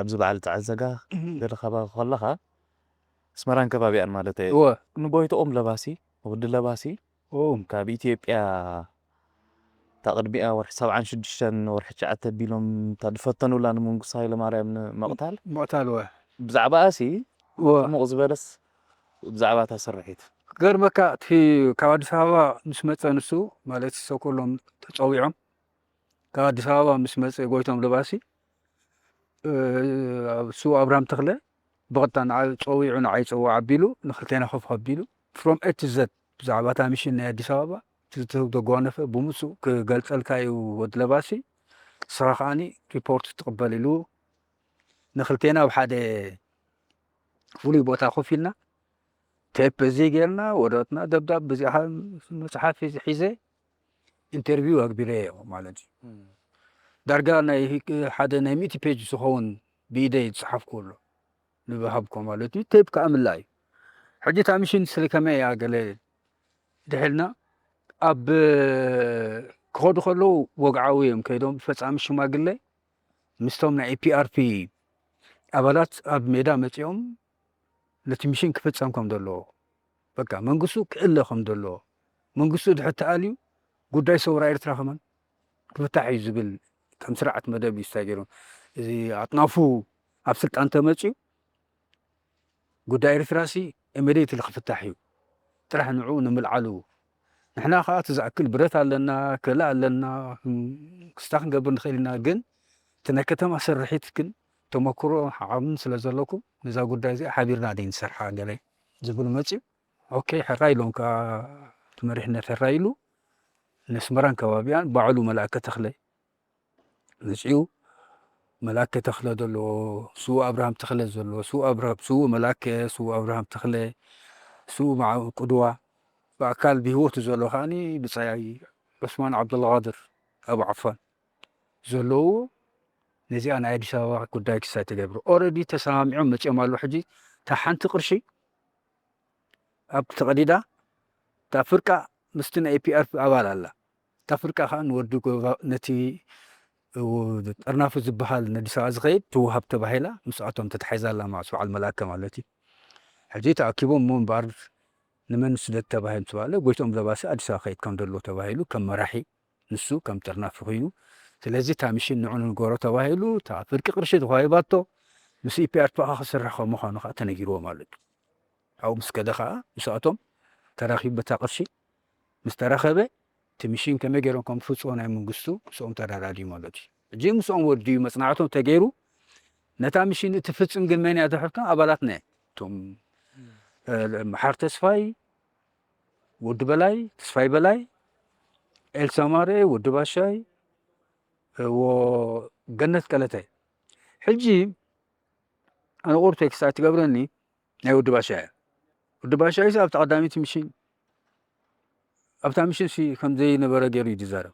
ኣብዚ በዓል ፃዕዘጋ ገለ ከባቢ ከለካ ኣስመራን ከባቢኣን ማለት እየ። እወ። ንጎይትኦም ለባሲ ወዲ ለባሲ ኦም ካብ ኢትዮጵያ እታ ቅድሚኣ ወርሒ ሰብዓን ሽዱሽተን ወርሒ ትሽዓተ ኣቢሎም እታ ዝፈተኑላ ንመንግስቱ ሃይለማርያም ንምቕታል ምቕታል ወ ብዛዕባኣ ሲ ወ ጥሙቕ ዝበለስ ብዛዕባ እታ ስርሒት ገርመካ እቲ ካብ ኣዲስ ኣበባ ምስ መፀ ንሱ ማለት ሰኮሎም ተፀዊዖም ካብ ኣዲስ ኣበባ ምስ መፀ ጎይቶም ለባሲ እሱ ኣብርሃም ተኽለ ብቐጥታ ንዓ ፀዊዑ ንዓይ ፀዋዕ ኣቢሉ ንክልቴና ኮፍ ኣቢሉ from A to Z ብዛዕባ እታ ሚሽን ናይ ኣዲስ ኣበባ ትህብ ተጓነፈ ብምሱ ክገልፀልካ እዩ ወዲ ለባሲ ንስኻ ከዓኒ ሪፖርት ትቕበል ኢሉ ንክልቴና ኣብ ሓደ ፍሉይ ቦታ ኮፍ ኢልና ቴፕ እዚ ጌርና ወረትና ደብዳብ ብዚኣ መፅሓፍ እዚ ሒዘ ኢንተርቪው ኣግቢረ ማለት እዩ ዳርጋ ናይ ሓደ ናይ ሚእቲ ፔጅ ዝኸውን ብኢደይ ዝፀሓፍኩ ኣሎ ንብሃብኮ ማለት እዩ ቴፕ ከዓ ምላ እዩ ሕጂ እታ ሚሽን ስለ ከመይ እያ ገለ ድሕልና ኣብ ክኸዱ ከለዉ ወግዓዊ እዮም ከይዶም ፈፃሚ ሽማግለ ምስቶም ናይ ኤፒኣርፒ ኣባላት ኣብ ሜዳ መፂኦም ነቲ ሚሽን ክፍፀም ከም ዘለዎ በቃ መንግስቱ ክእለ ከም ዘለዎ መንግስቱ ድሕር ተኣልዩ ጉዳይ ሰውራ ኤርትራ ከመን ክፍታሕ እዩ ዝብል ከም ስርዓት መደብ እዩ ስታይ ገይሮም እዚ ኣጥናፉ ኣብ ስልጣን ተመፅዩ ጉዳይ ኤርትራ ሲ ኢሚዲየትሊ ክፍታሕ እዩ ጥራሕ ንዑ ንምልዓሉ ንሕና ከዓ እቲ ዝኣክል ብረት ኣለና ክእለ ኣለና ክስታ ክንገብር ንኽእል ኢና ግን እቲ ናይ ከተማ ስርሒት ግን ተመክሮ ዓቕምን ስለ ዘለኩም ነዛ ጉዳይ እዚኣ ሓቢርና ደይ ንሰርሓ ገለ ዝብል መፅዩ ኦኬ ሕራይ ኢሎም ከዓ እቲ መሪሕነት ሕራይ ኢሉ ነስመራን ከባቢያን ባዕሉ መላእከ ተኽለ መፅኡ መላከ ተኽለ ዘለዎ ስው ኣብርሃም ተኽለ ዘለዎ ስው ኣብርሃም ስው መላከ ስው ኣብርሃም ተኽለ ስው መዓ ቅድዋ ብኣካል ብህይወቱ ዘሎ ከዓኒ ብፃይ ዑስማን ዓብዱልቃድር ኣብ ዓፋን ዘለዉ ነዚኣ ናይ ኣዲስ ኣበባ ጉዳይ ክሳይ ተገብሩ ኦረዲ ተሰማሚዖም መፂኦም ኣለዉ ሕጂ እታ ሓንቲ ቅርሺ ኣብ ተቐዲዳ እታ ፍርቃ ምስቲ ናይ ኤፒኣርፒ ኣባል ኣላ እታ ፍርቃ ከዓ ንወዲ ጎባ ነቲ ጠርናፉ ዝበሃል ነዲስ ኣበባ ዝኸይድ ትውሃብ ተባሂላ ምስኣቶም ተታሒዛ ኣላ ማለት በዓል መላከ ማለት እዩ ሕጂ ተኣኪቦም እሞ እምበኣር ንመን ስደት ተባሂሉ ተባለ ጎይቶም ለባሲ ኣዲስ ኣበባ ከይድ ከም ደሎ ተባሂሉ ከም መራሒ ንሱ ከም ጠርናፊ ኮይኑ ስለዚ እታ ሚሽን ንዑ ንንገሮ ተባሂሉ እታ ፍርቂ ቅርሺ ተዋሂባቶ ምስ ኢፒኣርፒ ከዓ ክስራሕ ከም ምዃኑ ከዓ ተነጊርዎ ማለት እዩ ኣብኡ ምስ ከደ ከዓ ምስኣቶም ተራኺቡ በታ ቅርሺ ምስ ተራኸበ እቲ ሚሽን ከመይ ገይሮም ከም ፍፅዎ ናይ መንግስቱ ምስኦም ተዳዳድዩ ማለት እዩ ሕጂ ምስኦም ወድዩ መፅናዕቶም ተገይሩ ነታ ሚሽን እቲ ፍፅም ግን መን እያ ተሕርቶም ኣባላትና እቶም መሓር ተስፋይ ወዲ በላይ ተስፋይ በላይ ኤልሳ ማረ ወዲ ባሻይ ገነት ቀለተ ሕጂ ኣነ ቁሩብ ቴክስት ኣይትገብረኒ ናይ ወዲ ባሻይ እያ ወዲ ባሻይ ኣብቲ ቀዳሚት ሚሽን ኣብታ ሚሽን ሲ ከም ዘይነበረ ገይሩ እዩ ዝዛረብ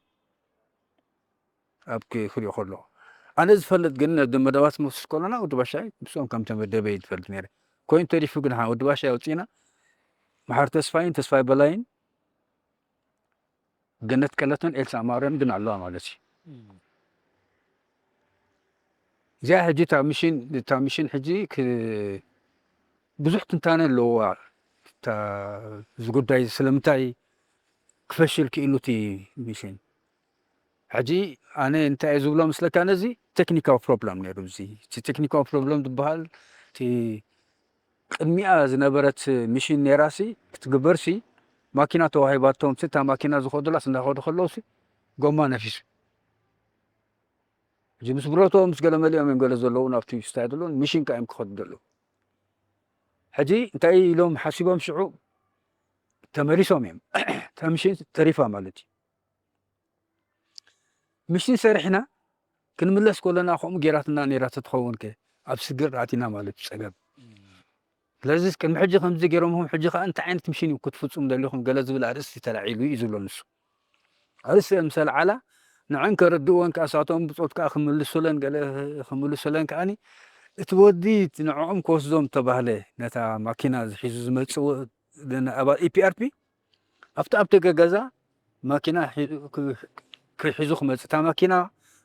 ኣብ ክሪኦ ከሎ ኣነ ዝፈልጥ ግን ነዚ መደባት መውስድ ከሎና ወዲ ባሻይ ምስኦም ከም ተመደበ እዩ ዝፈልጥ ነይረ ኮይኑ ተሪፉ ግን ወዲ ባሻይ ኣውፅእና መሓር ተስፋይን ተስፋይ በላይን ገነት ቀለተን ኤልሳ ማርያም ግን ኣለዋ ማለት እዩ እዚኣ ሕጂ እታ ሚሽን እታ ሚሽን ሕጂ ብዙሕ ትንታነ ኣለዋ እዚ ጉዳይ ስለምንታይ ክፈሽል ክኢሉ እቲ ሚሽን ሕጂ ኣነ እንታይ ዝብሎ ምስለካ ነዚ ቴክኒካዊ ፕሮብለም ነይሩ እዚ እቲ ቴክኒካዊ ፕሮብለም ዝበሃል እቲ ቅድሚኣ ዝነበረት ሚሽን ነይራሲ ክትግበርሲ ማኪና ተዋሂባቶም እታ ማኪና ዝኸዱላስ እንዳኸዱ ከለውሲ ጎማ ነፊሱ እዚ ምስ ብረቶ ምስ ገለ መሊኦም እዮም ገለ ዘለዉ ናብቲ ስታይ ዘለዉ ሚሽን ካ እዮም ክኸዱ ዘለዉ ሕጂ እንታይ ኢሎም ሓሲቦም ሽዑ ተመሊሶም እዮም እታ ሚሽን ተሪፋ ማለት እዩ ምሽን ሰሪሕና ክንምለስ ከለና ከምኡ ጌራትና ነይራ ተትኸውን ከ ኣብ ስግር ኣቲና ማለት እዩ ጸገም። ስለዚ ቅድሚ ሕጂ ከምዚ ገይሮምኹም ሕጂ ከኣ እንታይ ዓይነት ምሽን እዩ ክትፍጽሙ ደሊኹም ገለ ዝብል ኣርእስቲ ተላዒሉ እዩ ዝብሎ ንሱ። ኣርእስቲ ምስ ኣልዓላ ንዐን ከረድእወን ከኣ እሳቶም ብጾት ከኣ ክምልሱለን ገለ ክምልሱለን ከኣኒ እቲ ወዲ እቲ ንዕኦም ክወስዶም ተባህለ ነታ ማኪና ዝሒዙ ዝመጽእ ወ- ነ- ኣባል ኢፒኣርፒ ኣብቲ ኣብ ደገ ገዛ ማኪና ሒ- ክ- ክሒዙ ክመጽእ እታ ማኪና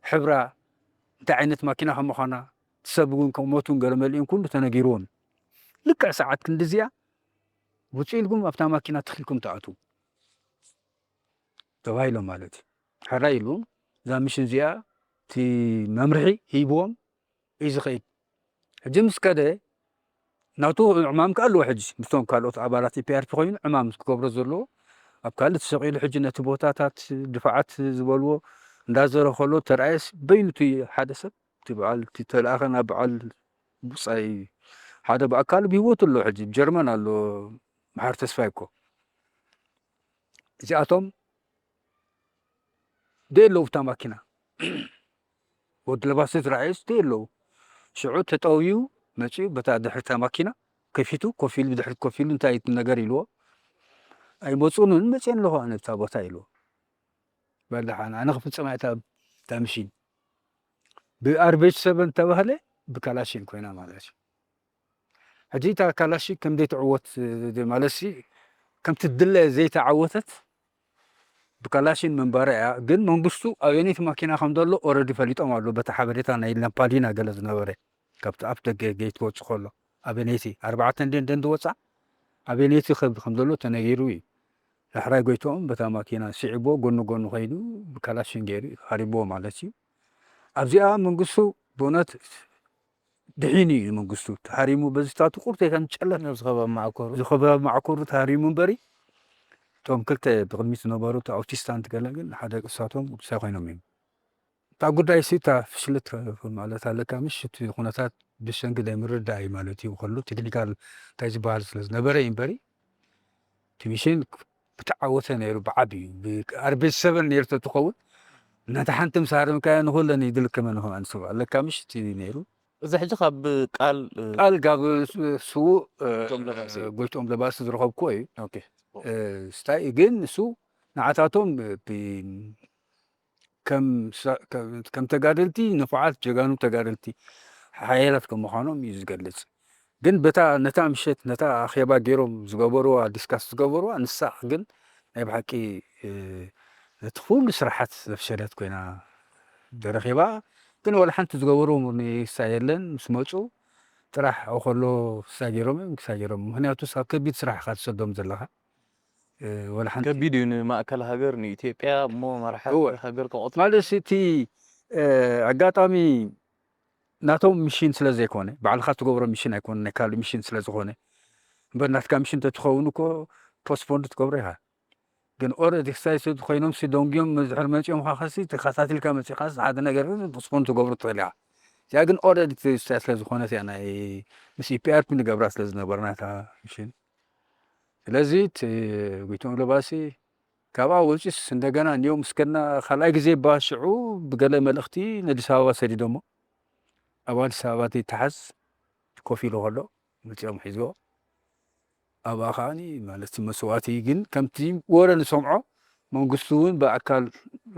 ሕብራ እንታይ ዓይነት ማኪና ከም ምዃና እቲ ሰብ እውን ከም ሞቱን ገለ መሊኡን ኩሉ ተነጊርዎም ልክዕ ሰዓት ክንዲ እዚኣ ውፅእ ኢልኩም ኣብታ ማኪና ተኺልኩም ትኣትዉ ተባሂሎም ማለት እዩ። ሕራይ ኢሉ እዛ ምሽን እዚኣ እቲ መምርሒ ሂብዎም እዩ ዝኸይድ። ሕጂ ምስ ከደ ናቱ ዕማም ከ ኣለዎ። ሕጂ ምስቶም ካልኦት ኣባላት ኢፒኣርፒ ኮይኑ ዕማም ክገብሮ ዘለዎ ኣብ ካልእ ተሰቒሉ ሕጂ ነቲ ቦታታት ድፋዓት ዝበልዎ እንዳዘረ ከሎ ተረኣየስ በይኑ እቲ ሓደ ሰብ እቲ በዓል እቲ ተለኣኸ ናብ በዓል ብጻይ ሓደ ብኣካል ብህይወቱ ኣሎ። ሕጂ ጀርመን ኣሎ መሓር ተስፋይ እኮ እዚኣቶም ደይ ኣለዉ ብታ ማኪና ወዲ ለባሲ ዝረኣዩስ ደይ ኣለዉ። ሽዑ ተጠውዩ መፅኡ በታ ድሕርታ ማኪና ከፊቱ ኮፍ ኢሉ ብድሕሪት ኮፍ ኢሉ እንታይ እቲ ነገር ኢልዎ ኣይመፁንን መፅአን ኣለኹ ኣነ ብታ ቦታ ኢልዎ። በል ደሓን ኣነ ክፍፅማ እታ እታ ምሽን ብኣርቤጅ ሰበን ተባህለ ብካላሽን ኮይና ማለት እዩ። ሕጂ እታ ካላሽን ከም ዘይትዕወት ማለት ሲ ከምቲ ድለ ዘይተዓወተት ብካላሽን ምንባራ እያ። ግን መንግስቱ ኣበየነይቲ ማኪና ከም ዘሎ ኦረዲ ፈሊጦም ኣሎ በቲ ሓበሬታ ናይ ላምፓዲና ገለ ዝነበረ ካብቲ ኣፍ ደገ ገይት ክወፅእ ከሎ ኣበየነይቲ ኣርባዕተ እንደ እንደ ዝወፃ ኣበየነይቲ ከም ከም ዘሎ ተነጊሩ እዩ። ዳሕራይ ጎይትኦም በታ ማኪና ስዒቦ ጎኑ ጎኑ ከይዱ ብካላሽን ገይሩ ሃሪብዎ ማለት እዩ። ኣብዚኣ መንግስቱ ብእውነት ድሒኑ እዩ መንግስቱ ተሃሪሙ በዚታቱ ቁርተይ ከም ጨለት ናብ ዝኸበብ ማዕኮሩ ዝኸበብ ማዕኮሩ ተሃሪሙ እምበሪ እቶም ክልተ ብቅድሚት ዝነበሩ እቲ ኣውቲስታንት ገለ ግን ሓደ ቅሳቶም ቅዱሳይ ኮይኖም እዮም። እታ ጉዳይ ሲ እታ ፍሽልት ማለት ኣለካ ምሽ እቲ ኩነታት ብሰንኪ ዘይምርዳእ እዩ ማለት እዩ ከሉ ቴክኒካል እንታይ ዝበሃል ስለ ዝነበረ እዩ እምበሪ እቲ ሚሽን ብተዓወተ ነይሩ ብዓብዩ ብኣርቤት ሰበን ነይሩ ተትኸውን እናተ ሓንቲ ምስ ሃረምካዮ ንኹለን ይድልክመን ከም ኣንስባ ኣለካ ምሽ እቲ ነይሩ እዚ ሕጂ ካብ ቃል ቃል ጋብ ስዉእ ጎይቶም ለባሲ ዝረኸብኩዎ እዩ። ስታይ ግን ንሱ ንዓታቶም ከም ተጋደልቲ ንፉዓት ጀጋኑ ተጋደልቲ ሓያላት ከም ምዃኖም እዩ ዝገልጽ። ግን በታ ነታ ምሸት ነታ ኣኼባ ገይሮም ዝገበርዋ ዲስካስ ዝገበርዋ ንሳ ግን ናይ ብሓቂ ነቲ ኩሉ ስራሓት ዘፍሸለት ኮይና ተረኺባ። ግን ወላ ሓንቲ ዝገበርዎ ምርኒ ክሳ የለን ምስ መፁ ጥራሕ ከሎ ክሳ ገይሮም እዮም ክሳ ገይሮም ምክንያቱ ኣብ ከቢድ ስራሕ ኢኻ ትሰዶም ዘለኻ ወላ ሓንቲ ከቢድ እዩ ንማእከል ሃገር ንኢትዮጵያ እሞ መራሕቲ እወ። ሃገር ከቆጽ ማለት እቲ ኣጋጣሚ ናቶም ሚሽን ስለ ዘይኮነ ባዕልኻ ትገብሮ ሚሽን ኣይኮነ ናይ ካልእ ሚሽን ስለ ዝኾነ እምበር ናትካ ሚሽን ተትኸውን እኮ ፖስትፖንድ ትገብሮ ኢኻ ግን ኦረዲ ክሳይ ሰብ ኮይኖም ሲ ደንጉዮም መዝሕር መፂኦም ካ ከሲ ተከታቲልካ መፂኻስ ሓደ ነገር ፖስትፖንድ ትገብሮ ትኽእል ኢኻ እዚኣ ግን ኦረዲ ክሳይ ስለ ዝኾነት እያ ናይ ምስ ኢፒኣርፒ ንገብራ ስለ ዝነበርና እታ ሚሽን ስለዚ እቲ ጎይቶም ለባሲ ካብኣ ወፂስ እንደገና እኒኦ ምስ ከድና ካልኣይ ግዜ ባ ሽዑ ብገለ መልእኽቲ ነዲስ ኣበባ ሰዲዶሞ ኣብ ኣዲስ ኣበባ ተይተሓዝ ኮፍ ኢሉ ከሎ መፂኦም ሒዝዎ ኣብኣ ከዓኒ ማለት መስዋእቲ ግን ከምቲ ወረ ንሰምዖ መንግስቱ እውን ብኣካል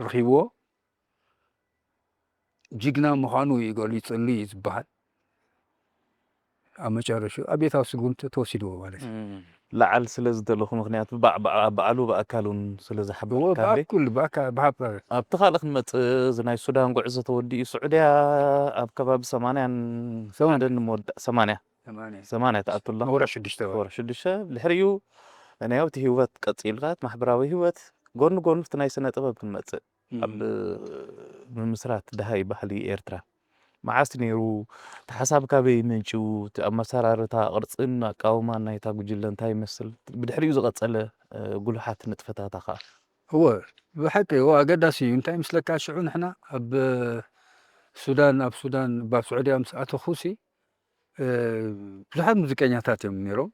ረኺብዎ ጅግና ምዃኑ እዩ ገሊፅሉ እዩ ዝበሃል ኣብ መጨረሹ ኣብ ቤታዊ ስጉምቲ ተወሲድዎ ማለት እዩ ለዓል ስለ ዝደለኹ ምክንያቱ በዓሉ ብኣካል እውን ስለ ዝሓበርካለይ ብኣኩል ብኣካ- ብሃበር ኣብቲ ካልእ ክንመፅእ እዚ ናይ ሱዳን ጉዕዞ ተወዲኡ ስዑድያ ኣብ ከባቢ ሰማንያን ሰማንያን። ሓደን ንመወዳእ ሰማንያ ሰማንያ ሰማንያ ትኣቱ ኣላ መውርሒ ሽዱሽተ ወርሒ ወርሒ ሽዱሽተ ድሕሪኡ ናይ ኣብቲ ህይወት ቀፂልካ ማሕበራዊ ህይወት ጎኒ ጎኒ እቲ ናይ ስነ ጥበብ ክንመፅእ ኣብ ምምስራት ደሃይ ባህሊ ኤርትራ መዓስ ነይሩ? እቲ ሓሳብ ካበይ እዩ መንጭው? እቲ ኣመሰራርታ፣ ቅርጽን ኣቃውማን ናይታ ጉጅለ እንታይ ይመስል? ብድሕሪኡ ዝቐጸለ ጉሉሓት ንጥፈታታ ከኣ? እወ፣ ብሓቂ እወ ኣገዳሲ እዩ። እንታይ ይመስለካ ሽዑ ንሕና ኣብ ሱዳን፣ ኣብ ሱዳን፣ ኣብ ሳዑድያ ምስ ኣተኹሲ ብዙሓት ሙዚቀኛታት እዮም ነይሮም።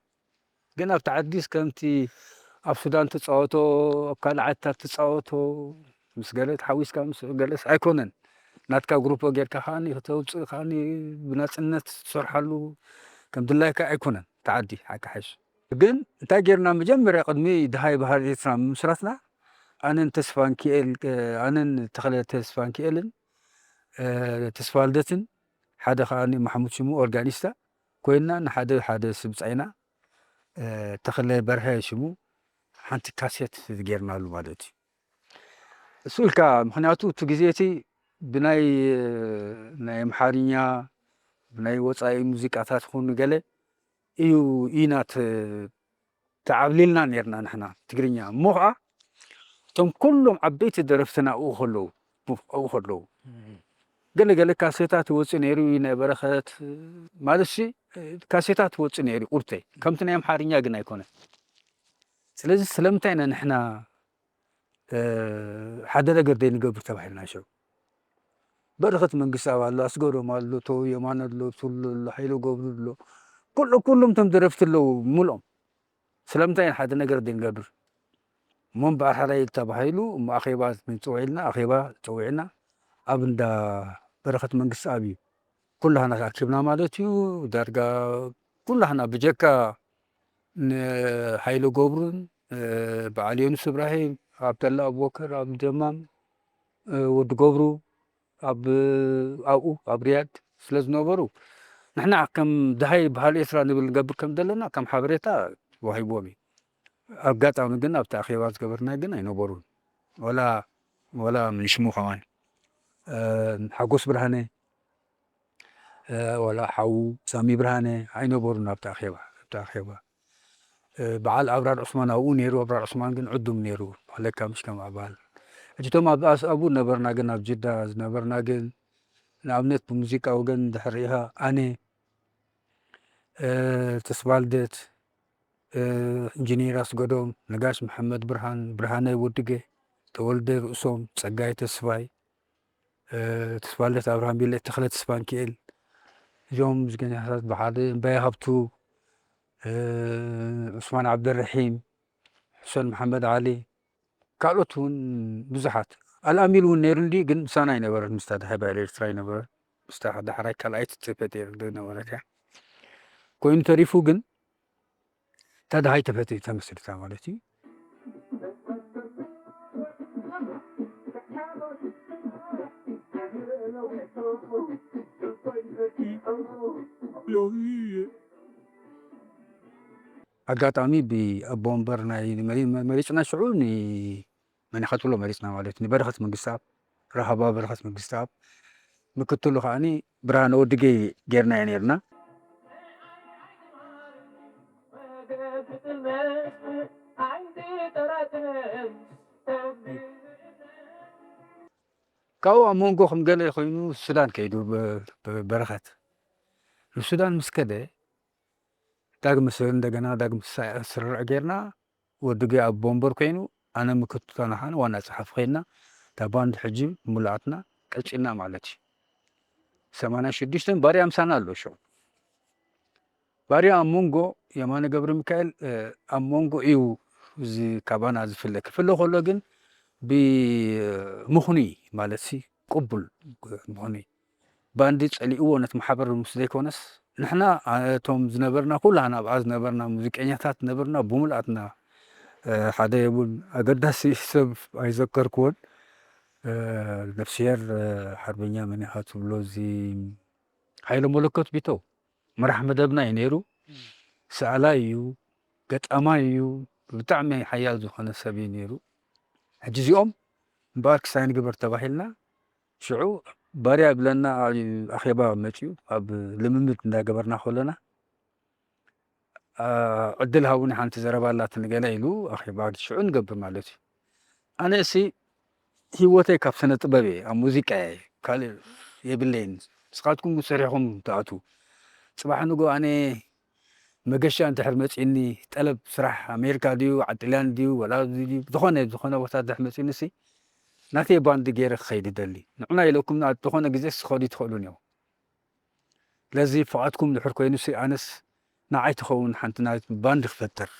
ግን ኣብቲ ዓዲስ ከምቲ ኣብ ሱዳን ትጻወቶ፣ ኣብ ካልእ ዓድታት ትጻወቶ ምስ ገለ ተሓዊስካ ምስ ገለስ ኣይኮነን። ናትካ ግሩፖ ጌርካ ከዓኒ ከተውፅእ ከዓኒ ብናፅነት ትሰርሓሉ ከም ድላይካ ኣይኮነን። ተዓዲ ሓቂ ሓሽ ግን እንታይ ጌርና መጀመርያ ቅድሚ ድሃይ ባህር ኤርትራ ምምስራትና ኣነን ተስፋንኪኤል ኣነን ተኽለ ተስፋንኪኤልን ተስፋ ልደትን ሓደ ከዓኒ ማሕሙድ ሽሙ ኦርጋኒስታ ኮይንና ንሓደ ሓደ ስብጻይና ተኽለ በርሀ ሽሙ ሓንቲ ካሴት ጌርናሉ ማለት እዩ። እሱ ኢልካ ምኽንያቱ እቲ ግዜ እቲ ብናይ ናይ ኣምሓርኛ ብናይ ወፃኢ ሙዚቃታት ኹን ገለ እዩ ኢና ተዓብሊልና ነርና ንሕና ትግርኛ እሞ ከዓ እቶም ኩሎም ዓበይቲ ደረፍትና ኣብኡ ከለዉ ኣብኡ ከለዉ ገለ ገለ ካሴታት ይወፅእ ነይሩ እዩ ናይ በረኸት ማለት ሲ ካሴታት ይወፅእ ነይሩ ቁርተይ ከምቲ ናይ ኣምሓርኛ ግን ኣይኮነን። ስለዚ ስለምንታይ ኢና ንሕና ሓደ ነገር ዘይንገብር ተባሂልና ሽዑ በረኸት መንግስቲ ኣብ ኣሎ ኣስገዶም ኣሎ ቶ የማነ ኣሎ ቱሉ ኣሎ ሓይሎ ገብሩ ኣሎ ኩሉ ኩሉም ቶም ደረፍቲ ኣለዉ ምልኦም ስለምንታይ ኢና ሓደ ነገር ዘይንገብር እሞ እምበኣር ሓራይ ተባሂሉ እሞ ኣኼባ ንፅውዒልና ኣኼባ ፀዊዕና ኣብ እንዳ በረኸት መንግስቲ ኣብ እዩ ኩላህና ኣኪብና ማለት እዩ ዳርጋ ኩላህና ብጀካ ንሃይለ ገብሩን በዓል ዮኑስ እብራሂም ኣብደላ ኣቡበከር ኣብ ደማም ወዲ ገብሩ ኣብ ኣብኡ ኣብ ሪያድ ስለ ዝነበሩ ንሕና ከም ድሃይ ባህል ኤርትራ ንብል ንገብር ከም ዘለና ከም ሓበሬታ ተዋሂብዎም እዩ። ኣጋጣሚ ግን ኣብቲ ኣኼባ ዝገበርና ግን ኣይነበሩን። ወላ ወላ ምንሽሙ ከማን ሓጎስ ብርሃነ ወላ ሓዉ ሳሚ ብርሃነ ኣይነበሩን ኣብቲ ኣኼባ ኣብቲ ኣኼባ በዓል ኣብራር ዑስማን ኣብኡ ነይሩ ኣብራር ዑስማን ግን ዕዱም ነይሩ ኣለካ ምሽ ከም ኣባል እጅቶም ኣብ ኣስኣቡ ነበርና ግን ኣብ ጅዳ ዝነበርና ግን ንኣብነት ብሙዚቃ ወገን ድሕር ኢኻ ኣነ ተስፋልደት ኢንጂኒር ኣስገዶም ነጋሽ መሓመድ ብርሃን ብርሃነ ወድገ ተወልደ ርእሶም ጸጋይ ተስፋይ ተስፋልደት ኣብርሃም ቢለ ተኽለ ተስፋንኪኤል እዞም ሙዚቀኛታት ብሓደ እምባየ ሃብቱ ዑስማን ዓብደርሒም ሕሰን መሓመድ ዓሊ ካልኦት እውን ብዙሓት ኣልኣሚል እውን ነይሩ እንዲ ግን ምሳና ኣይነበረት ምስታ ዳሕባይ ኤርትራ ኣይነበረት ምስታ ዳሕራይ ካልኣይቲ ተፈጢሩ ዝነበረት እያ ኮይኑ ተሪፉ ግን እታ ደሃይ ተፈጢሩ ተመስሪታ ማለት እዩ። ኣጋጣሚ ብኣቦ ወንበር ናይ መሪፅና ሽዑ ንመን ኢኻ ትብሎ መሪፅና ማለት ንበረኸት መንግስትኣብ ራሃባ በረኸት መንግስትኣብ ምክትሉ ከዓኒ ብርሃነ ወድጌ ጌርናዮ ነርና። ካብኡ ኣብ መንጎ ከም ገለ ኮይኑ ሱዳን ከይዱ በረኸት ንሱዳን ምስ ከደ ዳግመ እንደገና ዳግመ ስርርዕ ጌርና ወድጌ ኣብ ቦምበር ኮይኑ ኣነ ምክትታን ሓን ዋና ጸሓፊ ኮይና እታ ባንድ ሕጂ ሙሉኣትና ቀጺልና ማለት እዩ። ሰማንያ ሽዱሽተ ባርያ ምሳና ኣሎ ሽዑ ባርያ ኣብ መንጎ የማነ ገብረ ሚካኤል ኣብ መንጎ እዩ እዚ ካባና ዝፍለ ክፍለ ከሎ ግን ብምኽኑይ ማለት ሲ ቅቡል ምኽኑይ ባንዲ ጸሊእዎ ነቲ ማሕበር ምስ ዘይኮነስ ንሕና እቶም ዝነበርና ኩላህና ኣብኣ ዝነበርና ሙዚቀኛታት ነበርና ብሙልኣትና ሓደ የቡን ኣገዳሲ ሰብ ኣይዘከርክዎን ነፍስሄር ሓርበኛ መን ኢኻ ትብሎ እዚ ሓይለ መለኮት ቢተው መራሕ መደብና እዩ ነይሩ ሰኣላይ እዩ ገጣማይ እዩ ብጣዕሚ ሓያል ዝኾነ ሰብ እዩ ነይሩ ሕጂ እዚኦም እምበኣር ክሳይ ንግበር ተባሂልና ሽዑ ባርያ ይብለና ኣኼባ መፅኡ ኣብ ልምምድ እንዳገበርና ከለና ዕድል ሃቡኒ ሓንቲ ዘረባ ኣላትኒ ገለ ኢሉ ኣኼባ ሽዑ ንገብር ማለት እዩ። ኣነ እሲ ህይወተይ ካብ ስነ ጥበብ እየ ኣብ ሙዚቃ እየ ካልእ የብለይን። ንስኻትኩም ሰሪሕኹም ትኣትዉ ፅባሕ ንጎ ኣነ መገሻ እንድሕር መፂኒ ጠለብ ስራሕ ኣሜሪካ ድዩ ዓጥልያን ድዩ ወላ ድዩ ዝኾነ ዝኾነ ቦታ እንድሕር መፂኒ ሲ ናተይ ባንዲ ገይረ ክኸይድ ይደሊ ንዑና ኢለኩም ዝኾነ ግዜ ክኸዱ ትኽእሉን እዮም ስለዚ ፍቓድኩም ድሕር ኮይኑ ሲ ኣነስ ንዓይ ትኸውን ሓንቲ ናይ ባንዲ ክፈጥር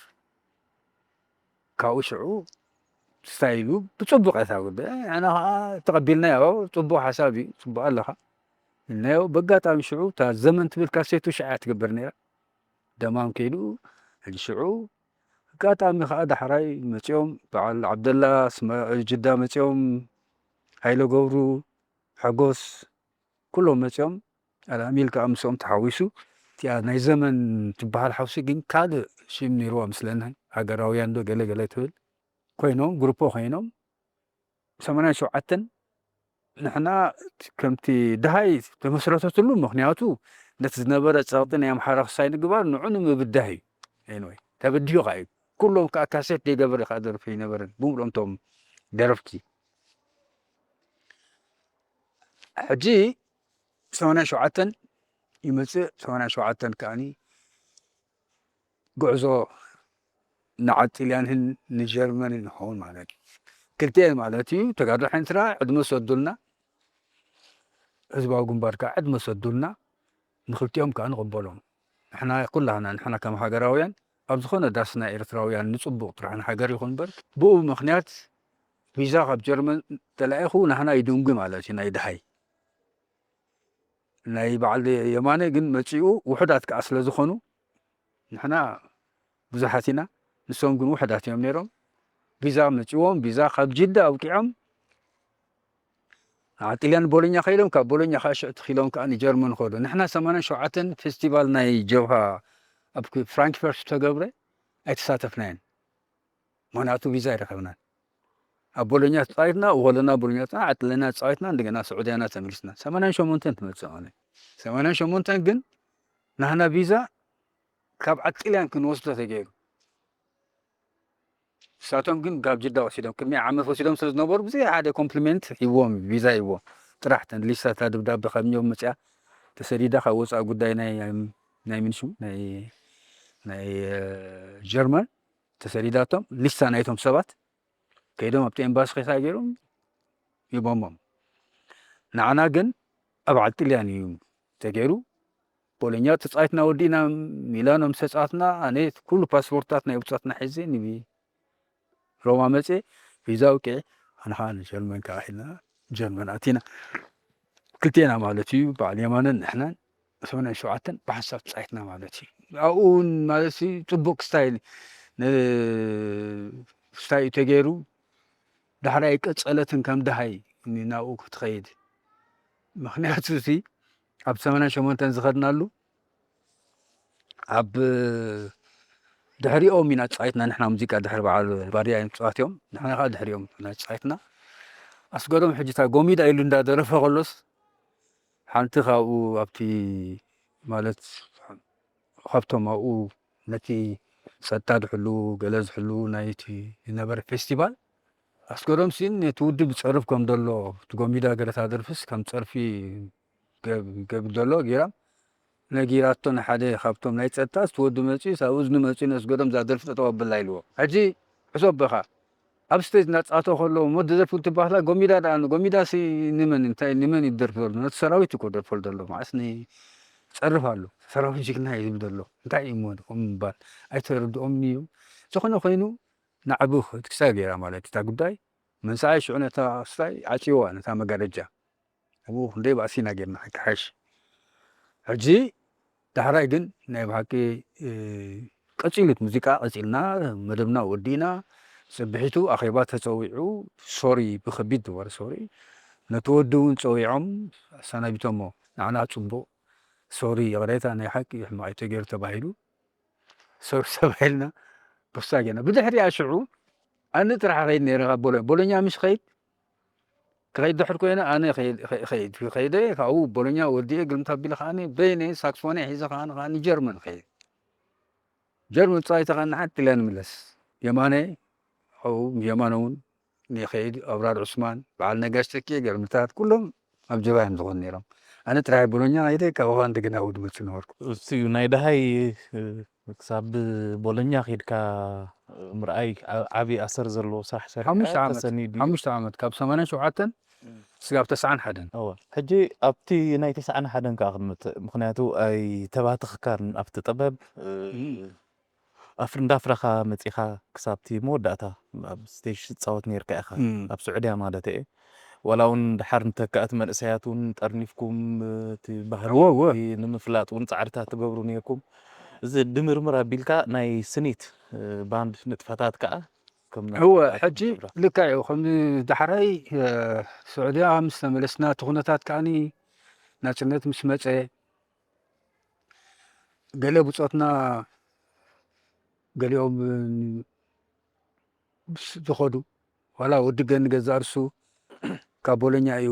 ካብኡ ሽዑ ስታይሉ ብጽቡቕ እታ ጉዳይ፣ ንሕና ኸዓ ተቐቢልናዮ። ጽቡቕ ሓሳብ እዩ፣ ጽቡቕ ኣለኻ ኢልናዮ። በጋጣሚ ሽዑ እታ ዘመን ትብል ካሴቱ ሽዓ እያ ትገብር ነይራ፣ ደማም ከይዱ። ሕጂ ሽዑ ኣጋጣሚ ኸዓ ዳሕራይ መጺኦም፣ በዓል ዓብደላ ስመ-፣ ጅዳ መጺኦም፣ ሃይለ ገብሩ፣ ሓጎስ፣ ኩሎም መጺኦም። ኣልኣሚል ከኣ ምስኦም ተሓዊሱ። እቲኣ ናይ ዘመን ትበሃል ሓውሲ ግን ካልእ ሽም ነይርዋ ምስለኒ፣ ሃገራውያን ዶ ገለ ገለ ትብል ኮይኖም፣ ግሩፖ ኮይኖም፣ ሰማንያን ሸውዓተን ንሕና ከምቲ ደሃይ ተመስረተትሉ። ምኽንያቱ ነቲ ዝነበረ ጸቕጢ ናይ ኣምሓራ ክሳይ ንግባር ንዑ ንምብዳህ እዩ። ኤንወይ ተበዲሁ ከኣ እዩ። ኩሎም ከኣ ካሴት ዘይገበረ ከኣ ደርፊ ኣይነበረን፣ ብምሉኦም እቶም ደረፍቲ። ሕጂ ሰማንያን ሸውዓተን ይመጽእ፣ ሰማንያን ሸውዓተን ከኣኒ ጉዕዞ ንዓድ ጥልያንን ንጀርመንን ይኸውን ማለት እዩ። ክልቲኤን ማለት እዩ። ተጋድሎ ሓይንትራ ዕድመ ሰዱልና፣ ህዝባዊ ግንባር ከኣ ዕድመ ሰዱልና፣ ንክልቲኦም ከኣ ንቕበሎም። ንሕና ኩላህና፣ ንሕና ከም ሃገራውያን ኣብ ዝኾነ ዳስና ኤርትራውያን ንጽቡቕ ጥራሕ ንሃገር ይኹን እምበር፣ ብኡ ምኽንያት ቪዛ ካብ ጀርመን ተላኢኹ ናህና ይድንጉ ማለት እዩ። ናይ ደሃይ ናይ በዓል የማነ ግን መጺኡ ውሑዳት ከኣ ስለ ዝኾኑ፣ ንሕና ብዙሓት ኢና፣ ንሶም ግን ውሑዳት እዮም ነይሮም። ቪዛ መጺዎም፣ ቪዛ ካብ ጅዳ ኣውቂዖም፣ ንዓድ ጥልያን ቦሎኛ ከይዶም፣ ካብ ቦሎኛ ከኣ ሽዑ ትኺሎም ከኣ ንጀርመን ከዱ። ንሕና ሰማንያን ሸውዓተን ፌስቲቫል ናይ ጀብሃ ኣብ ክ-፣ ፍራንክፈርት ዝተገብረ ኣይተሳተፍናዮን። ምኽንያቱ ቪዛ ኣይረኸብናን። ኣብ ቦሎኛ ተጻዊትና፣ ወለና ቦሎኛ ተጻዊትና፣ ዓድ ጥልያና ተጻዊትና፣ እንደገና ስዑድያና ተመሊስና። ሰማንያን ሸሞንተን ትመጽእ ኣነ። ሰማንያን ሸሞንተን ግን ናህና ቪዛ ካብ ዓድ ጥልያን ክንወስዶ ተገይሩ። ንሳቶም ግን ካብ ጅዳ ወሲዶም፣ ቅድሚ ዓመት ወሲዶም ስለ ዝነበሩ፣ ብዘይ ሓደ ኮምፕሊመንት ሂዎም፣ ቪዛ ሂዎም። ጥራሕ ተን ሊስታ፣ እታ ደብዳቤ ካብ ኒውዮርክ መጽያ ተሰዲዳ፣ ካብ ወጻኢ ጉዳይ ናይ፣ ናይ ምንሹ፣ ናይ፣ ናይ፣ እ፣ ጀርመን ተሰዲዳቶም፣ ሊስታ ናይቶም ሰባት ከይዶም ኣብቲ ኤምባሲ ኬሳ ገይሮም ሂቦሞም። ንዓና ግን ኣብ ዓድ ጥልያን እዩ ተገይሩ። ቦሎኛ ተጻዊትና ወዲእና፣ ሚላኖ ምስ ተጻወትና፣ ኣነ ኩሉ ፓስፖርታት ናይ ብጾትና ሒዘ ንቢ-፣ ሮማ መጽየ፣ ቪዛ ኣውቂዐ፣ ኣነ ኸኣ ንጀርመን ከኣ ኢልና ጀርመን ኣቲና። ክልቴና ማለት እዩ፣ በዓል የማነን ንሕናን ሰማንያን ሸውዓተን ብሓንሳብ ተጻዊትና ማለት እዩ። ኣብኡ እውን ማለት እዩ፣ ጽቡቕ ክስታይ ን-፣ ክስታይ እዩ ተገይሩ። ዳሕራይ ቀጸለትን ከም ደሃይ ናብኡ ክትኸይድ። ምኽንያቱ እቲ ኣብ ሰማንያን ሸሞንተን ዝኸድናሉ ኣብ ድሕሪኦም ኢና ተጻዊትና ንሕና ሙዚቃ፣ ድሕሪ በዓል ባርያ እዮም ተጻዋት እዮም። ንሕና ከኣ ድሕሪኦም ኢና ተጻዊትና። ኣስገዶም ሕጂ እታ ጎሚዳ ኢሉ እንዳደረፈ ከሎስ ሓንቲ ካብኡ ኣብቲ ማለት ካብቶም ኣብኡ ነቲ ጸጥታ ዝሕሉ ገለ ዝሕሉ ናይቲ ዝነበረ ፌስቲቫል ኣስገዶም ሲን ነቲ ውድብ ዝጸርፍ ከም ዘሎ እቲ ጎሚዳ ገለ እታ ደርፍስ ከም ጸርፊ ገብ-፣ ገብ ዘሎ ጌራ ነጊራቶ ንሓደ ካብቶም ናይ ጸጥታ፣ እቲ ወዲ መጺኡ፣ ሳብ እዝኑ መጺኡ፣ ነስገዶም እዛ ደርፊ ጠጠው ኣብላ ኢልዎ። ሕጂ ሕሰብ በኻ፣ ኣብ ስቴጅ እናጻወተ ከሎ፣ እሞ ደርፊ ትባህላ፣ ጎሚዳ ደኣ፣ ጎሚዳሲ ንመን፣ እንታይ፣ ንመን እዩ ደርፊ ዘሎ? ነቲ ሰራዊት እኮ ደርፈሉ ዘሎ። መዓስ ንጸርፍ ኣሎ? ሰራዊት ጅግና እዩ ዝብል ዘሎ። እንታይ እዩ እሞ ከምኡ ምባል? ኣይተረድኦምን እዩ። ዝኾነ ኮይኑ፣ ናዕቢ ክትክሳ ገይራ ማለት እታ ጉዳይ። መንሰዓይ ሽዑ ነታ ክስታይ ዓጽይዋ፣ ነታ መጋረጃ። ኣብኡ ክንደይ ባእሲ ኢና ጌርና፣ ሓቂ ሓይሽ። ሕጂ ዳሕራይ ግን ናይ ብሓቂ፣ እ፣ ቀጺሉ እቲ ሙዚቃ ቀጺልና፣ መደብና ወዲእና፣ ጽብሒቱ ኣኼባ ተጸዊዑ፣ ሶሪ ብኸቢድ ዝበረ ሶሪ፣ ነቲ ወዲ እውን ጸዊዖም ኣሰናቢቶሞ። ንዓና ጽቡቕ ሶሪ፣ ይቕሬታ፣ ናይ ሓቂ ሕማቕ እዩ ተገይሩ ተባሂሉ። ሶሪ ተባሂልና፣ ብሳ ጌርና። ብድሕሪኣ ሽዑ ኣነ ጥራሕ ኸይድ ነይረ ካብ ቦሎ-፣ ቦሎኛ ምሽ ኸይድ፣ ክኸይድ ድሕር ኮይነ ኣነ ኸይድ፣ ኸይድ፣ ኸይደ ካብኡ ቦሎኛ ወዲኤ ግርምት ኣቢለ ከኣኒ በይነ ሳክስፎነ ሒዘ ከኣኒ፣ ከኣኒ ጀርመን ኸይድ። ጀርመን ጻይተ ከኣኒ ሓንቲ ኢለ ንምለስ። የማነ፣ ኣብኡ የማነ እውን ንኸይድ፣ ኣብራር ዑስማን፣ በዓል ነጋሽ ተኪኤ፣ ገርምታት፣ ኩሎም ኣብ ጀብሃ እዮም ዝኾኑ ነይሮም። ኣነ ጥራሕ ቦሎኛ ኸይደ ካብኡ ከኣ እንደገና ውድመት ዝነበርኩ። እሱ እዩ ናይ ደሃይ፣ እ፣ ክሳብ ቦሎኛ ኸይድካ ምርኣይ ዓ-፣ ዓቢ ኣሰር ዘለዎ ስራሕ ሰሪሕካ ሓሙሽተ ዓመት፣ ተሰኒዱ እዩ። ሓሙሽተ ዓመት፣ ካብ ሰማንያን ሸውዓተን እም። ስጋብ ተስዓን ሓደን። እወ። ሕጂ ኣብቲ ናይ ተስዓን ሓደን ከኣ ክንመጽእ፣ ምኽንያቱ ኣይተባተኽካን ኣብቲ ጥበብ፣ እ፣ እም። ኣፍሪ እንዳፍረኻ መጺኻ ክሳብቲ መወዳእታ ኣብ ስቴጅ ትጻወት ነርካ ኢኻ። ኣብ ስዑድያ ማለት እየ። ዋላ እውን ድሓር ንተካእቲ መንእሰያት እውን ጠርኒፍኩም እቲ ባህሊ ንምፍላጥ እውን ጻዕርታት ትገብሩ ነርኩም። እዚ ድምርምር ኣቢልካ ናይ ስኒት ባንድ ንጥፈታት ከዓ እወ ሕጂ ልካ እዩ። ከም ዳሕራይ ስዑድያ ምስ ተመለስና እቲ ኩነታት ከዓኒ ናጽነት ምስ መጸ ገለ ብጾትና ገሊኦም ዝኸዱ ዋላ ወዲ ገኒ ገዛ እርሱ ካብ ቦሎኛ እዩ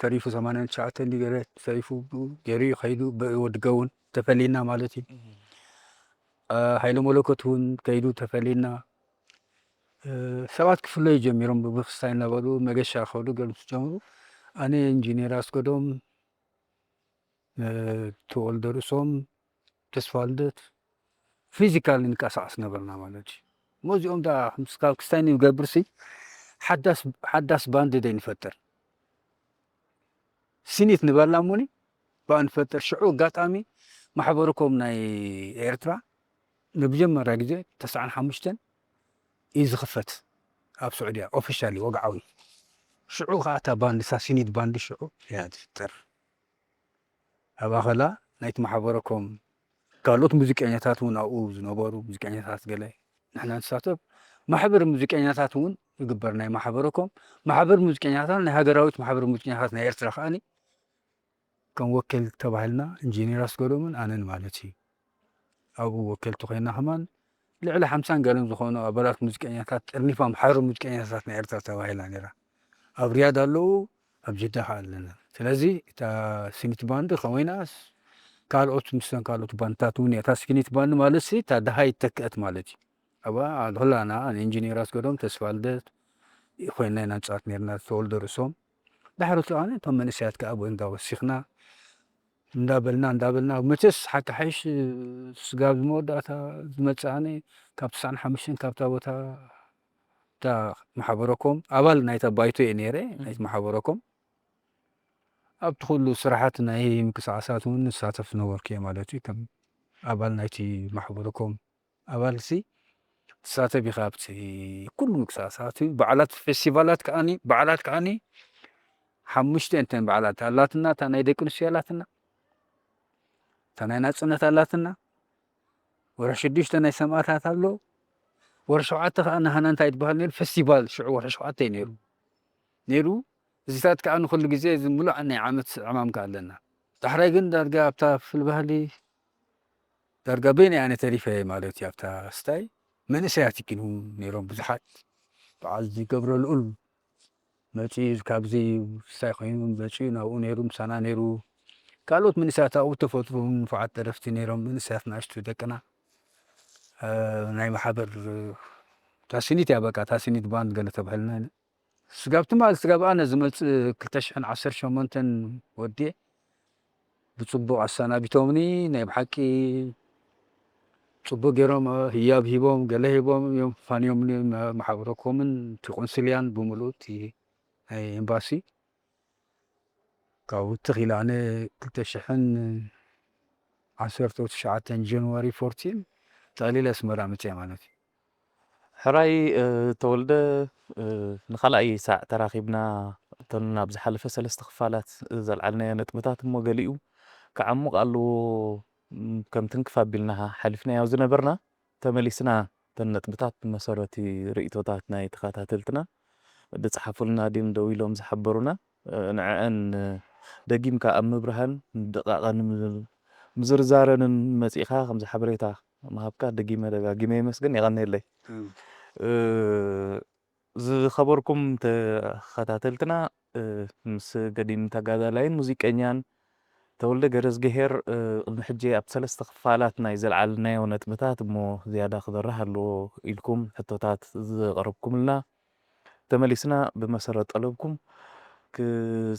ተሪፉ ሰማንያን ትሽዓተን ገለ ተሪፉ ገይሩ እዩ ከይዱ። ወዲ ገውን ተፈሊና ማለት እዩ። ሃይለ መለኮት እውን ከይዱ ተፈሊና። ሰባት ክፍለዩ ጀሚሮም ብምክስታይ እናበሉ መገሻ ከዱ ገሉ ጀምሩ። ኣነ ኢንጂነር ኣስገዶም ተወልደ ርእሶም ተስፋ ልደት ፊዚካል ንንቀሳቀስ ነበርና ማለት እዩ። እሞ እዚኦም ዳ ምስ ካብ ክስታይ ንገብር ሲ ሓዳስ ሓዳስ ባንድ ደይ ንፈጥር ሲኒት ንበላ እሞኒ ብኣ ንፈጥር ሽዑ ኣጋጣሚ ማሕበርኮም ናይ ኤርትራ ንብጀመርያ ግዜ ተስዓን ሓሙሽተን እዩ ዝኽፈት ኣብ ስዑድያ ኦፊሻሊ ወግዓዊ ሽዑ ከዓ እታ ባንድ ሳሲኒት ባንድ ሽዑ እያ ትፍጠር። ኣብ ኣኸላ ናይቲ ማሕበረኮም ካልኦት ሙዚቀኛታት እውን ኣብኡ ዝነበሩ ሙዚቀኛታት ገለ ንሕና ንሳተፍ ማሕበር ሙዚቀኛታት እውን ይግበር ናይ ማሕበረኮም ማሕበር ሙዚቀኛታት ናይ ሃገራዊት ማሕበር ሙዚቀኛታት ናይ ኤርትራ ከዓኒ ከም ወከል ተባሂልና ኢንጂነር ኣስገዶምን ኣነን ማለት እዩ ኣብኡ ወከልቲ ኮይና ከማን ልዕሊ ሓምሳን ገለን ዝኾኑ ኣባላት ሙዚቀኛታት ጥርኒፋ ማሕበር ሙዚቀኛታት ናይ ኤርትራ ተባሂላ ነይራ ኣብ ሪያድ ኣለዉ ኣብ ጅዳ ከዓ ኣለና ስለዚ እታ ሲኒት ባንድ ከመይናስ ካልኦት ምስተን ካልኦት ባንድታት እውን እያ እታ ሲኒት ባንድ ማለት ሲ እታ ድሃይ ተክአት ማለት እዩ ኣብኣ ኩላና ንኢንጂነር ኣስገዶም ተስፋ ልደት ኮይና ኢና ንፃወት ነርና ተወልደ ርእሶም ዳሕሪ እቲ ኣነ እቶም መንእሰያት ከዓ ኣብኡ እንዳወሲኽና እንዳበልና እንዳበልና መቸስ ሓቂ ሓይሽ ስጋብ ዝመወዳእታ ዝመፅእ ኣነ ካብ ትስዓን ሓሙሽተን ካብታ ቦታ እታ ማሕበረኮም ኣባል ናይታ ባይቶ እየ ነይረ ናይቲ ማሕበረኮም ኣብቲ ኩሉ ስራሓት ናይ ምንቅስቃሳት እውን ንሳተፍ ዝነበርኩ እየ ማለት እዩ ከም ኣባል ናይቲ ማሕበረኮም ኣባልሲ ትሳተፍ ኢኻ ኣብቲ ኩሉ ምንቅስቃሳት በዓላት ፌስቲቫላት ከዓኒ በዓላት ከዓኒ ሓሙሽተ እንተን በዓላት ኣላትና እታ ናይ ደቂ ኣንስትዮ ኣላትና እታ ናይ ናፅነት ኣላትና ወርሒ ሽዱሽተ ናይ ሰማእታት ኣሎ ወርሒ ሸውዓተ ከዓ ናሃና እንታይ ትበሃል ነይሩ ፌስቲቫል ሽዑ ወርሒ ሸውዓተ እዩ ነይሩ ነይሩ እዚታት ከዓ ንኩሉ ግዜ እዚ ሙሉእ ናይ ዓመት ዕማምካ ኣለና ዳሕራይ ግን ዳርጋ ኣብታ ፍል ባህሊ ዳርጋ በይነይ ኣነ ተሪፈ ማለት እዩ ኣብታ ስታይ መንእሰያት ይኪኑ ነይሮም ብዙሓት በዓል ዝገብረ ልኡል መፂኡ ካብዚ ስታይ ኮይኑ መፂኡ ናብኡ ነይሩ ምሳና ነይሩ ካልኦት መንእሰያት ኣብኡ ተፈጥሩ ንፉዓት ደረፍቲ ነይሮም መንእሰያት ናእሽቱ ደቅና ናይ ማሕበር ታሲኒት እያ በቃ ታሲኒት ባንድ ገለ ተባሂልና ስጋብ ትማል ስጋብ ኣነ ዝመፅእ ክልተ ሽሕን ዓሰርተ ሸሞንተን ወዲእ ብፅቡቅ ኣሰናቢቶምኒ ናይ ብሓቂ ፅቡቅ ገይሮም ህያብ ሂቦም ገለ ሂቦም እዮም ፋንዮምኒ ማሕበረኮምን እቲ ቆንስልያን ብምሉእ እቲ ናይ ኤምባሲ ካብኡ ትኽ ኢለ ኣነ ክልተ ሽሕን ዓሰርተ ትሽዓተን ጃንዋሪ ፎርቲን ጠቕሊለ ኣስመራ መፅየ ማለት እዩ። ሕራይ ተወልደ ንኻልኣይ ሳዕ ተራኺብና እተን ኣብ ዝሓለፈ ሰለስተ ክፋላት ዘልዓልናዮ ነጥብታት እሞ ገሊኡ ክዓሙቕ ኣለዎ ከም ትንክፍ ኣቢልና ሓሊፍናዮ ዝነበርና ተመሊስና እተን ነጥብታት ብመሰረቲ ርእቶታት ናይ ተኸታተልትና ዝፀሓፉልና ድዮም ደው ኢሎም ዝሓበሩና ንዐዐን ደጊምካ ኣብ ምብርሃን ምድቓቐን ምዝርዛረንን መፂእኻ ከምዚ ሓበሬታ ምሃብካ ደጊመ ደጋጊመ የመስግን የቐንየለይ ዝኸበርኩም ተኸታተልትና ምስ ገዲም ተጋዳላይን ሙዚቀኛን ተወልደ ገረዝግሄር ቅድሚ ሕጂ ኣብ ሰለስተ ክፋላት ናይ ዘልዓልናዮ ነጥብታት እሞ ዝያዳ ክበርህ ኣለዎ ኢልኩም ሕቶታት ዝቐረብኩምልና ተመሊስና ብመሰረት ጠለብኩም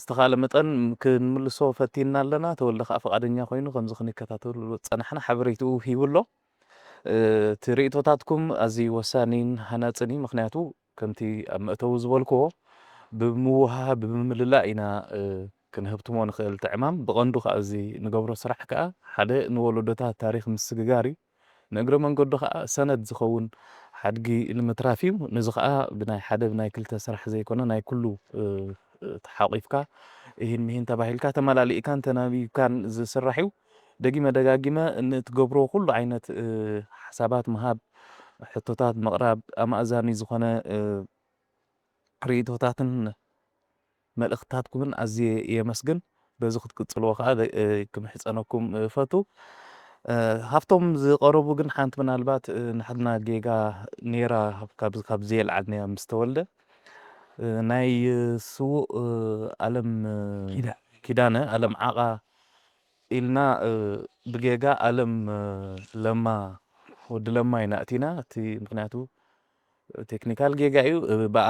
ዝተኻለ መጠን ክንምልሶ ፈቲንና ኣለና ተወልደ ከዓ ፈቃደኛ ኮይኑ ከምዚ ክንከታተሉ ፀናሕና ሓበሬትኡ ሂቡ ኣሎ እቲ ርእቶታትኩም ኣዝዩ ወሳኒን ሃናፅን እዩ ምክንያቱ ከምቲ ኣብ መእተዊ ዝበልክዎ ብምውሃሃ ብምምልላእ ኢና ክንህብትሞ ንኽእል እቲ ዕማም ብቐንዱ ከዓ እዚ ንገብሮ ስራሕ ከዓ ሓደ ንወለዶታት ታሪክ ምስግጋር እዩ ንእግረ መንገዱ ከዓ ሰነድ ዝኸውን ሓድጊ ንምትራፍ እዩ። ነዚ ከዓ ብናይ ሓደ ብናይ ክልተ ስራሕ ዘይኮነ ናይ ኩሉ ተሓቂፍካ ይህን ምሂን ተባሂልካ ተመላሊእካን ተናቢብካን ዝስራሕ እዩ። ደጊመ ደጋጊመ ንእትገብሮ ኩሉ ዓይነት ሓሳባት ምሃብ፣ ሕቶታት ምቕራብ፣ ኣማእዛኒ ዝኾነ ርእይቶታትን መልእኽትታትኩምን ኣዝየ የመስግን። በዚ ክትቅጽልዎ ከኣ ክምሕጸነኩም እፈቱ። ሃብቶም ዝቐረቡ ግን ሓንቲ ምናልባት ንሕና ጌጋ ነይራ ካብ ካብ ዘየልዓልናያ ምስ ተወልደ ናይ ስዉእ ኣለም ኪዳነ ኣለም ዓቓ ኢልና ብጌጋ ኣለም ለማ ወዲ ለማ ኢና እቲና እቲ ምክንያቱ ቴክኒካል ጌጋ እዩ። ብኣ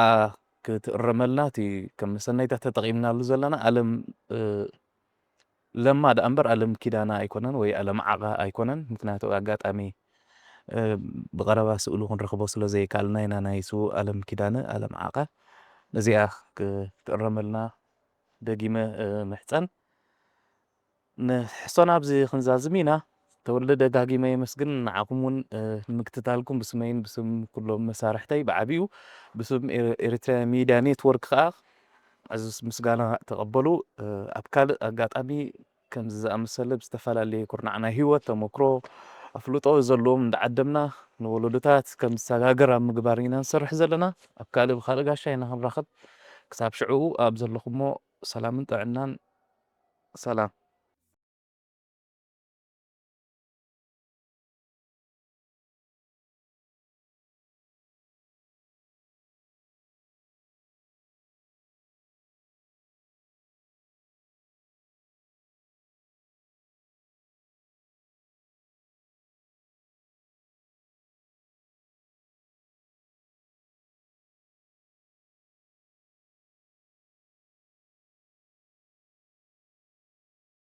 ክትእረመልና እቲ ከም መሰነይታ ተጠቒምናሉ ዘለና ኣለም ለማ ደኣ እምበር ኣለም ኪዳና ኣይኮነን ወይ ኣለም ዓቓ ኣይኮነን። ምክንያቱ ኣጋጣሚ ብቐረባ ስእሉ ክንረኽቦ ስለ ዘይከኣልና ኢና ናይ ስዉእ ኣለም ኪዳነ ኣለም ዓቓ ነዚኣ ክትእረመልና ደጊመ ምሕጸን። ንሕሶና ኣብዚ ክንዛዝም ኢና። ተወልደ ደጋጊመ የመስግን። ንዓኹም እውን ንምክትታልኩም ብስመይን ብስም ኩሎም መሳርሕተይ ብዓቢኡ ብስም ኤርትራ ሚድያ ኔትወርክ ከዓ ዕዙዝ ምስጋና ተቐበሉ። ኣብ ካልእ ኣጋጣሚ ከምዚ ዝኣመሰለ ብዝተፈላለየ ኩርናዕ ናይ ህይወት ተመክሮ ኣፍልጦ ዘለዎም እንዳዓደምና ንወለዶታት ከም ዝሰጋገር ኣብ ምግባር ኢና ንሰርሕ ዘለና። ኣብ ካልእ ብካልእ ጋሻ ኢና ክንራኸብ። ክሳብ ሽዕኡ ኣብ ዘለኹሞ ሰላምን ጥዕናን ሰላም።